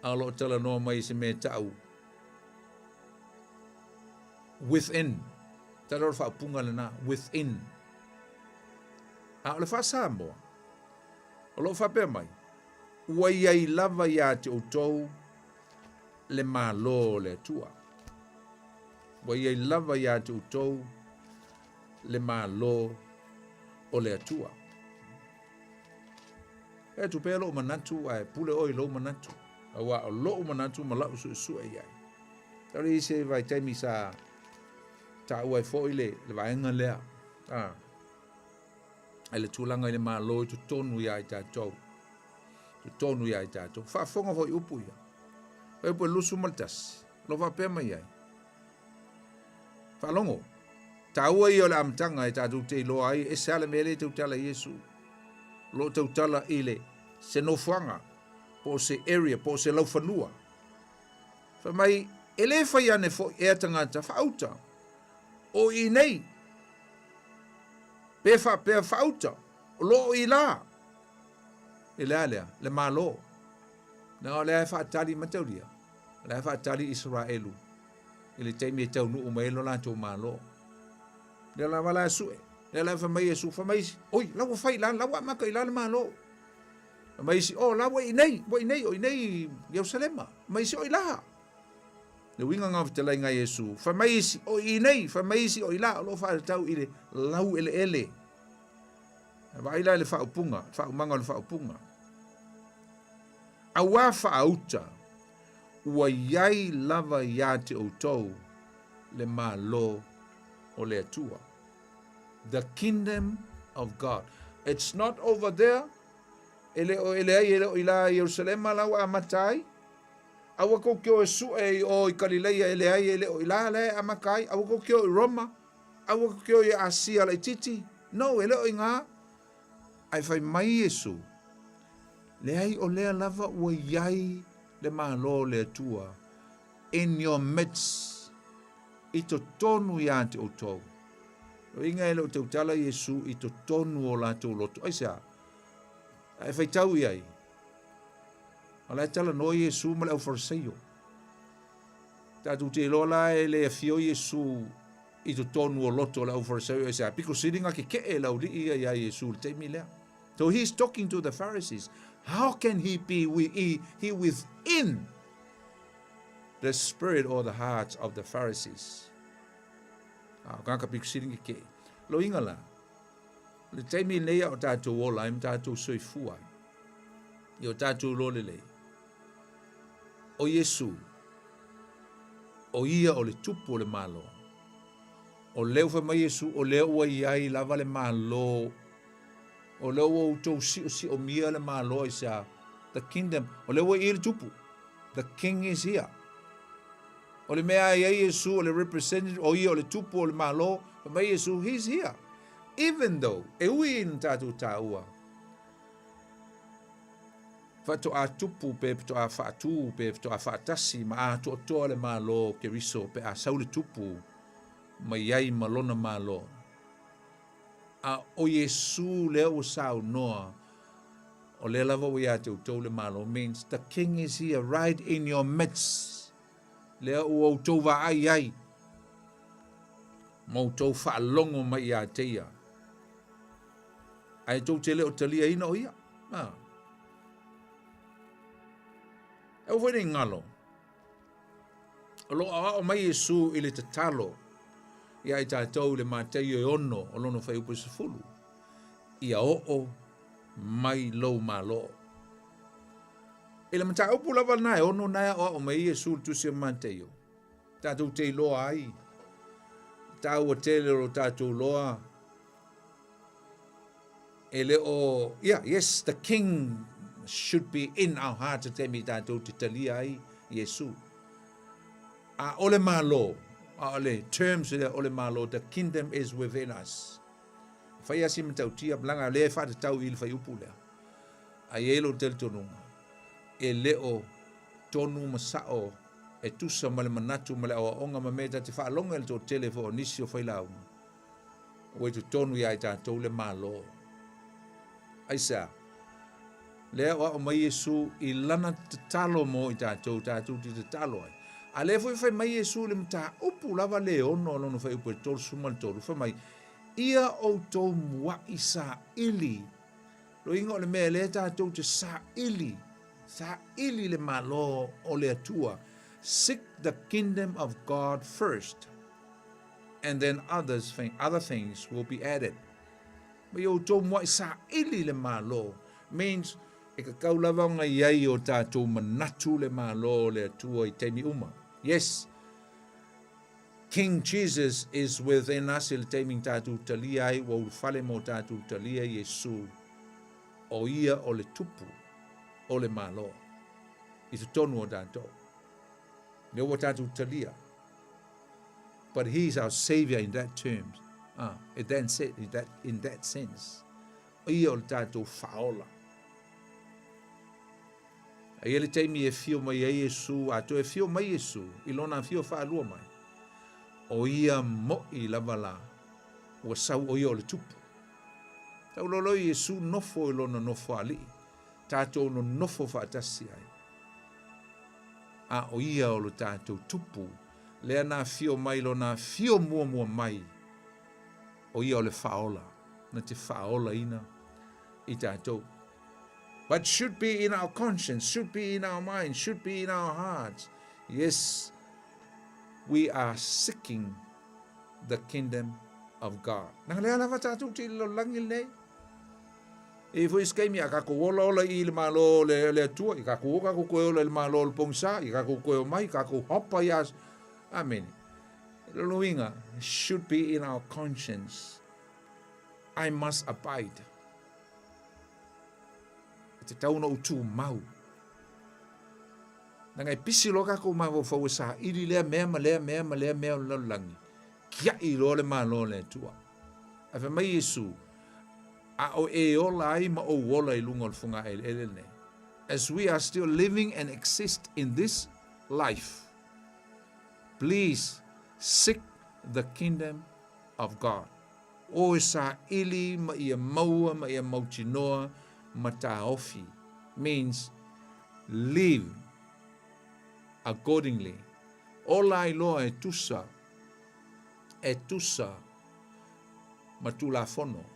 a o lo o talanoa mai i se mea e ta'u within, tala o le faaupuga lena, within. A o le faa-Samoa, o lo o faapea mai, ua i ai lava iā te outou le Malo o le Atua. Ua i ai lava iā te outou le Malo o le Atua. E atu pea lou manatu ae pule oe i lou manatu. Auā o lou manatu ma la'u suesue i ai. Talu i se vaitaimi sa taua ai foi le, le vaega lea. A, ai le tulaga i le Malo i totonu iā i tatou. Totonu iā i tatou. Faafofoga foi upu ia. Fai upu e 21. Lo faapea mai ai. Faalogo. Taua ia o le amataga e tatou te iloa ai, ese lava le mea lea e tautala Iesu. O lo o tautala i le se nofoaga, po o se area, po o se laufanua. Fai mai, e lē fai ane foʻi ea tagata faauta, o i nei, pe faapea faauta, o lo o i la. E le a lea, le Malo. Na o lea e faatali mataulia, o lea e faatali Isaraelu i le taimi e taunuu mai ai lo latou Malo. Lea lava la e sue, lea la e fai mai Iesu, fai mai isi, oi, la ua fai i la, la ua amata i la le Malo. Fai mai isi, oh, la ua i nei, ua i nei, o i nei i Ierusalema. Fai mai isi, o i la. Le uiga nga o fetalaiga a Iesu, fai mai isi, o i nei, fai mai isi, o i la, o lo o faatatau i le laueleele. E vaai la i le faaupuga, le faaumaga o le faaupuga. Auā faauta, ua i ai lava iā te outou le Malo o le Atua. The kingdom of God. It's not over there. E le o, e leai, e le o i la Ierusalema la ua amata ai. Aua kou te o e suʻe i o i Kalileia, e leai, e le o i la la e amata ai. Aua kou te o i Roma. Aua kou te o i Asia laitiiti. No, e le o i ngā. Ae fai mai Iesu, Leai o lea lava ua i ai le Malo o le Atua in your midst, i totonu iā te outou. Loiga e le o tautala Iesu i totonu o latou loto. Aisea? A e faitau i ai, a la e talanoa Iesu ma le aufarisaio. Tatou te iloa la e le afio Iesu i totonu o loto o le aufarisaio aisea? Pito sili na kekeʻe le aualii ia iā Iesu i le taimi lea. So he's talking to the Pharisees. How can he be he within the spirit or the hearts of the Pharisees? A, o kāka pito sili na kekeʻe. Loiga la, le taimi lenei a o tātou ola ai ma tātou soifua ai, i o tātou loa lelei, o Iesu, o ia o le tupu o le Malo. O lea ua fai mai Iesu, o lea ua i ai lava le Malo, o lea ua outou siosiomia le Malo aisea? The kingdom, o lea ua i le tupu. The king is here. O le mea a i ai Iesu, o le representative, o ia o le tupu o le Malo, fai mai Iesu, he's here. Even though, e ui ina tatou taua, Faatoa tupu pe faatoa faatū pe faatoa faatasi ma atoatoa le Malo o Keriso pe a sau le tupu mai ai ma lona Malo. A o Iesū lea ua saunoa, o lea lava ua iā te outou le Malo means the king is here right in your midst. Lea ua outou vaai ai ma outou faalogo mai iā te ia. Ae tou te le o taliaina o ia. A. E aua foi nei galo. O lo o aoao mai Iesu i le tatalo ia i tatou i le Mataio e ono o lona fuaiupu e 10, ia oo mai lou Malo. I le mataupu lava lena e ono na e aoao mai ai Iesu i le tusi o Mataio, tatou te iloa ai, taua tele o lo tatou loa, E le o, yeah, yes, the king should be in our hearts i taimi tatou te talia ai Iesu. A o le Malo, a o le terms lea o le Malo, the kingdom is within us. E fai lava si matautia, leaga lea e faatatau i le fuaiupu lea. A i ai lou talitonuga, e le o tonu ma sao e tusa ma le manatu ma le aoaoga ma mea ta te faalogo i le toatele foi o nisi o failauga, Ua i totonu iā i tatou le Malo. Aisea? Lea o aʻo mai Iesu i lana tatalo mo i tatou, tatou te tatalo ai. A lea foi fai mai Iesu i le mataupu lava le ono o lona fuaiupu e 33, fai mai, Ia outou muaʻi saili. Loiga o le mea lea tatou te saili, saili le Malo o le Atua. Seek the kingdom of God first. and then others other things will be added. Ma i outou muaʻi saili le Malo means e kakau lava ona i ai o tatou manatu le Malo o le Atua i taimi uma. Yes, King Jesus is within us i le taimi na tatou talia ai ua ulufale mo tatou talia Iesu o ia o le tupu o le Malo i totonu o tatou. Lea ua tatou talia. But he is our saviour in that terms, ah, in that, in that, in that sense. O ia o le tatou faaola. E i ai le taimi e afio mai ai Iesu, a toe afio mai Iesu i lona afio faalua mai, o ia moʻi lava la ua sau o ia o le tupu. Taulolo Iesu nofo i lona nofo alii, tatou nonofo faatasi ai. A o ia o lo tatou tupu, lea na afio mai lona afio muamua mai, o ia o le faaola, na te faaolaina i tatou. But should be in our conscience, should be in our mind, should be in our hearts. Yes, we are seeking the kingdom of God. Nanga lea lava tātou te i lalolagi lenei. E foi se kaimi a kākou ola ola i le malo le, le atua, i kākou o kākou koe ola i le malo o le pongisa, i kākou koe o mai, kākou hopa i as. Amen. Loloinga should be in our conscience. I must abide. E te tau na utu mau. Nanga e pisi loa kākou mafaufau e saili lea mea ma lea mea ma lea mea o le lalolagi, kiaʻi loa le Malo o le Atua. Ae fai mai Iesu, A o e ola ai ma ou ola i luga o le fogaʻeleʻele lenei. As we are still living and exist in this life, please seek the kingdom of God. O e saili ma ia maua ma ia mautinoa ma taofi means live accordingly. Ola ai loa e tusa, e tusa ma Tulafono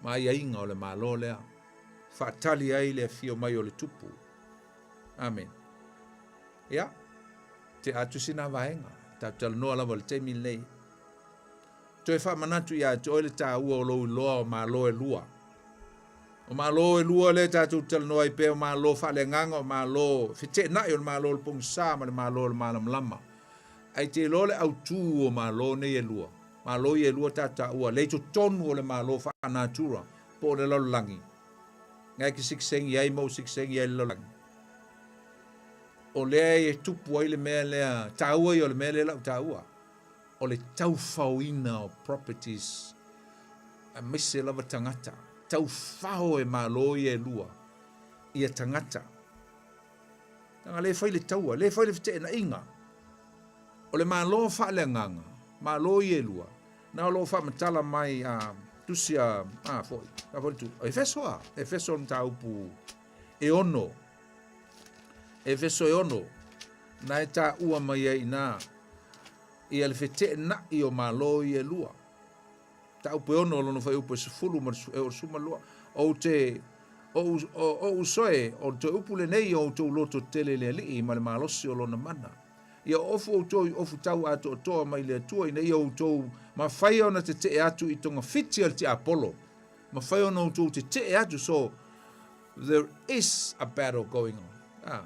ma aiaiga o le Malo lea. Faatali ai le afio mai o le Tupu. Amen. Ia, te atu sina vaega. Tatou talanoa lava i le taimi lenei. Toe faamanatu ia te oe le taua o lou iloa o Malo e lua. O Malo e lua lea tatou talanoa ai pea o Malo faaleagaga, o Malo feteenai, o le Malo o le pogisa ma le Malo o le malamalama. Ae te iloa le autū o Malo nei e lua. Malo ia e lua tatou taua lea i totonu o le Malo faanatura po o le lalolagi. Ngai ke sikisengi ai ma ou sikisengi ai le lalolagi. O lea e tupu ai le mea lea, taua ia o le mea lea lau taua. O le taufaoina o properties aemaise lava tagata, taufao e Malo ia e lua ia tagata. Leaga le fai le taua, le fai le feteenaiga. O le Malo faaleagaga, Malo ia e lua, na o lo o faamatala mai a tusi a, a foi, a foi le tu, Efeso a, Efeso o le mataupu e ono, Efeso e ono, na e taua mai ai inā, ia le feteenai o Malo ia e lua. Mataupu e ono o lona fuaiupu e sefulu ma le, e o le sefulu ma le lua. Ou te, o, o, o uso e, o le toe upu lenei o outou loto tele i le Alii ma le malosi o lona mana. Ia ofu outou i ofu tau atoatoa mai le Atua ina ia outou mafai ona tetee atu i togafiti a le tiapolo. Mafai ona outou tetee atu, so there is a battle going on. Ah.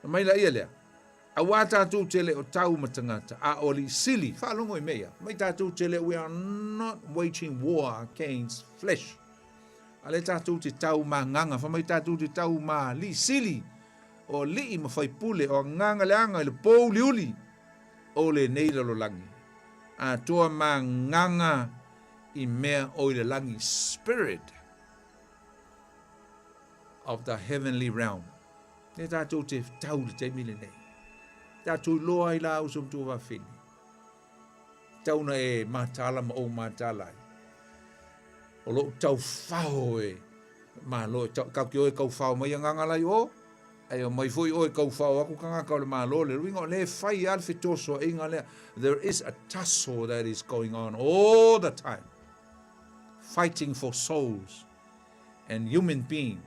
Na mai la ia lea. Auā tātou te le o tau ma tangata, a o alii sili, faalogo i mea ia, mai tātou te le, we are not waging war against flesh. A le tātou te tau ma nganga, fa mai tātou te tau ma alii sili, o alii ma faipule, o agaga leaga i le pōuliuli o lenei lalolagi. Atoa ma nganga i mea o i le lagi, spirit of the heavenly realm. Lea tātou te tau le taimi lenei. Tātou iloa ai la uso matua vafine. Tauna e mātāla ma ou mātāla ai. O lou tau whao e malo e tau, kau ki oe kau whao mai anganga lai o, ai o mai foi oe kau whao aku kangaka o le malo le luinga o le whai a le fetoso e inga lea. There is a tussle that is going on all the time. Fighting for souls and human being.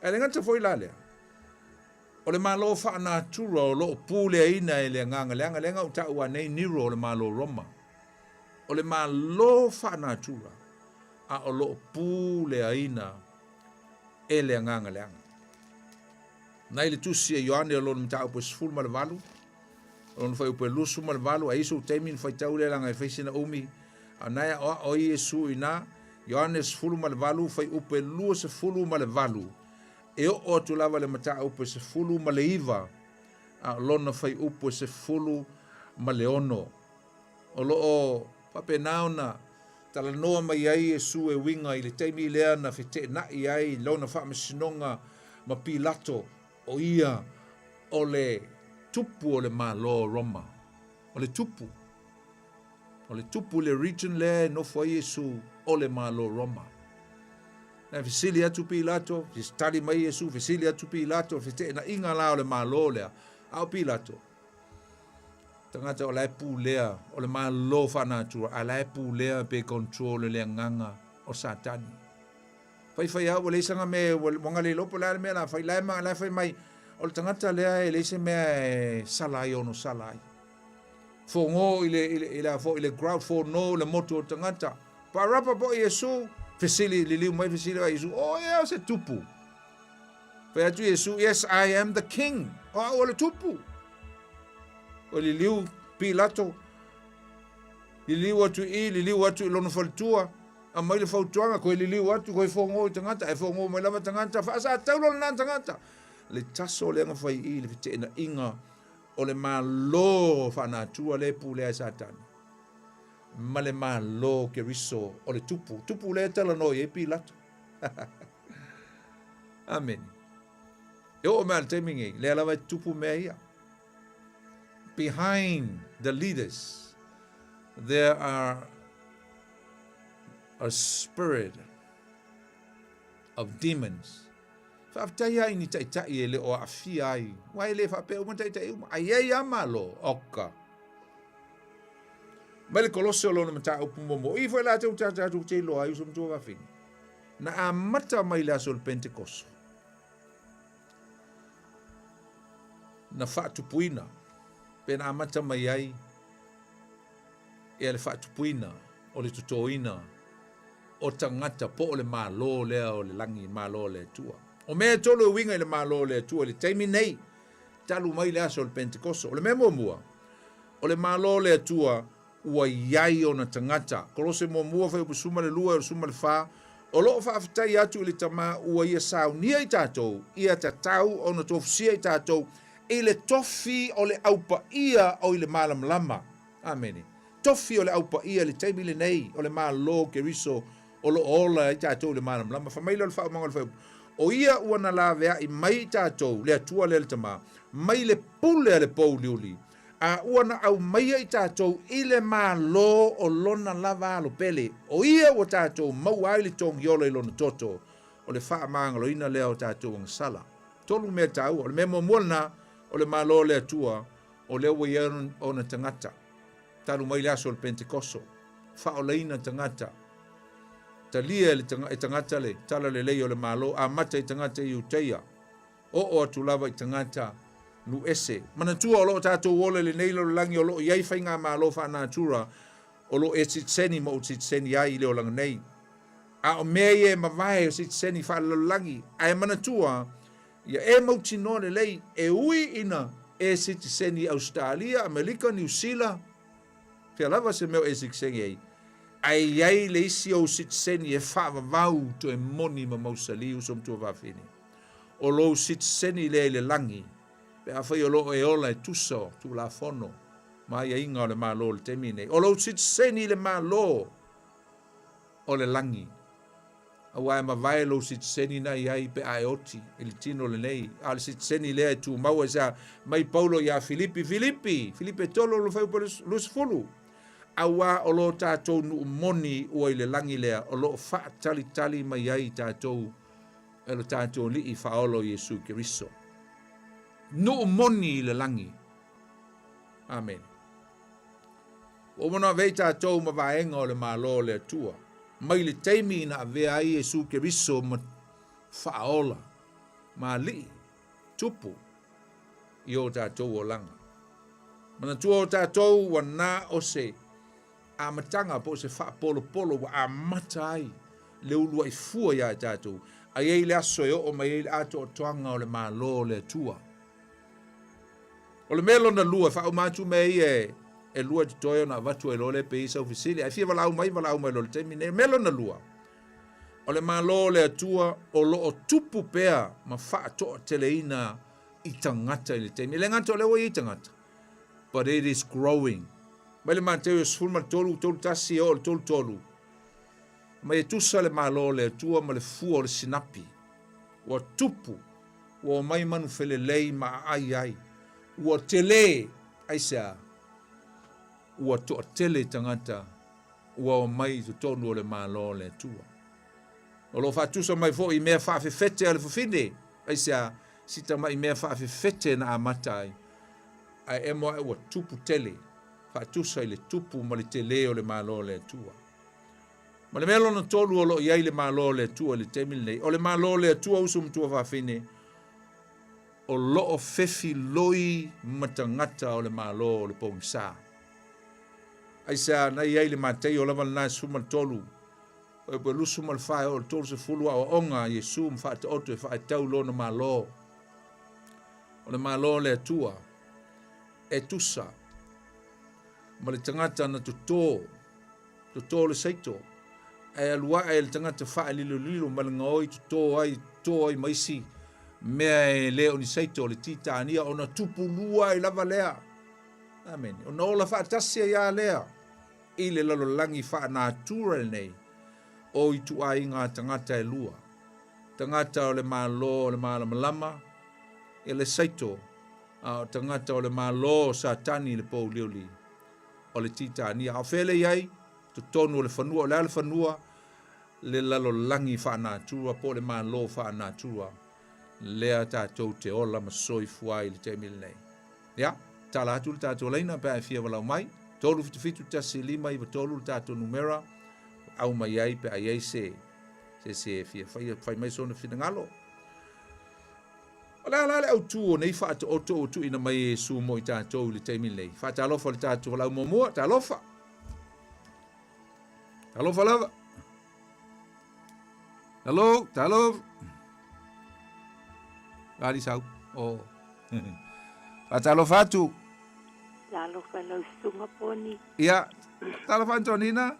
Ae le gata foi la lea, o le Malo faanatura o lo o puleaina e le agaga leaga lea na ou taua nei Nero o le Malo Roma. O le Malo faanatura a o lo o puleaina e le agaga leaga. Nai le tusi a Ioane o lona mataupu e 18, o lona fuaiupu e 28, a i sou taimi na faitau lea laga e fai sina umi, a na e aʻoaʻo ai Iesu i ina, Ioane 18, fuaiupu e 28, e oo atu lava le mataupu e 19, a o lona fuaiupu e 16. O lo o faapena ona Talanoa mai ai Iesu e uiga i le taimi lea na feteenai ai lona faamasinoga ma Pilato, o ia o le tupu o le Malo o Roma. O le tupu. O le tupu i le region lea e nofo ai Iesu o le Malo o Roma. Na fesili atu Pilato, tali mai Iesu, fesili atu Pilato, feteenaiga la o le Malo lea, a o Pilato, tagata o la e pulea, o le Malo faanatura, a la e pulea pe control e le agaga o Satani. Faifai lava ua leai sana mea, ua ua le iloa po o le a le mea o le a fai, la e ma, la e fai mai, o le tagata lea e leai se mea e sala ai ono sala ai. Fogo i le, i le, i le, a foi, i le crowd, fono le motu o tagata. Parapa po Iesu, fesili, liliu mai fesili ai Iesu, o ea se tupu. Fai atu Iesu, yes, I am the king. O au o le tupu. O liliu Pilato, liliu atu i, liliu atu i lona faletua, aumai le fautuaga, koe liliu atu, koe fogo i tagata, ae fogo mai lava tagata, faasataula lena tagata. Le taso lea na fai i le feteenaiga o le Malo faanatua lea e pulea e Satani, ma le Malo Keriso o le tupu, tupu lea e talanoa i ai Pilato. Amene. E oo mai le taimi nei, lea lava e tupu mea ia. Behind the leaders, there are a spirit of demons. Faafetai lava i ni taitai e le o aafia ai, aua e le faapea uma taitai uma, a i ai lava Malo, oka. Mai le Kolose o lona mataupu muamua, o i foi latou ta tatou te iloa ai uso matua vafine. Na amata mai le aso o le Pentekoso. Na faatupuina, pe na amata mai ai ia le faatupuina o le totoina o tagata po o le Malo lea o le lagi, Malo o le Atua. O mea e tolu e uiga i le Malo o le Atua i le taimi nei, talu mai le aso o le Pentekoso. O le mea muamua, o le Malo o le Atua ua i ai ona tagata. Kolose muamua, fuaiupu 12 e 14, O lo o faafetai atu i le Tama ua ia saunia i tatou, ia tatau ona tofusia i tatou i le tofi o le aupaia o i le malamalama. Amene. Tofi o le aupaia i le taimi lenei o le Malo o Keriso o lo o ola ai tatou i le malamalama. Fai mai lea o le faaumaga o le fuaiupu, O ia ua na laveai mai i tatou, le Atua lea le Tama, mai le pule a le pouliuli, a ua na aumaia i tatou i le Malo o Lona lava Alo pele, o ia ua tatou maua ai le togiola i Lona toto, o le faamagaloina lea o tatou agasala. Tolu mea taua. O le mea muamua lena, o le Malo o le Atua, o lea ua i ai ona tagata. Talu mai le aso o le Pentekoso, faaolaina tagata, talia e tagata le talalelei o le Malo, amata i tagata i Iutaia, oo atu lava i tagata nuu ese. Manatua o lo o tatou ola i lenei lalolagi o lo o i ai faigamalo faanatura o lo o e sitiseni ma ou sitiseni ai i le olaga nei. A o mea ia e mavae o sitiseni faalelalolagi, ae manatua ia e mautinoa lelei e ui ina e sitiseni i Ausetalia, Amelika, Niu Sila, fea lava se mea o e sitiseni ai, ae i ai le isi ou sitiseni e faavavau toe moni ma mausali uso ma tuafafine. O lou sitiseni lea i le lagi, pe afai o lo o e ola e tusa o Tulafono ma aiaiga o le Malo i le taimi nei. O lou sitiseni i le Malo o le lagi. Aua e mavae lou sitiseni na i ai pe a e oti i le tino lenei. A o le sitiseni lea e tumau ai sa mai Paulo iā Filipi, Filipi, Filipi e tolu lona fuaiupu e 20, Auā o lo tatou nuu moni ua i le lagi lea o lo o faatalitali mai ai tatou e lo tatou Alii Faaola o Iesu Keriso. Nuu moni i le lagi. Amene. Ua uma ona avea i tatou ma vaega o le Malo o le Atua, mai le taimi na avea ai Iesu Keriso ma Faaola, ma Alii, Tupu, i o tatou olaga. Manatua o tatou ua na o se amataga po o se faapolopolo ua amata ai le uluai fua iā tatou, a i ai le aso e oo mai ai le atoatoaga o le Malo o le Atua. O le mea lona lua, e faauma atu mea ia e lua e totoe ona avatu ai loa lea pe i ai sau fesili. Ae fia valaau mai, valaau mai loa i le taimi nei. O le mea lona lua, o le Malo o le Atua o lo o tupu pea ma faatoateleina i tagata i le taimi. E le gata o lea ua i ai tagata, but it is growing. Mai le Mateo 13, 31 e oo i le 33. Mai e tusa le Malo o le Atua ma le fua o le sinapi. Ua tupu, ua omai manu felelei ma aai ai. Ua tele, aisea? Ua toatele tagata ua omai i totonu o le Malo o le Atua. O lo o faatusa mai foi i mea faafefete a le fafine, aisea? Si tamai mea faafefete na amata ai, ae emo ae ua tupu tele, faatusa i le tupu ma le tele o le Malo o le Atua. Ma le mea lona tolu o lo o i ai le Malo o le Atua i le taimi lenei, o le Malo o le Atua uso matua fafine, o lo o fefiloi ma tagata o le Malo o le pogisa. Aisea na i ai le Mataio lava lena e 13, o e 24 e oo i le 30 aoaoga a Iesu ma faataoto e faaetau lona Malo. O le Malo o le Atua e tusa ma le tagata na totō Totō le saito, ae alu ae le tagata faalilolilo ma le gaoi totō ai, totō ai ma isi mea e le o ni saito o le titania ona tupulua ai lava lea. Amene. Ona ola faatasi ai a lea i le lalolagi faanatura lenei o ituaiga tagata e lua. Tagata o le Malo o le malamalama e le saito, a o tagata o le Malo o Satani le pouliuli. o le titania. A o fea le i ai? Totonu o le fanua. O le a le fanua? Le lalolagi faanatura po o le Malo faanatura lea tatou te ola ma soifua ai i le taimi lenei. Ia, tala atu le tatou laina pe a e fia walau mai. 377 1593 le tatou numera. Au mai ai pe a i ai se se se fia fai, fai mai sona finagalo. O le a la le autū o nei faataoto ua tuuina mai e Iesu mo i tatou i le taimi lenei? Faatalofa i le tatou valaau muamua, talofa! Talofa lava! Hello, talofa! Ali sau. Oh. Faatalofa atu. Talofa lau susuga Poni. Ia, talofa Antonina.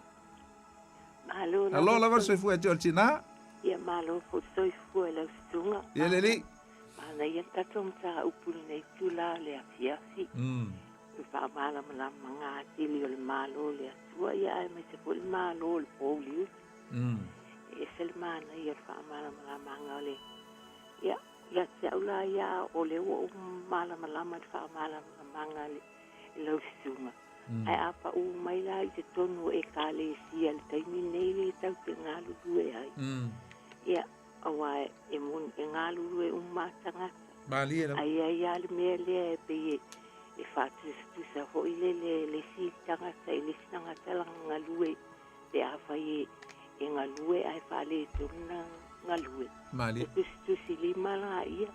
Malo lava. Lava le soifua ia te oe le tina. Ia malo foi le soifua i lau susuga. Ia le alii. Manaia le tatou mataupu i lenei itula o le afiafi. Le faamalamalamaga atili o le Malo o le Atua ia aemaise foi le Malo o le pouliuli. E ese le manaia o le faamalamalamaga o le ia ia te au la ia o lea ua ou malamalama i le faamalamalamaga i lau susuga. Ae a pau mai la i totonu o Ekalesia i le taimi lenei lea tatou te galulue ai, ia, aua e moni e galulue uma lava tagata. Malie lava. Ae i ai lava le mea lea e pei e faatusatusa foi lele e le isi tagata i le isi tagata lana galue pe afai e galue ae faaletonu lana galue. Malie. E tusitusilima laia.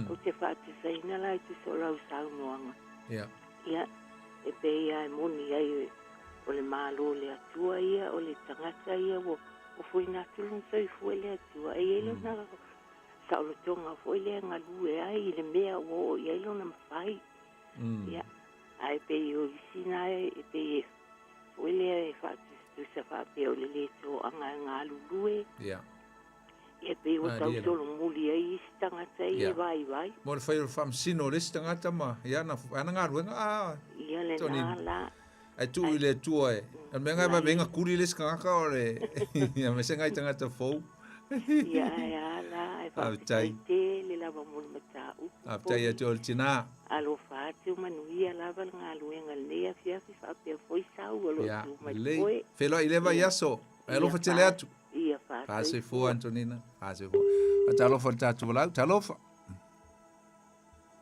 Ou te faatusaina la i tusa o lau saunoaga. Ia. Ia, e pei lava e moni ai o le Malo o le Atua ia, o le tagata ia ua ofoina atu lona soifua i le Atua, e i ai lona saolotoga foi lea e galue ai i le mea ua oo i ai lona mafai. Ia, ae pei o isi na e pei e foi lea e faatusatusa faapea o le le toaga e galulue. Ia. Ia pei ua tau solomuli ai isi tagata ia e vaivai. Mo le fai o le faamasino o le isi tagata ma ia ana, ana galuega. A, Ia lena la. Ae tuu i le Atua e. O le mea ngai vave inga kuli le isi tagata o le ia me se ngai tagata fou. Ia ae a la, ae faafetai tele lava mo le mataupu. Faafetai ia te oe le tina. Alofa atu manuia lava le galuega i lenei afiafi faapea foi sau o lo o tu mai foe. Feiloai i le vaiaso. Ae alofa tele atu. Ia faasoifua Antonina. Faasoifua. Talofa i le tatou valaau. Talofa.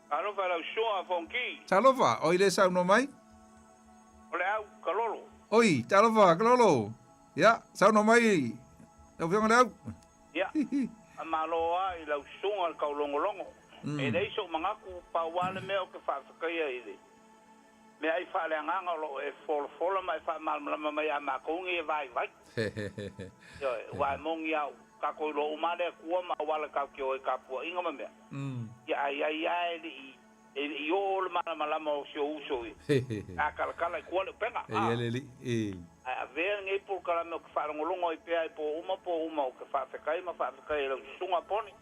Talofa lau susuga Fonoti. Talofa, oi le saunoa mai. O le au Kalolo. Oi, talofa Kalolo. Ia, saunoa mai lau Afioga i le au. Ia, faamalo lava i lau susuga le taulogologo. E leai sou manatu, pau lava le mea ou te faafetaia i le meaai faaleagaga o lo o e folafola ma e faamalamalama mai ia matou nei e vaivai. Ioe, aua e moni lava, tatou iloa uma lava le Atua ma auala tatou te o ai i tapuaiga ma mea, ia ae i ai lava e le i, e le i oo le malamalama o si ou uso i, a talatala i tua le upega, a. Ae avea lenei polokalame ou te faalogologo ai pea i po uma po uma ou te faafetai ma faafetai i lau susuga Poni.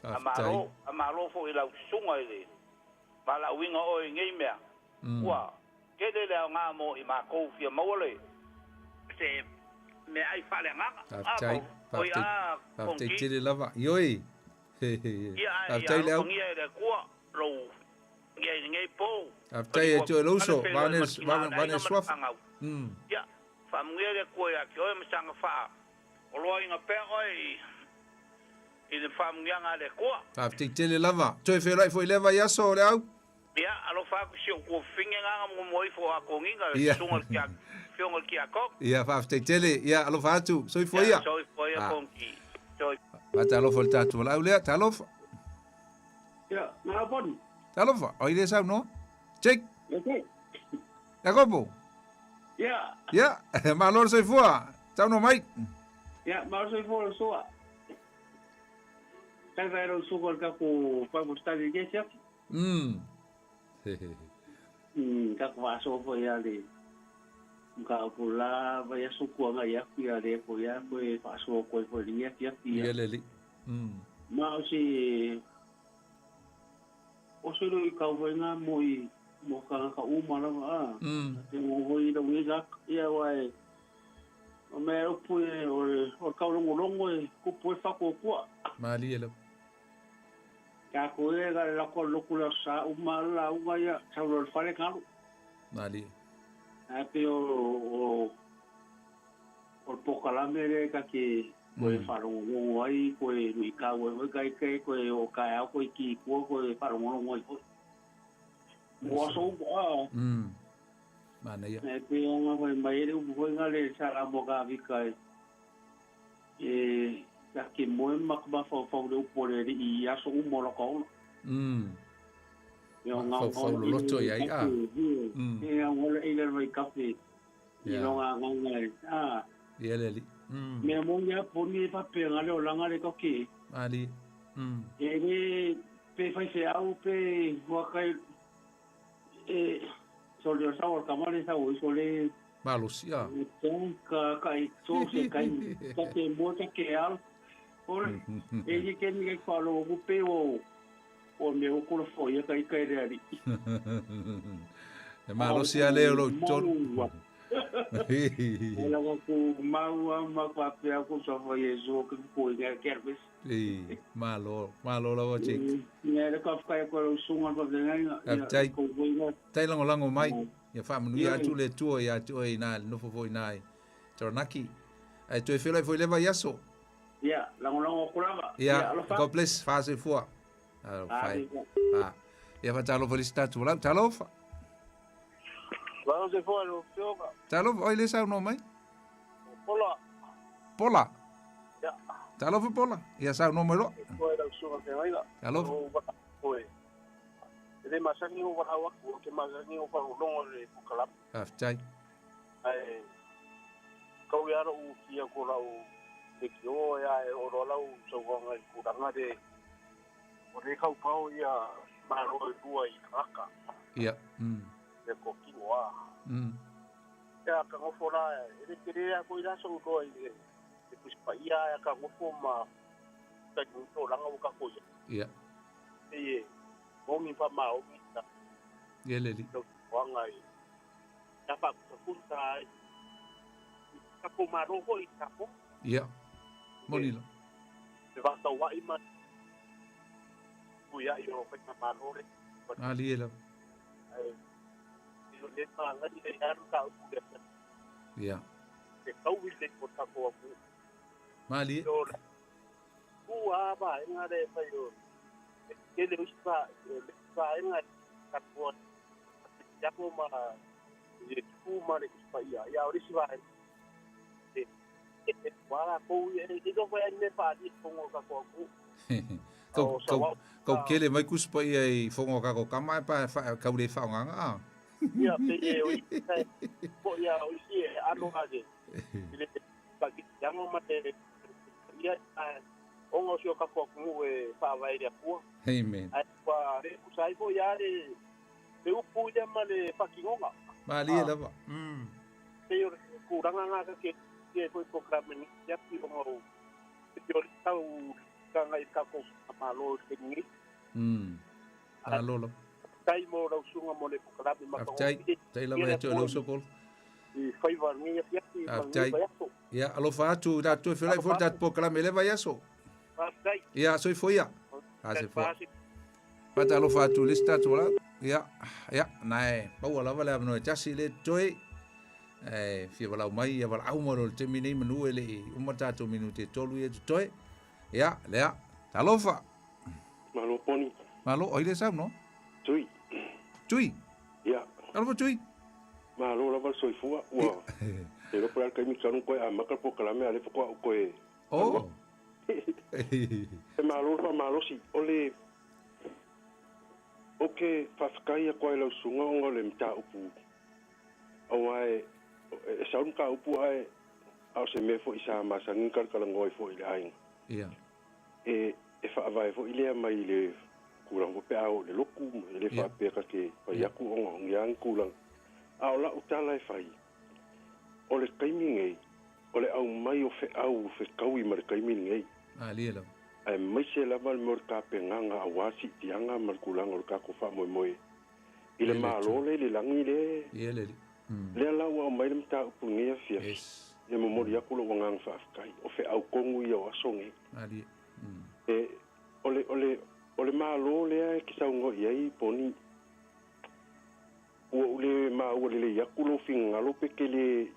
A malo, a malo foi i lau susuga i le valaauina oe i nei mea, ua tele le aoga mo i makou fia maua le se meaai faaleagaga. Faafetai, Oi faafetai, a faafetai Fonoti. tele lava. Ioe. Ia ae ia Faafetai le au. alofagia e le Atua lou ia i lenei po. Faafetai e te o uso, Ale feiloai vane ma le tina o vane le vane aiga ma le suafa. fanau. Ia, faamanuia le Atua ia te oe ma saga faa oloaina pea oe i i le faamanuiaga a le Atua. Faafetai tele lava. Toe feiloai foi i lea vaiaso le au. Ia, alofa atu si ou tuafafine na na muamua ifo o Atoniga, le susuga i le kia, afioga i le Tiakono. Ia, faafetai tele. Ia, alofa atu. Soifua Ia, ia. soifua ia Ah. Fonoti. Soifua. Faatalofa i le tatou valaau lea. Talofa. Ia, malo poni. Talofa. O i le saunoa. Jake. Okay. Iakopo. Ia. Ia, malo le soifua. Saunoa mai. Ia, malo soifua le soa. Kai vai lau suka le takou Bible study i lenei afiafi. Takou faasoa foi ia le mataupu la vaiaso ua agai atu ia lea foi lava toe faasoa atu ai foi i lenei afiafi. Ia le alii. Ma o se o se luitau foi lena mo i mo tagata uma lava a. Te ngo foi i lau nei tagata. Ia aua e o mea e upu e o le o le taulogologo e tupu ai le faatuatua. Malie lava. Tatou ia e lako le lotu le Aso Sa uma lava le lauga ia sau loa i le fale galu. Malie. Ae pei o o o le polokalame lea ta te toe faalogologo ai, toe luitau ai foi ta ita, toe oo taeao toe ki i tua toe faalogologo ai foi. Mo aso uma a. Manaia. E pei ona fai mai ai le upu foi lea sa Salamo Kavika e e ta te moe ma mafaufau i le upu a le Alii i aso uma o laka ola. Ia Mafaufau loloto i ai a. E auala i le vaitafe i lona agaga e a. Ia le Alii. Mea moni lava poni e faapena le olaga le tatou. Malie. E le pe faifeau pe huakai e sole o sau o le tama le sau ai sole Malosi a. Ka kai so se kai ta te mo ta ke al. Ora e ke ke ni kai falo ku pe o o me o kula fo ia kai kai le ali. E malosi a le o lou tonu. E lava ku maua ma ka pe ku sa fo Yesu ke ku i ke kerpes. E malo, malo lava Jake. Ia le ka whai ko ro sunga pa venga. Faafetai. Tai lagolago mai. Ia faamanuia atu le Atua ia te oe ina le nofo foi ina i Taranaki. Ae toe feiloai foi i lea vaiaso. Ia, lagolago atu lava. Ia, God bless, faasoifua. Alofa e. Ah. Ia faatalofa i le isi tatou valaau. Talofa. Malo soifua lau afioga. Talofa, oi le saunoa mai. Pola. Pola. Ia. Talofa Pola. Ia saunoa mai loa. Oe lau susuga feagaiga. Talofa. Oe. E le masani o valaau atu, ou te masani o faalogologo i le polokalame. Faafetai. Ae kau ia lou ufi atu o lau leitio ia e oo loa lau saunoaga i le tulaga lea o lea e taupao ia malo e lua i tagata. Ia. Le kotino a. Ia ka nofo la e le tele lava foi la sou iloa i le Tusi Paia ae ka nofo ma taimi tolaga ua tatou i ai. Ia. Pei e moni faamaoni ta. Ia le alii. Lau saunoaga i sa faapusapusa ai i tatou Malo foi i Samoa. Ia. Moni la. Le vaataua'i ma tuia'i o faigamalo le. Malie lava. Ae o le magai e alu mataupu lea. Ia. E taui le o tatou atunuu. Malie. O le tu a vaega lea e fai o le tele o isi vaega e tatou kerisiano ma le tu ma le Tusi Paia. Ia o le isi vaega e e ua latou ia e iloa foi ai mea faaalia i totonu o le tatou atunuu. Kau, kau, kau kele mai Tusi Paia i fono o kako kama e pa fa kau le faaaogaga a. Ia pei e o isi foi a o isi e aano a le i le faakerisiano ma le Paia ae ona o si o tatou atunuu e faavae i le Atua. Amen. Ae ua le tusa ai foi lava le le upu ia ma le faatinoga. Malie lava. Pei o le tulaga lena ta te i foi polokalame nei atu ona o pei o le tau tulaga i le tatou Malo i le taimi nei. Malo lava. Faafetai mo lau susuga mo le polokalame Faafetai. matagofie. Tai lava ia te oe lau uso Paul. I faiva o lenei afiafi. Faafetai. Ia, alofa atu, tatou toe feiloai foi le tatou polokalame i lea vaiaso. Faafetai. Ia, soifua ia. Soifua. Faatalofa atu i le isi tatou valaau. Ia, ia, na e maua lava le avanoa e tasi le totoe. E fia valaau mai, ia valaau mai loa i le taimi nei manu e le i uma tatou minute e tolu ia totoe. Ia, lea, talofa. Malo Poni. Malo, oi le saunoa? Tui. Tui? Ia. Talofa Tui. Malo lava le soifua, ua le iloa po o le a le taimi talu ona toe amata le polokalame a o lea faatoa ou toe Oh. E malo le faamalosi. O le Ou te faafetai atu lava i lau susuga ona o le mataupu aua e sau le mataupu ae a o se mea foi sa masani ona talatalanoa ai foi i le aiga. Ia. E e faavae foi lea mai le tulaga foi pe a oo i le lotu, e le faapea ta te fai atu ona o ni a ni tulaga. A o lau tala e fai, o le taimi nei, o le aumai o feau fetaui ma le taimi lenei. Malie lava. Aemaise lava le mea o le tapenaga aua siitiaga ma le tulaga o le tatou faamoemoe i le Malo lea i le lagi lea. Lea la ua aumai le mataupu i lenei afiafi, e momoli atu lou agaga faafetai, o feau tonu ia o aso nei. E, o le, o le, o le Malo lea e te saunoa i ai Poni, ua ou le maua lelei atu lou finagalo pe te le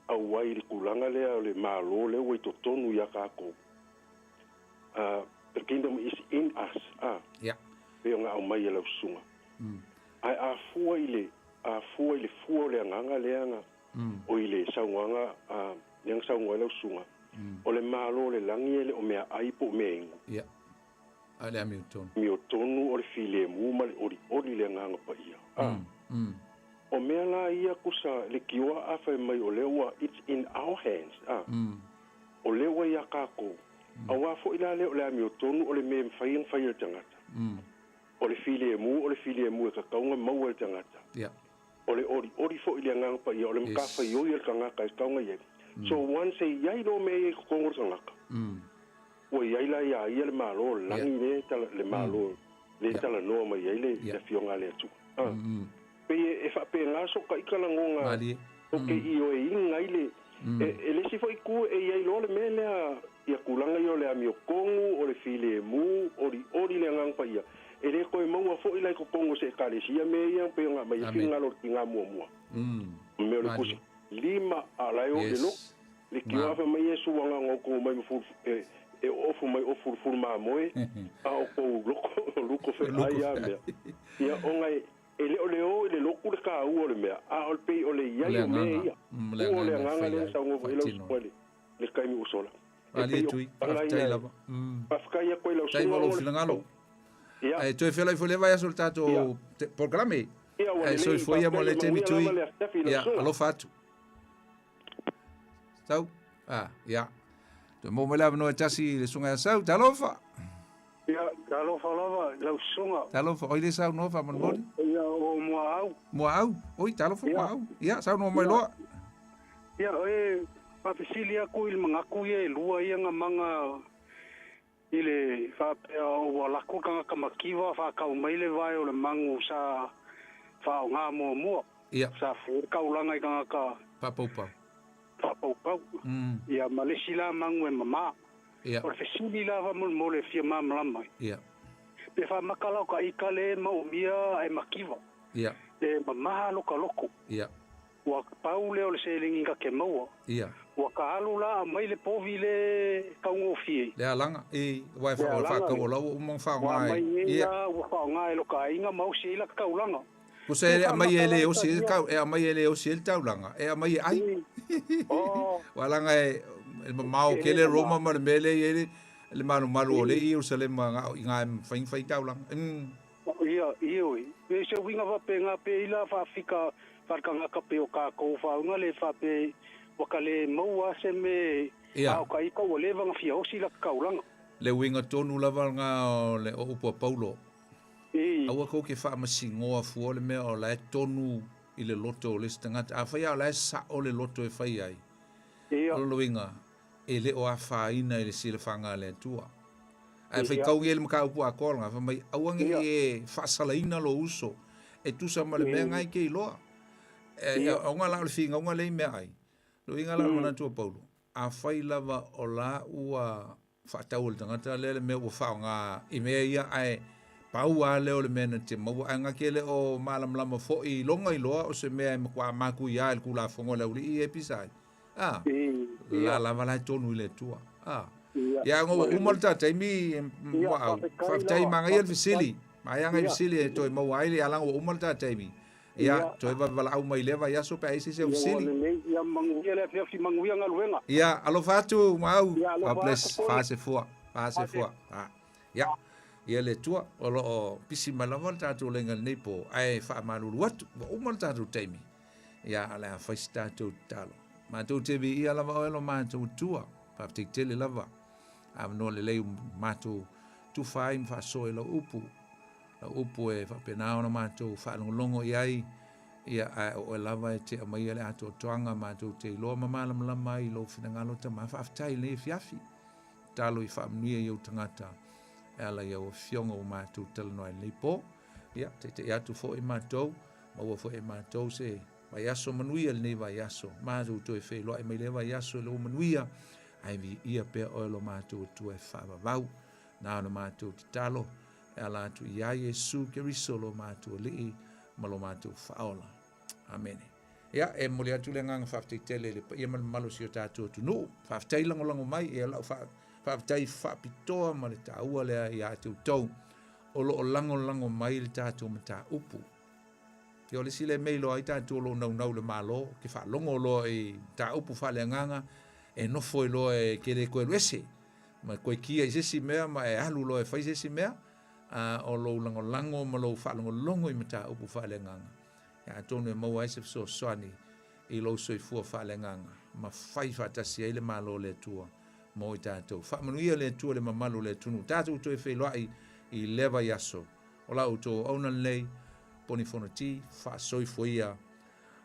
auai i le tulaga lea o le Malo lea ua i totonu ia tatou. The kingdom is in us, a, pei ona aumai e lau susuga. Ae a fua i le, a fua i le fua o le agaga lea na, o i le saunoaga a, lea na saunoa ai lau susuga, o le Malo o le lagi e le o meaai po o meainu. Ia. A o le amiotonu. Amiotonu o le filemu ma le olioli le Agaga Paia. A. O mea la ia kusa le kioa a fai mai o lea ua it's in our hands, a. O lea ua iā kākou. Aua foi la lea o le amiotonu o le mea e mafai ona fai e le tagata. O le filemu o le filemu e tatau ona maua e le tagata. O le olioli foi i le Agaga Paia, o le matafaioi a le tagata e tatau ona i ai. So once e i ai loa mea ia i totonu o le tagata, ua i ai la iā ia le Malo o le lagi lea e tala, le Malo lea e talanoa mai ai le Afioga a le Atua. Pei e faapena so ka ika lagona o ke ioeina ai le e le isi foi itu e i ai loa le mea lea ia tulaga ia o le amiotonu, o le filemu, olioli le Agaga Paia, e le toe maua foi la i totonu o se Ekalesia mea ia pei ona aumai ai finagalo o le tiga muamua. O mea o le tusi lima a o la e o i le lotu. Le tio afe mai Iesu ua na ona outou omai ma fulu, e, e oofu mai o fulufulu mamoe, a o kou loko, luko feʻai a mea. Ia, ona e, e le o le o i le loku le kāua o le mea, a o le pei o le i ai o mea ia. Ua o le agaga lea na saunoa foi ai lau susuga i le, le taimi ua sola. E pei o tulaga ia e, faafetai atu ai i lau Faafetai susuga mo lou ona o le finagalo. Ia. Ae toe feiloai foi i lea vaiaso i le tatou polokalame. Ia, ua Ae lelei, soifua ia mo faafetai, le taimi manuia tui. lava le afiafi i lau Ia, susuga. alofa atu. Sau. Ah, ia. Toe maua mai le avanoa e tasi i le susuga ia Sau. Talofa! Ia, talofa lava i lau susuga. Talofa. Oi le saunoa faamolemole. Ia, o Muaau. Muaau. Oi, talofa Ia. Muaau. Ia, saunoa mai loa. Ia, e faafesili atu i le manatu ia e lua ia na maga i le faapea ua lako le tagata mativa faatau mai le vae o le magu sa faaaoga muamua. Ia. Sa fua le taulaga i tagata Faapaupau. Faapaupau. Ia ma le isi la magu e mama. Ia. O le fesili la faamolemole e fia malamalama ai. Ia. Pe faamaka la o ka ika le maomia ae mativa. Ia. E mama loka loko. Ia. Ua pau lea o le seleni ka ke maua. Ia. Ua ka alu la aumai le povi le taugofie. Le alaga, e, aua e Le alaga faakau o la ua uma ona Ua faaaoga e. aumai nei Ia. la ua faaaoga e loka aiga ma osi ai laka taulaga. Kusa e le aumai e le osi ai le tau, e aumai e le osi ai le taulaga, e aumai e ai. Oh. Ua laga e, e mamao E tele le Roma mamao. ma le mea lea e i ai le, le malumalu o le Ierusalema na o i ina e mafai ona fai taulaga. Ia, ioe. Pe se uiga faapena pe i la faafika faale-tagata pe o kākou faauiga le faapea ua ka le maua a se me Ia. a o ka ika ua leva na fia osi la taulaga. Le uiga tonu lava lena o le o upu a Paulo. I. Aua kou ke faamasinoa fua le mea o la e tonu i le loto o le isi tagata. Afai lava o la e sao le loto e fai ai, Ia. o lona uiga, e le o afaina i le silafaga a le Atua. Ae Ia. faitaugia i le mataupu atoa lena, fai mai, aua ne i Ia. e faasalaina lou uso e tusa ma le mea I. na e te iloa. E, Ia. auga la o le finauga lea i meaai. Le uiga la o le manatu o Paulo, afai lava o la ua faatau e le tagata lea le mea ua faaaoga i mea ia ae pau lava lea o le mea na te maua ae gake le o malamalama foi i lona iloa o se mea e matua matuia i le Tulafono a le aualii ia e pisa ai. A, la lava la e tonu i le Atua. A, ia ona ua uma le ta taimi Maau. Faafetai manaia le fesili. Manaia nai fesili e toe maua ai le alaga ua uma le ta taimi. Ia, toe valaau mai i lea vaiaso pe a i ai se isi au fesili. Ia manuia le afiafi, manuia galuega. Ia, alofa atu Maau. God bless. Faasefua, faasefua. Ia, ia le Atua, o lo o pisi mai lava le tatou laina i lenei po, ae faamalulu atu, ua uma le tatou taimi. Ia, o le a fai se tatou tatalo. Matou te viia lava oe lo matou Atua, faafetai tele lava. Avanoa lelei matou tufa ai ma faasoa i lau upu. Lau upu e faapena ona matou faalogologo i ai, ia, ae o oe lava e te aumaia le atoatoaga matou te iloa ma malamalama ai i lou finagalo Tama. Faafetai i lenei afiafi. Tatalo i faamanuia i ou tagata e ala i au afioga ua matou talanoa ai lenei po. Ia, taitai atu foi matou, maua foi e matou se vaiaso manuia lenei vaiaso. Matou toe feiloai mai lea vaiaso i lou manuia, ae viia pea oe lo matou Atua e faavavau. Na ona matou tatalo e ala atu iā Iesu Keriso lo matou Alii ma lo matou Faaola. Amene. Ia, e momoli atu le agaga faafetai tele i le paia ma le mamalu o si o tatou atunuu. Faafetai lagolago mai, ia lau faafetai faapitoa ma le taua lea ia te outou o lo o lagolago mai le tatou mataupu. Ia o le isi lea mea e iloa ai tatou o lo o naunau i le Malo, ke faalogo loa i mataupu faaleagaga, e nofo ai loa e ke le toe alu ese. Ma e toe kia i se isi mea ma e alu loa e fai se isi mea, a o lou lagolago ma lou faalogologo i mataupu faaleagaga, ia atonu e maua ai se fesoasoani i lou soifua faaleagaga ma fai faatasi ai le Malo o le Atua mo i tatou. Faamanuia le Atua i le mamalu o le atunuu. Tatou toe feiloai i lea vaiaso. O la outou auauna lenei, Poni Fonoti, faasoifua ia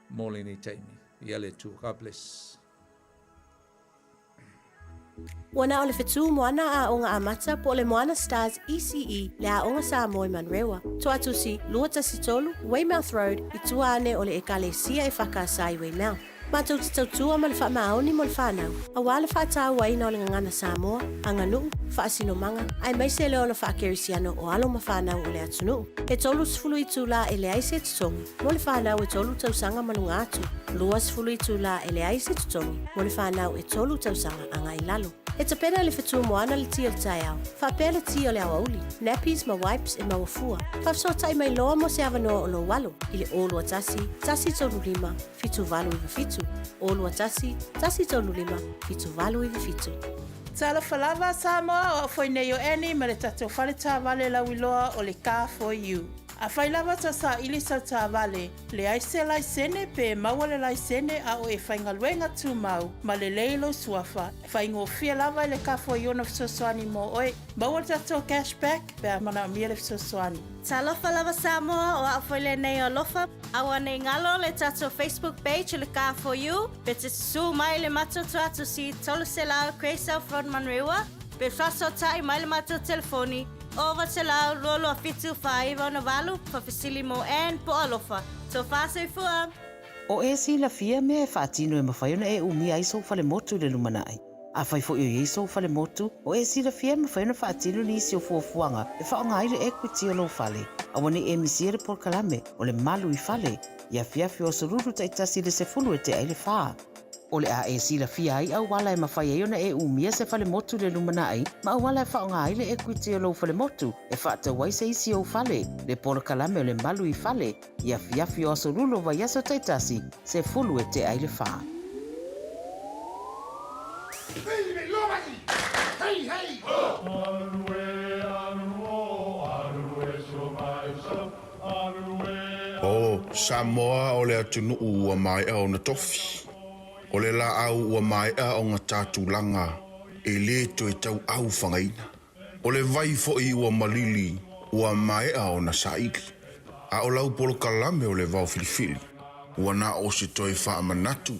mo lenei taimi. Ia le Atua. God bless. Ua na o le Whetū Moana Aoga Amata po o le Moana Stars ECE le Aoga Samoa i Manurewa. Toatusi, 213, Weymouth Road, i tua ane o le Ekalesia e Whakaasa i Weymouth. Matou te tautua ma le faamaoni mo le whanau, auā le faatauaina o le gagana Samoa, aganuu, faasinomaga, aemaise le ola faakerisiano o alo ma whanau o le atunuu. E 30 itulā e leai se totogi mo le whanau e tolu tausaga ma luga atu, 20 itulā e leai se totogi mo le whanau e tolu tausaga agai i lalo. E tapena e le whetū moana le tī o le taeao, faapea le tī o le aoauli, nappies ma wipes e maua fua. Faafesootai mai loa mo se avanoa o lou alo i le 021 135 7897, 021 135 7897. Talofa lava Samoa, o au foi nei o Annie ma le tatou fale taavale lauiloa o le Car For You. Afai lava ta saili sau taavale, leai se laisene pe maua le laisene a o e faigaluega tumau ma lelei lou suafa, faigofie lava i le Car For You ona fesoasoani mo oe. Maua le tatou cash back pe a manaomia le fesoasoani. Talofa lava Samoa, o au foi lenei o Alofa. Aua nei galo le tatou Facebook page o le Car For You, pe te susū mai le matou tuatusi 300 Grey South Road Manurewa, pe faasoatai mai le matou telefoni 900 22 7 49 8, faafesili mo Ann po o Alofa. Tofa soifua! O e silafia mea e faatino e mafai ona e umia ai sou falemotu i le lumanai. Afai foi o i ai sou falemotu, o e silafia e mafai ona faatino nisi o fuafuaga e faaaoga ai le equity o lou fale. Aua ne i e misia le polokalame o le Malu i Fale i afiafi o aso Lulu taitasi i le 10 e tea ai le fa. O le a e silafia ai auala e mafai ai ona e umia se falemotu i le lumanai ma auala e faaaoga ai le equity o lou falemotu e faatau ai se isi ou fale, le polokalame o le Malu i Fale i afiafi o aso Lulu o vaiaso taitasi, 10 e tea ai le fa. O Samoa o le atunuu ua maea ona tofi. O le laau ua maea ona ta tulaga e le toe tauau fagaina. O le vai foi ua malili ua maea ona saili. A o lau polokalame o le vao filifili, ua na o se toe faamanatu,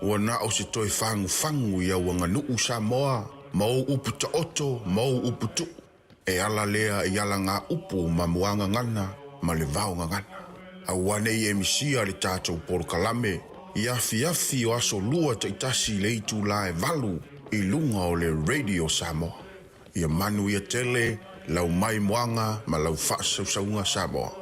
ua na o se toe fagufagu i au aganuu Samoa ma ou upu taoto ma ou upu tuu. E ala lea i alagaupu ma muagagana ma le vaogagana. Aua nei e misia le tatou polokalame I afiafi o aso lua taitasi i le itulā e 8 i luga o le Radio Samoa. Ia manuia tele lau maimoaga ma lau faasausauga Samoa.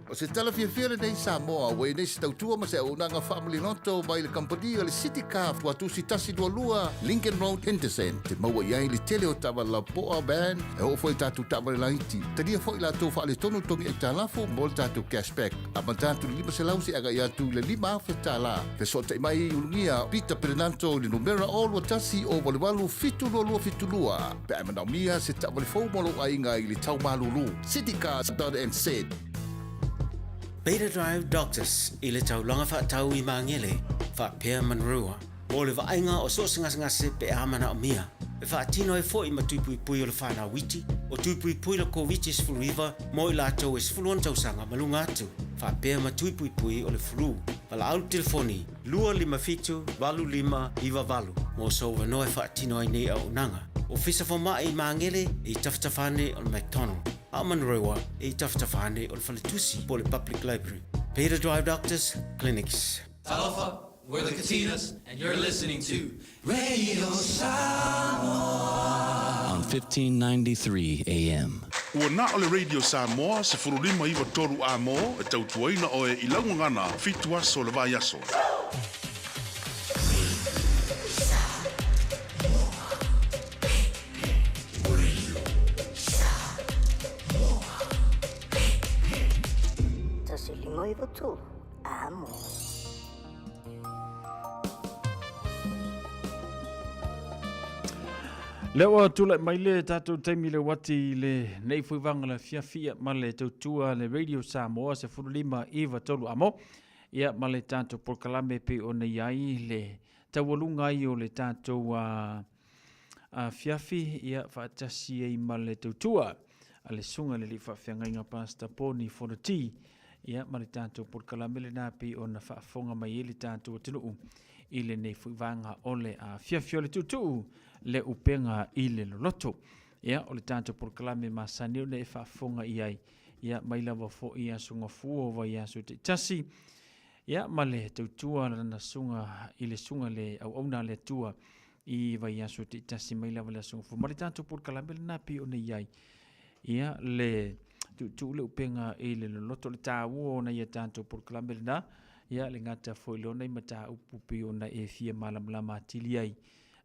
O se tala fiafia lenei Samoa ua i nei se tautua ma se auaunaga faamaliloto mai le kamupani o le City Car Tuatusi 122 Lincoln Road Henderson. Te maua i ai le tele o taavale lapoa, van, e oo foi i tatou taavale laiti. Talia foi latou faaletonu togi aitalafu mo le tatou cash back. Amata atu i le 500 seia agai atu i le 5,000 tala. Fesootai mai i Ulugia Peter Perenato i le numera 021 088 722 pe a e manaomia se taavale fou mo lou aiga i le tau malulu. Citycars.nz. Beta Drive Doctors i le taulaga faatau i Magele, faapea Manurewa, mo le vaaiga o so o se gasegase pe a manaomia. E faatino ai foi ma tui puipui o le whanau iti, o tui puipui le Koviti-19 mo i latou e 16 tausaga ma luga atu, faapea ma tui puipui o le flu. Valaau le telefoni 257 8598 mo sou avanoa e faatino ai nei auaunaga. Ofisa Fomai i Magele e i tafatafa ane o le McDonald, a o Manurewa e i tafatafa ane o le Faletusi po o le Public Library. Beta Drive Doctors Clinics. Talofa, we're the Katinas, and you're listening to Radio Samoa on 1593 AM. Ua na o le Radio Samoa 15 9 3 A-mo e tautuaina oe i lau gagana fitu aso o le vaiaso. 1593, A-mo. Lea ua tulai mai le tatou taimi le uati i le nei foi vaega le afiafi ia ma le tautua le Radio Samoa 15 9 3 amo ia ma le tatou polokalame pei ona i ai le taualuga ai o le tatou afiafi ia faatasi ai ma le tautua a le susuga i le alii faafeagaiga Pastor Poni Fonoti ia ma le tatou polokalame lena pei ona faafofoga mai ai le tatou atunuu i lenei foi vaega o le afiafi o le tuutuu le upega i le loloto. Ia, o le tatou polokalame masani ona e faafofoga i ai, ia, mai lava foi i aso gafua o vaiaso taitasi, ia, ma le tautua lana susuga i le susuga le auauna a le Atua i vaiaso taitasi mai lava le aso gafua. Ma le tatou polokalame lena pei ona i ai, ia, le tuutuu le upega i le loloto, le taua ona ia tatou polokalame lena, ia, le gata foi lona i mataupu pei ona e fia malamalama atili ai,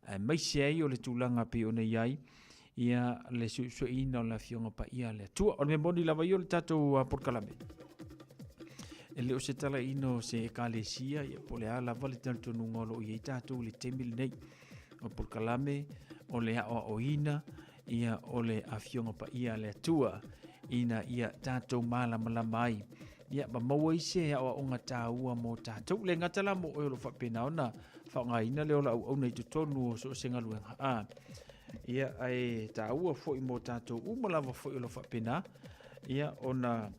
aemaise ai o le tulaga pei ona i ai, ia, le suesueina o le Afioga Paia a le Atua. O le mea moni lava ia o le tatou polokalame, e le o se talaina o se ekalesia, ia, po o le a lava le talitonuga o lo o i ai tatou i le taimi lenei. O le polokalame, o le aoaoina, ia, o le Afioga Paia a le Atua, ina ia tatou malamalama ai, ia, ma maua ai se aoaoga taua mo tatou. Le gata la mo oe o lo o faapena ona faaaogaina le ola auauna i totonu o so o se galuega, a, ia, ae taua foi mo tatou uma lava foi o lo o faapena, ia, ona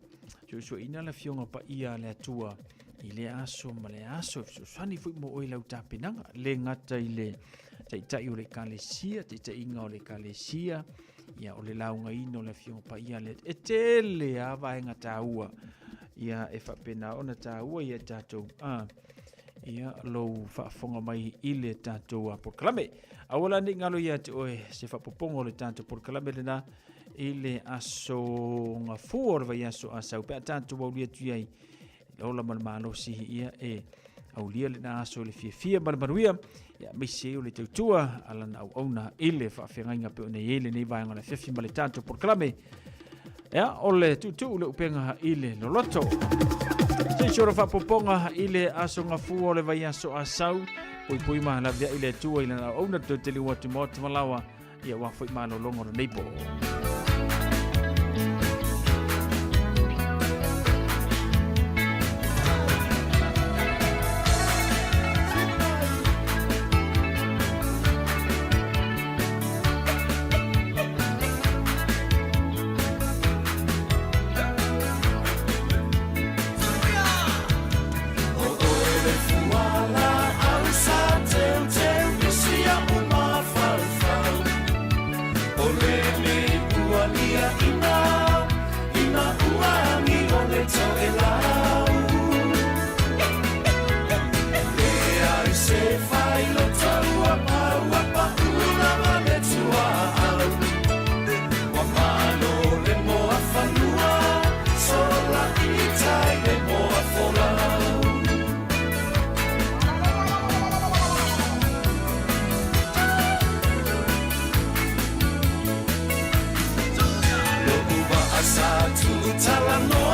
suesueina le Afioga Paia a le Atua i lea aso ma lea aso, e fesoasoani foi mo oe i lau tapenaga, le gata i le taitai o le ekalesia, taitaiga o le ekalesia, ia, o le laugaina o le Afioga Paia a le Atua. E tele lava vaega taua, ia, e faapena ona taua ia tatou, a, ia, lou faafofoga mai i le tatou polokalame. Aua la ne i galo ia te oe se faapopoga o le tatou polokalame lena i le aso gafua o le vaiaso a sau pe a tatou aulia atu i ai le ola ma le malosi, ia, e aulia lena aso i le fiafia ma le manuia, ia, aemaise ai o le tautua a lana auauna i le faafeagaiga pei ona i ai lenei vaega o le afiafi ma le tatou polokalame. Ia, o le tuutuu le upega i le loloto. Se i sora faapopoga i le aso gafua o le vaiaso a sau, puipui ma laveai le Atua i lana auauna toe teliu atu ma atu malawa, ia ua foi malologa o lenei po.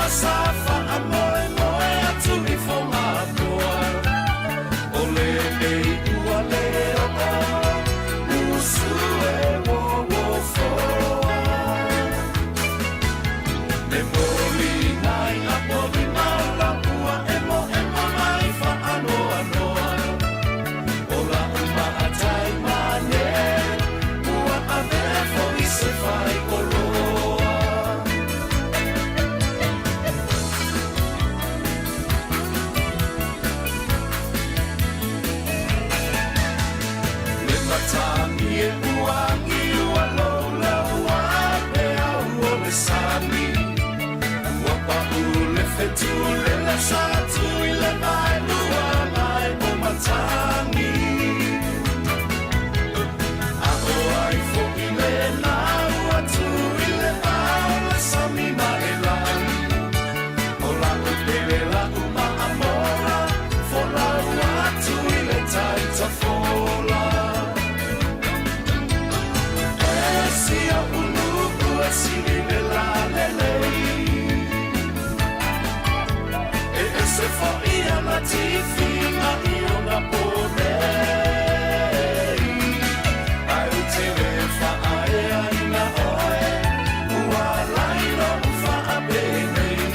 Sa faamoemoe atu i Fogapoa O le ei ua le oo Usu e wowofoa Le moli nai a poli maula ua emo emo mai faanoanoa O la uma a tai mane Ua avea foi se fai oloa Le matagi e uagi ua loulaua pe au o le sami Ua pau le fetu le lasa atu i le vaelua mai o matagi A o ai foi le nau atu i le vao le sami ma e lagi O lau pele lau maamola Folau atu i le taitafola E sia ulu e sili le lalelei E ese foi ana tifiga i ona ponei Ai u te le faaea ina oe Ua lailo u faapenei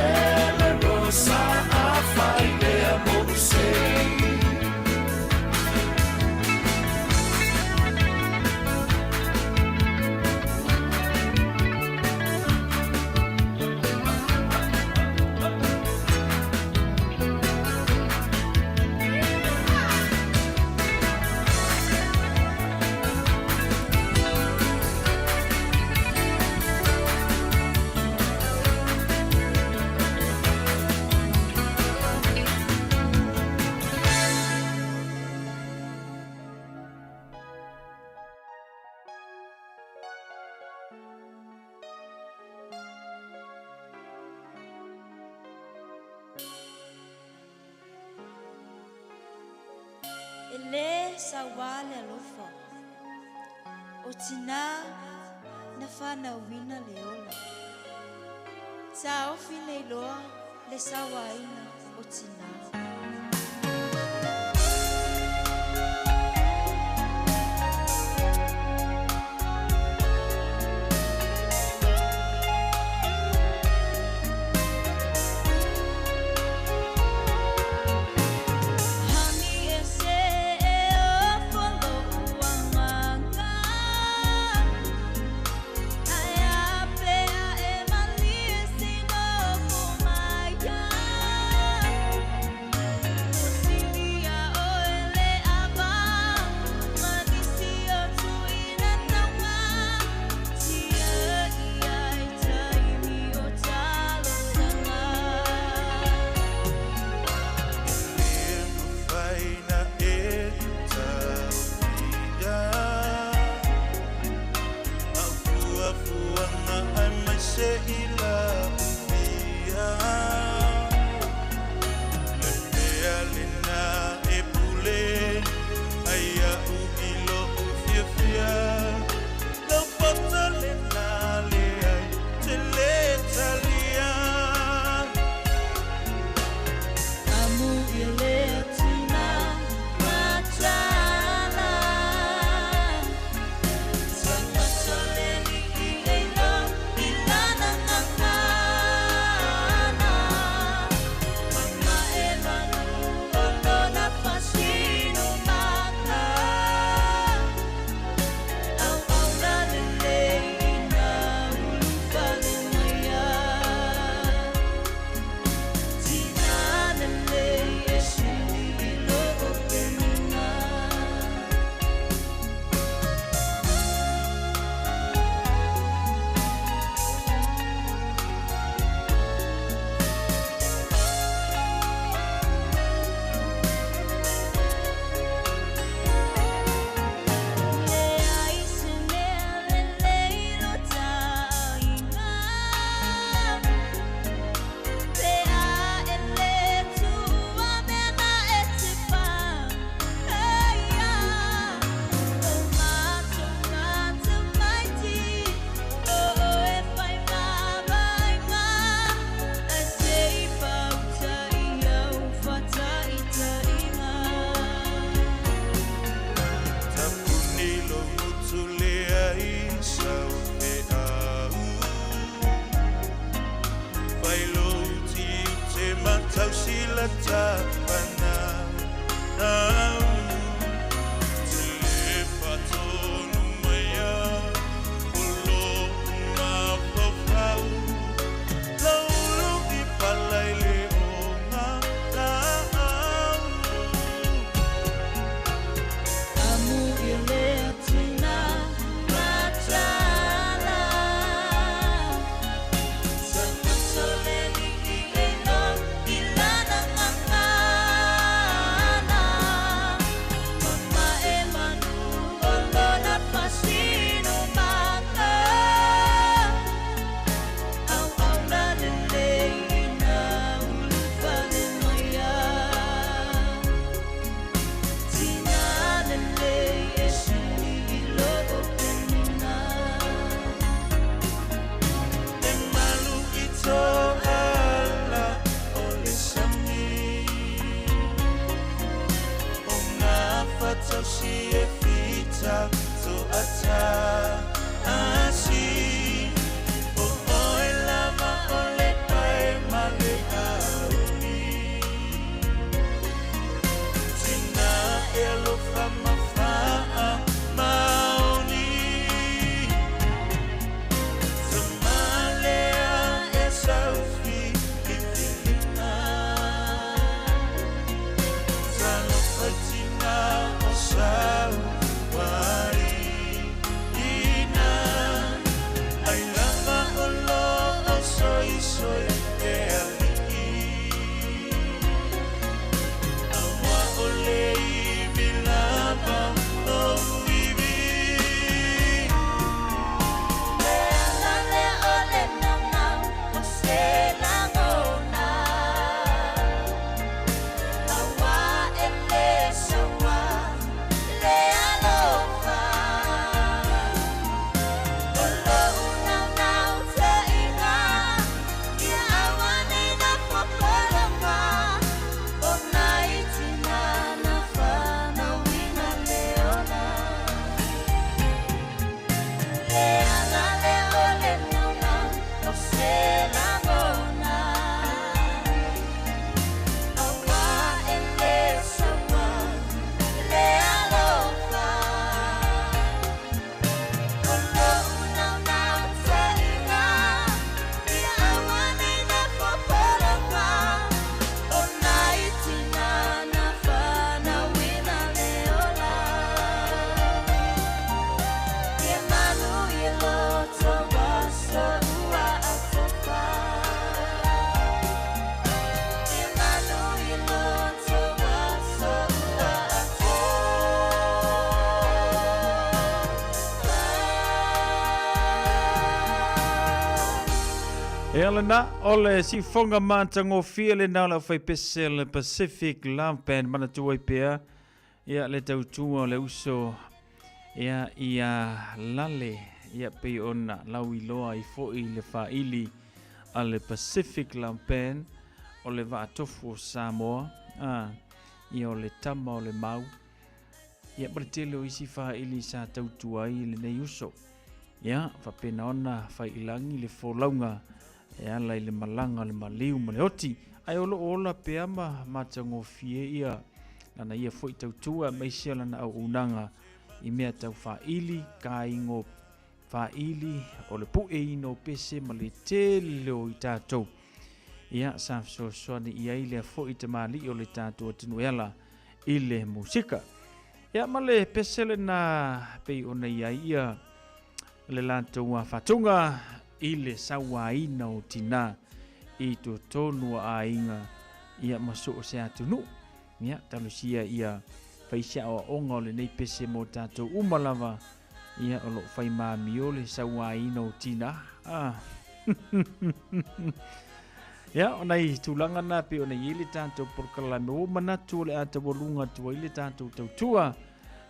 E le rosa a fai lea mo usei. E lē sauā le alofa o tinā na fanauina le ola. Taofi nei loa le sauāina o tinā. Hani e se e o folo uagaga Ae a pea e malie sino fumaia Silia o ele ava Manisi o tuina taunga Tia ia i taimi o talosaga. Faina e tauia Au fuafuaga ai mai se i la umia Le mea lena e pule ai a'u i lo'u fiafia Lau poto lena leai te lē talia. Amu i le atuna matala Sa matoleli i leilo i lana nganga. Ia lena, o le siufoga matagofie lena o le aufaipese le Pacific Love Band manatua ai pea ia le tautua o le uso ia ia Lale ia pei ona lauiloa ai foi le faili a le Pacific Love Band o le vaatofu o Samoa a ia o le tama o le mau ia ma le tele o isi faili sa tautua ai lenei uso. Ia, faapena ona fai i lagi le folauga e ala i le malaga o le maliu ma le oti, ae o lo o ola pea ma matagofie ia lana ia foi tautua aemaise o lana auaunaga i mea tau faili, kaigo faili o le pueina o pese ma le tele o i tatou. Ia, sa fesoasoani i ai lea foi tamalii o le tatou atunuu e ala i le musika. Ia ma le pese lena pei ona i ai ia le latou faatuga i le sauaina o tinā i totonu o aiga ia ma so o se atunuu. Ia, talosia ia fai se aoaoga o lenei pese mo tatou uma lava ia o lo o fai mamio le sauaina o tinā. Ah. Ia, o nai tulaga na pei ona i ai le tatou polokalame. Ua manatu o le a taualuga atu ai le tatou tautua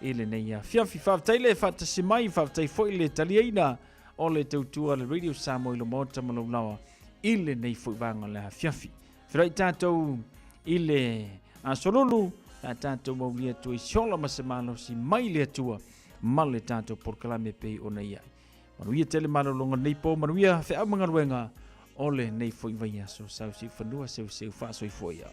i lenei afiafi. Faafetai le faatasi mai, faafetai foi le taliaina o le tautua le Radio Samoa i lo maota ma laulawa i lenei foi vaega o le afiafi. Feiloai tatou i le aso lulu, a tatou maulia atu ai se ola ma se malosi mai le Atua ma le tatou polokalame pei ona i ai. Manuia tele malologa lenei po, manuia feau ma galuega o lenei foi vaiaso. Sau siufanua, seuseu faasoifua ia.